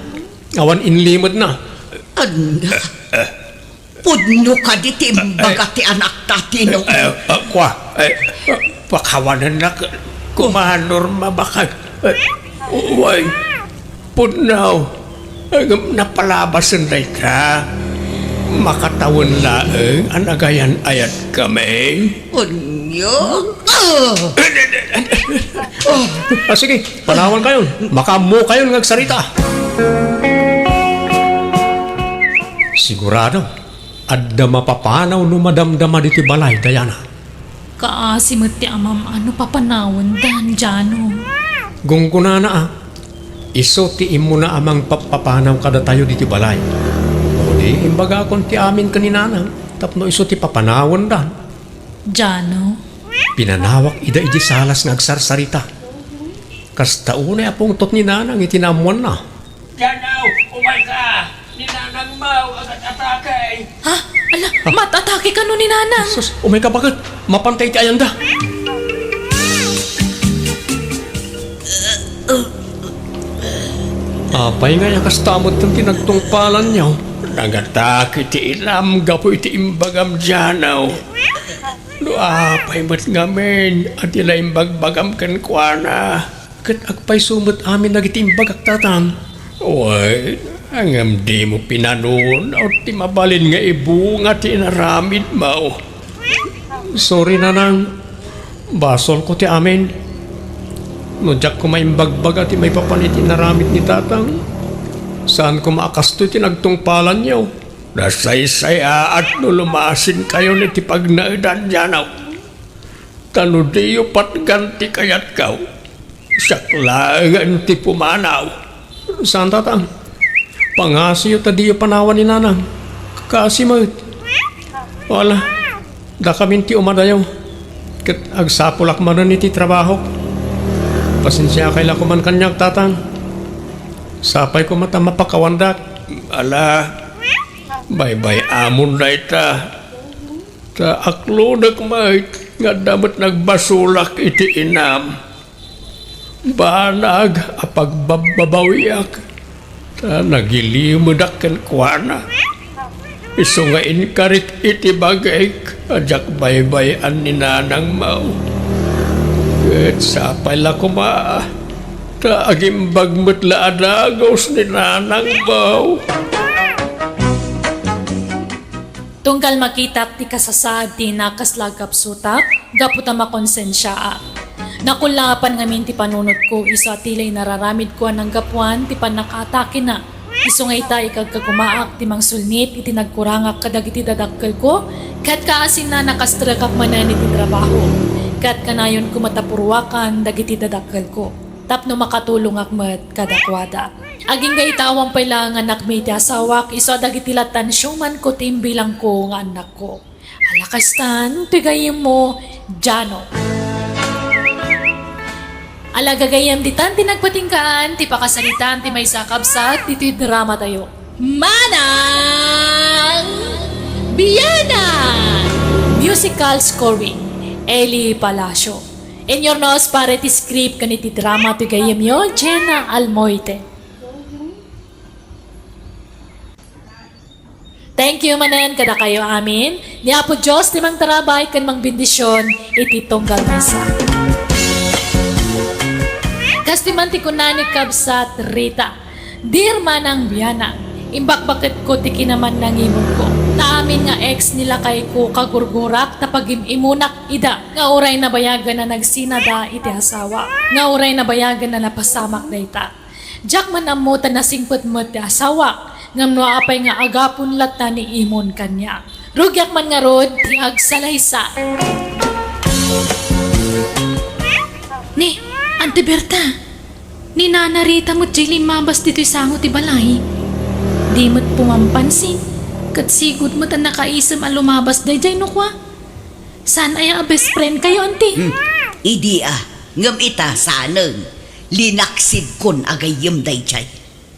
Awan inlimedna. Anda? Pudno kadi ti imbaga ti anakta, Tino? Eh, eh, kua, eh, pakawanennak koma, Norma, baket. Eh, way, pudno. Eh, ngem napalabasen dayta. Makatawen laeng a nagayan-ayatkami. Ania? Ah! Ah, sige, panawankayon. Makaammokayon nga agsarita. Sigurado, adda mapapanaw no madamdama ditoy balay, Diana. Kaasi met ti amam a no papanawendan, Jano. Gunggonana a, isu ti immuna a mangpappapanaw kadatayo ditoy balay. O di, imbagakon ti amin ken ni Nanang tapno isu ti papanawendan. Jano. Pinanawak ida idiay salas nga agsarsarita. Kasta unay a pungtot ni Nanang iti naammoanna. Jano, umayka! Ni Nanang Mau agat-atake! Ha? Ala, maat-atake kano ni Nanang? Sus, umayka baket! Mapantay ti ayanda! Apay ngay a kasta met ti nagtungpalanyo? Nangatake ti inam gapu iti imbagam, Jano. No apay met ngamin a ti naimbagbagam kenkuana, ket agpayso met amin dagiti imbagak, Tatang. Wen, ngem dimo pinanunot ti mabalin nga ibunga ti inaramidmo. Sorry, Nanang. Basolko ti amin. No diak koma imbagbaga ti maipapan iti inaramid ni Tatang, saan koma a kastoy ti nagtungpalanyo. Nasaysayaat no lumasinkayon iti pagnaedan, Jano. Ta no diyo patgan ti kayatko, siak laengen ti pumanaw. Saan, Tatang? Pangasiyo ta diyo panawan ni Nanang. Kaasi met. Wala, dakamin ti umadayo. Ket agsapulak manen iti trabahok. Pasensiakay la koman kaniak, Tatang. Sapay koma ta mapakawandak. Ala, baybay-amon dayta. Ta aklodek met nga adda met nagbasolak iti inam. Banag a pagbabbabawiak, ta nagilimedak kenkuana. Isu nga inkarik iti bagik a diak baybay-an ni Nanang Mau. Ket sapay la koma, ta agimbag met la a dagus ni Nanang Mau. Tunggal makitak ti kasasaad ti innak kasla agkapsutak, gapu ta makonsensiaak. Nakullaapan ngamin ti panunotko, isu a ti la inararamidko a nanggapuan ti pannakaatakena. Isu nga ita, ikagkagumaak ti mangsulnit iti nagkurangak kadagiti dadakkelko, ket kaasinna, nakastrekak manen iti trabaho, ket kanayon koma ta purruakan dagiti dadakkelko. Tapno makatulongak met kadakuada. Agingga ita, awan pay laeng annakmi ti asawak, isu a dagiti lattan siomanko ti imbilangko nga annakko. Ala kastan, ti gayyemmo, Jano. Ala gagayyem, ditan ti nagpatinggaan ti pakasaritaan ti maysa a kabsat ditoy dramatayo. Manang Bianan! Musical scoring, Eli Palacio. Inurnos para iti script ken iti drama ti gayyemyo, Jenna Almoite. Thank you manen kadakayo amin. Ni Apo Dios ti mangtarabay ken mangbendision iti tunggal misa. Kastoy man ti kuna ni Kabsat Rita, "Dear Manang Biana, imbakbaketko ti kinamannangimonko. Ta amin nga ex ni lakayko kagurgurak ta pagim-imunak ida nga uray nabayagen a nagsinada iti asawa, nga uray nabayagen a napasamak dayta. Diak man ammo ta nasingpet met ti asawak, ngem no apay nga agapon latta ni Imon kaniak. Rugiak man ngarud ti agsalaysay." Ni, Auntie Berta, ni Nana Rita met diay limmabas ditoy sango ti balay. Di met pumampansin, ket sigud met a nakaisem a lumabas daydiay no kua. Saan aya a best friend kayo, Auntie? Hmm. Idi a, ngem ita, saanen. Linaksidkon a gayyem daydiay.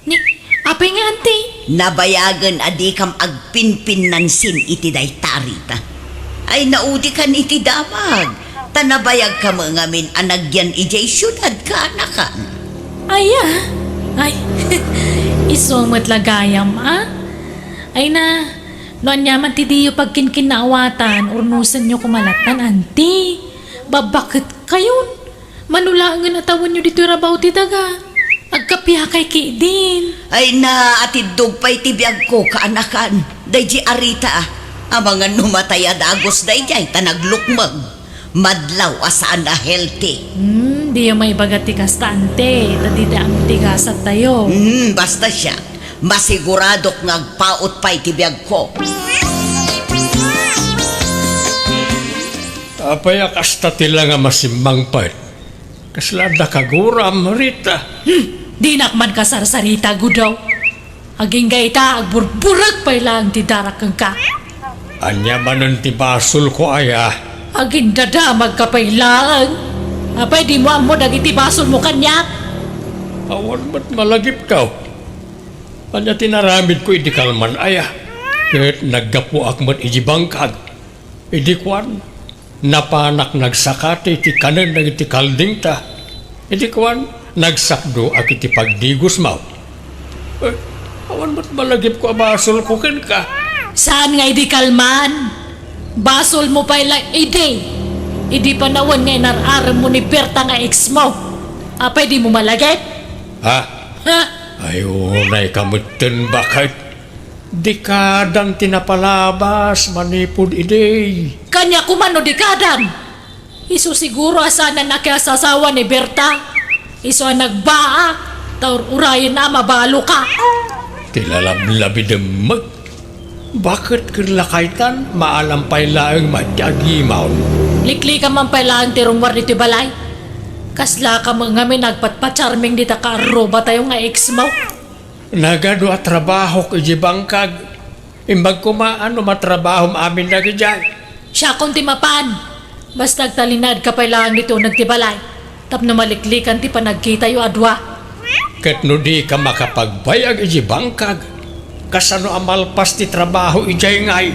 Ni, apay nga, Auntie? Nabayagen a dikam agpinpinnansin iti dayta, Rita. Ay, naudikan iti damag. Ta nabayagka met ngamin a nagyan idiay siudad, kaanakan. Aya? Ay, isu met la gayam, a? Ay na, no aniaman ti diyo pagkinkinnaawatan, urnosenyo koma lattan, Auntie. Babbaketkayon. Mano laengen a tawenyo ditoy rabaw ti daga. Agkappiakay ketdin. Ay na, atiddog pay ti biagko, kaanakan. Daydi a Rita, a, amangan no matay a dagus daydiay ta naglukmeng. Madlaw a saan a healthy. Hmm, diyo maibaga ti kasta, Auntie, ta dita a matigasattayo. Hmm, basta siak, masiguradok nga agpaut pay ti biagko. Apay a kasta ti la nga masimmangpet? Kasla adda kaguram, Rita? Hmm, dinak man kasarsarita, Gudaw. Agingga ita, agburburek pay laeng ti darak kenka. Ania manen ti basolko aya? Agindadamagka pay laeng. Apay dimo ammo dagiti basolmo kaniak? Awan met malagipko. Ania ti naramidko idi kalman aya? Ket naggapuak met idi bangkag. Idi kuan, napanak nagsakati iti kanen dagiti kaldingta. Idi kuan, nagsakdoak iti pagdigusmo. Eh, awan met malagipko a basolko kenka. Saan nga idi kalman? Basolmo pay la idi. Idi panawen nga inar-aremmo ni Berta nga ex mo. Apay dimo malagip? Ha? Ha? Ay, unay ka metten, baket. Dekadan ti napalabas manipud idi. Kaniak koma no dekadan. Isu siguro a saan a nakiasasawa ni Berta. Isu a nagbaak, ta ur-urayenna a mabaloka. Ti lalablabidem met. Baket ken lakaytan, maalam pay laeng met ti agimaw. Liklikan man pay laeng ti rummuar ditoy balay. Kaslaka met ngamin agpatpacharming dita kaarrubatayo nga ex mo. Nagadu a trabahok idiay bangkag. Imbag koma no matrabahom amin dagidiay. Siakon ti mapan. Basta agtalinaedka pay laeng ditoy uneg ti balay tapno maliklikan ti panagkitayo a dua. Ket no dika makapagbayag idiay bangkag, kasano a malpas ti trabaho idiay ngay?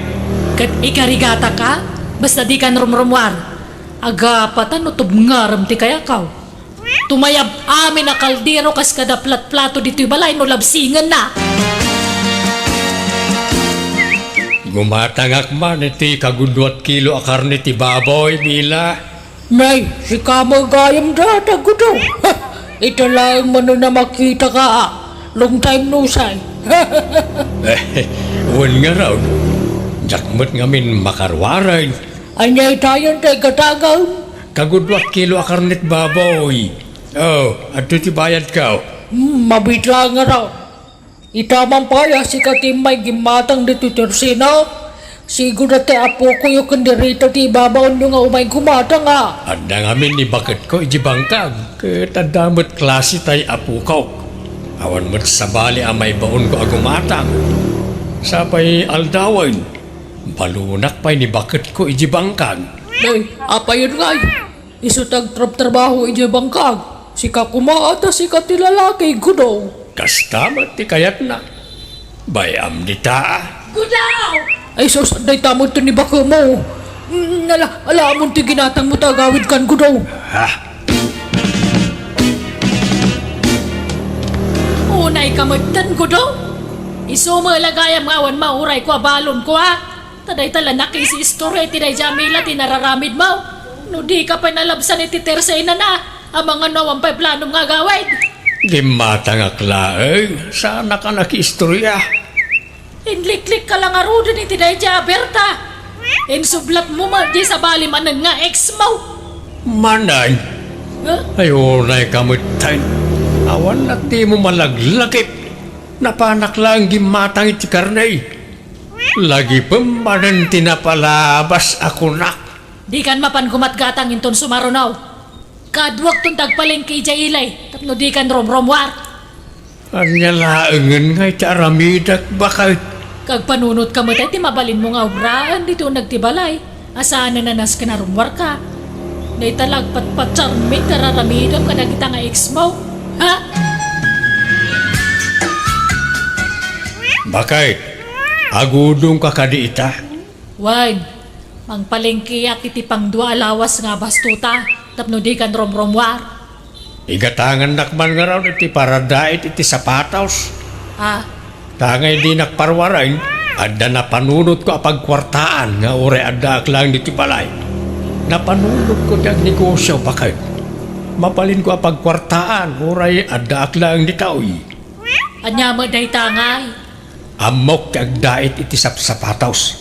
Ket igarigataka, basta dikan rumrummuar. Agapatan no tubngarem ti kayakaw. Tumayab amin a kaldero kas kada plat-plato ditoy balay no labsingenna. Gumatangak man iti kagudua ti kilo a karne ti baboy, Mila. Nay, sika met gayam dayta, Gudo. Ita laeng manen a makitaka, a. Long time no see. Wen ngarud, diak met ngamin makaruaren. Ania itayen ti igatangem? Kagudua ti kilo a karne ti baboy. Oh, adtoy ti bayadko. Hmm, mabitla ngarud. Ita man pay a sika ti immay gimmatang ditoy ti opisina. Sigud a ti apokoyo ken ni Rita ti ibabaonyo nga umay gumatang, a. Adda ngamin ni baketko idiay bangkag, ket adda met klase ti apokok. Awan met sabali a maibaonko a gumatang. Sapay aldawen, balonak pay ni baketko idiay bangkag. Nay, apayen ngay? Isu ti agtrabtrabaho idiay bangkag. Sika koma a ta sika ti lalaki, Gudo. Kasta met ti kayatna. Bay-am dita, a. Gudo! Ay sus, dayta met ti ni bakemo. Mm, Nala, alamon ti ginatangmo ta agawidkan, Gudo. Ha? Unay ka metten, Gudo. Isu met la gayam nga awan maurayko a balonko, a? Ta dayta la nakisiistorya iti daydiay a Mila ti nararamidmo. No dika pay nalabsan iti tersenana, amangan no awan pay planom nga agawid. Gimmatangak laeng, saanak a nakiistorya. Inliklikka la ngaruden iti daydiay a Berta. Insublatmo met diay sabali manen nga exmo. Manen? Huh? Ay, unay ka metten. Awan latimo malaglakip. Napanak laeng gimmatang iti karne. Lagipem manen ti napalabas a kunak. Dikan mapan gumatgatang inton sumaruno. Kaduakton ti agpalengke idiay ili tapno dikan rumrummuar. Ania laengen nga iti aramidek, baket? Agpanunotka met ti mabalinmo nga obraen ditoy uneg ti balay a saanen a nasken a rummuarka. Dayta la agpatpatiarmi ti ar-aramidem kadagita nga exmo. Ha? Baket, agudongka kadi ita? Wen, mangpalengkeak iti pangdua a lawas nga abastota tapno dikan rumrummuar. Igatangannak man ngarud iti paradait iti sapatos. Ah. Ta ngay dinak parwareng, adda napanunotko a pagkuartaan nga uray addaak laeng ditoy balay. Napanunotko ti agnegosio, baket. Mabalinko a pagkuartaan uray addaak laeng ditoy. Ania met dayta ngay? Ammok ti agdait iti sapsapatos,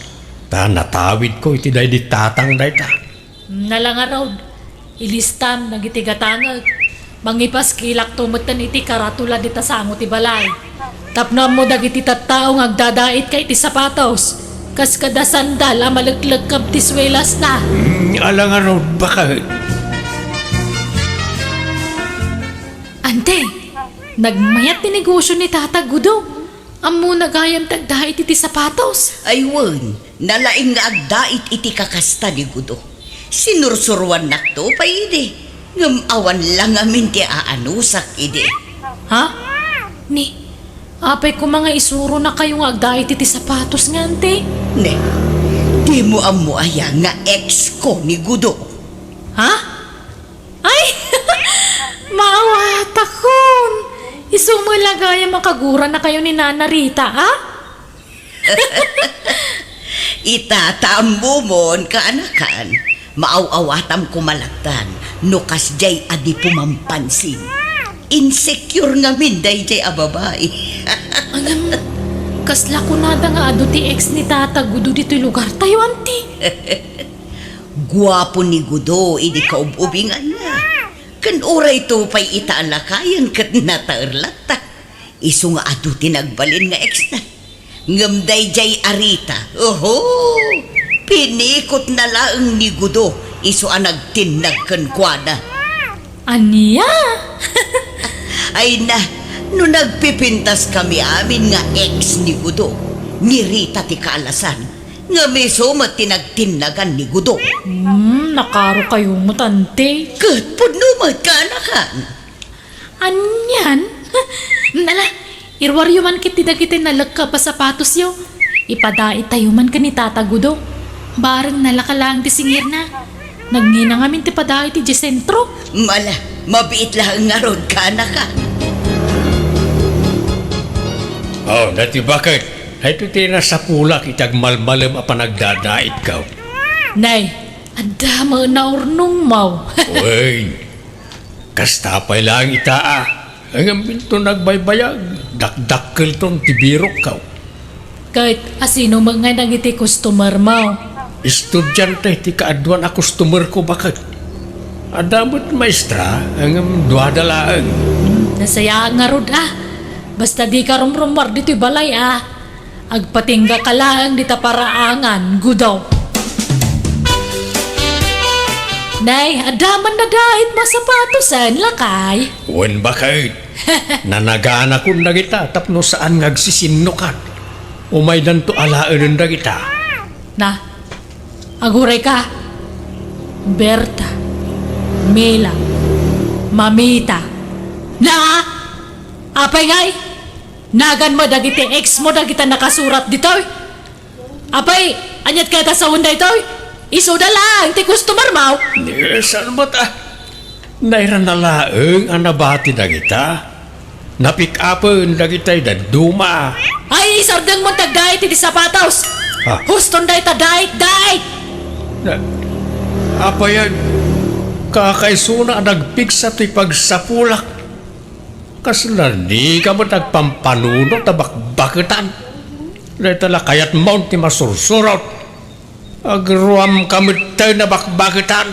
ta natawidko iti daydi tatang dayta. Nala ngarud, ilistam dagiti gatangek. Mangipaskilakto metten iti karatula dita sango ti balay. Tapno ammo dagiti tattao nga agdadaitka iti sapatos, kas kada sandal a maleklekkab ti suelasna. Mm, ala ngarud, baket. Ante, nagmayat ti negosio ni Tata Gudo. Ammona gayam ti agdait iti sapatos. Ay wen, nalaing nga agdait iti kakasta ni Gudo. Sinursuruannakto pay idi, ngem awan la ngamin ti aanusak idi. Ha? Ni, apay koma nga isuronakayo nga agdait iti sapatos nga, ante? Ne, dimo ammo aya nga ex ko ni Gudo? Ha? Ay! Maawatakon! Isu met la gayam a kaguranakayo ni Nana Rita, a? Ita, ta ammomon, kaanakan. Maaw-awatam koma lattan no kasdiay a di pumampansin. Insecure ngamin daydiay a babai. Ngem, kasla kunada nga adu ti ex ni Tata Gudo ditoy lugartayo, anti? Guapo ni Gudo idi kaub-ubinganna. Ken urayto pay ita a lakayen ket nataer latta. Isu nga adu ti nagbalin nga exna. Ngem daydiay a Rita, oho! Pinikotna laeng ni Gudo isu a nagtinnag kenkuana. Ania? Ay na, no nagpipintaskami amin nga ex ni Gudo, ni Rita ti kaalasan, ngem isu met ti nagtinnagan ni Gudo. Hmm, nakarokayo met, ante. Ket pudno met, kaanakan. Anian? Ala, iruaryo man ketdi dagiti nalekkab a sapatosyo. Ipadaitayo man ken ni Tata Gudo. Bareng nalaka laeng ti singirna. Nagngina ngamin ti padaitayo idiay sentro. Ala, mabiit laeng ngarud, kaanaka. Oh, nati, baket? Daytoy ti nasapulak iti agmalmalem a panagdadaitko. Nay, adda met naurnongmo. Wen, kasta pay laeng ita a. Ngem inton nagbaybayag, dakdakkelton ti birokko. Ket asino met ngay dagiti customermo? Estudiante ti kaaduan a customerko, baket. Adda met maestra, ngem duada laeng. Hmm, nasayaat ngarud a. Basta dika rumrummuar ditoy balay a. Agpatinggaka laeng dita paraangan, Gudo. Nay, adda man nadaitmo a sapatosen, lakay. Wen, baket. Nanaganakon dagita tapno saan nga agsisinnukan. Umaydanto alaenen dagita. Na, agurayka. Berta, Mila, Mamita. Na, apay ngay? Naganmo dagiti ex mo dagita nakasurat ditoy? Apay, aniat kayat a sawen daytoy? Isuda laeng ti customer mo. Saan met a? Nairana laeng a nabati dagita. Napick-upen dagitay dadduma. Ay, isardeng mo ti agdait iti sapatos. Ah. Huston dayta dait, dait. Na, apay a, kakaisuna a nagpigsa ti pagsapulak. Kasla dika met agpampanunot a bakbaketan. Dayta la kayatmo ti masursurot. Agruamka metten a bakbaketan.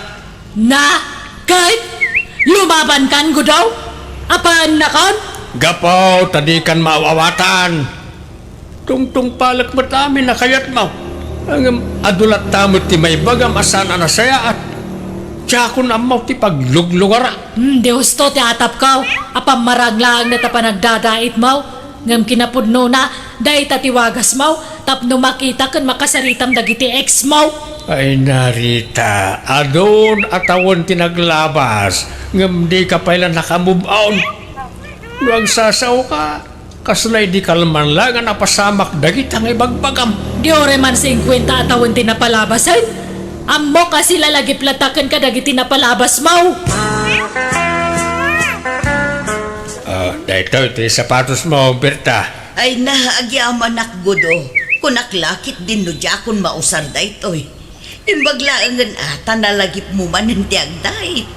Na, ket lumabankan, Gudo? Apaannakon? Gapu ta dikan maaw-awatan. Tungtungpalek met amin a kayatmo. Ngem adu latta met ti maibagam a saan a nasayaat. Diakon ammo ti pagluglugara. Hmm, di husto ti atapko a pammarang laeng dayta panagdadaitmo. Ngem kinapudnona, dayta ti wagasmo tapno makita ken makasaritam dagiti ex mo. Ay, Narita, adun a tawen ti naglabas, ngem dika pay la naka-move on. No agsasaoka, kasla idi kalman laeng a napasamak dagita nga ibagbagam. Di uray man singkuenta a tawen ti napalabasen. Ammok a silalagip latta kenka dagiti napalabasmo. Ah, daytoy ti sapatosmo, Berta. Ay na, agyamanak, Gudo. Kunak la ketdin no diakon mausar daytoy. Imbag laengen a ta nalagipmo manen ti agdait.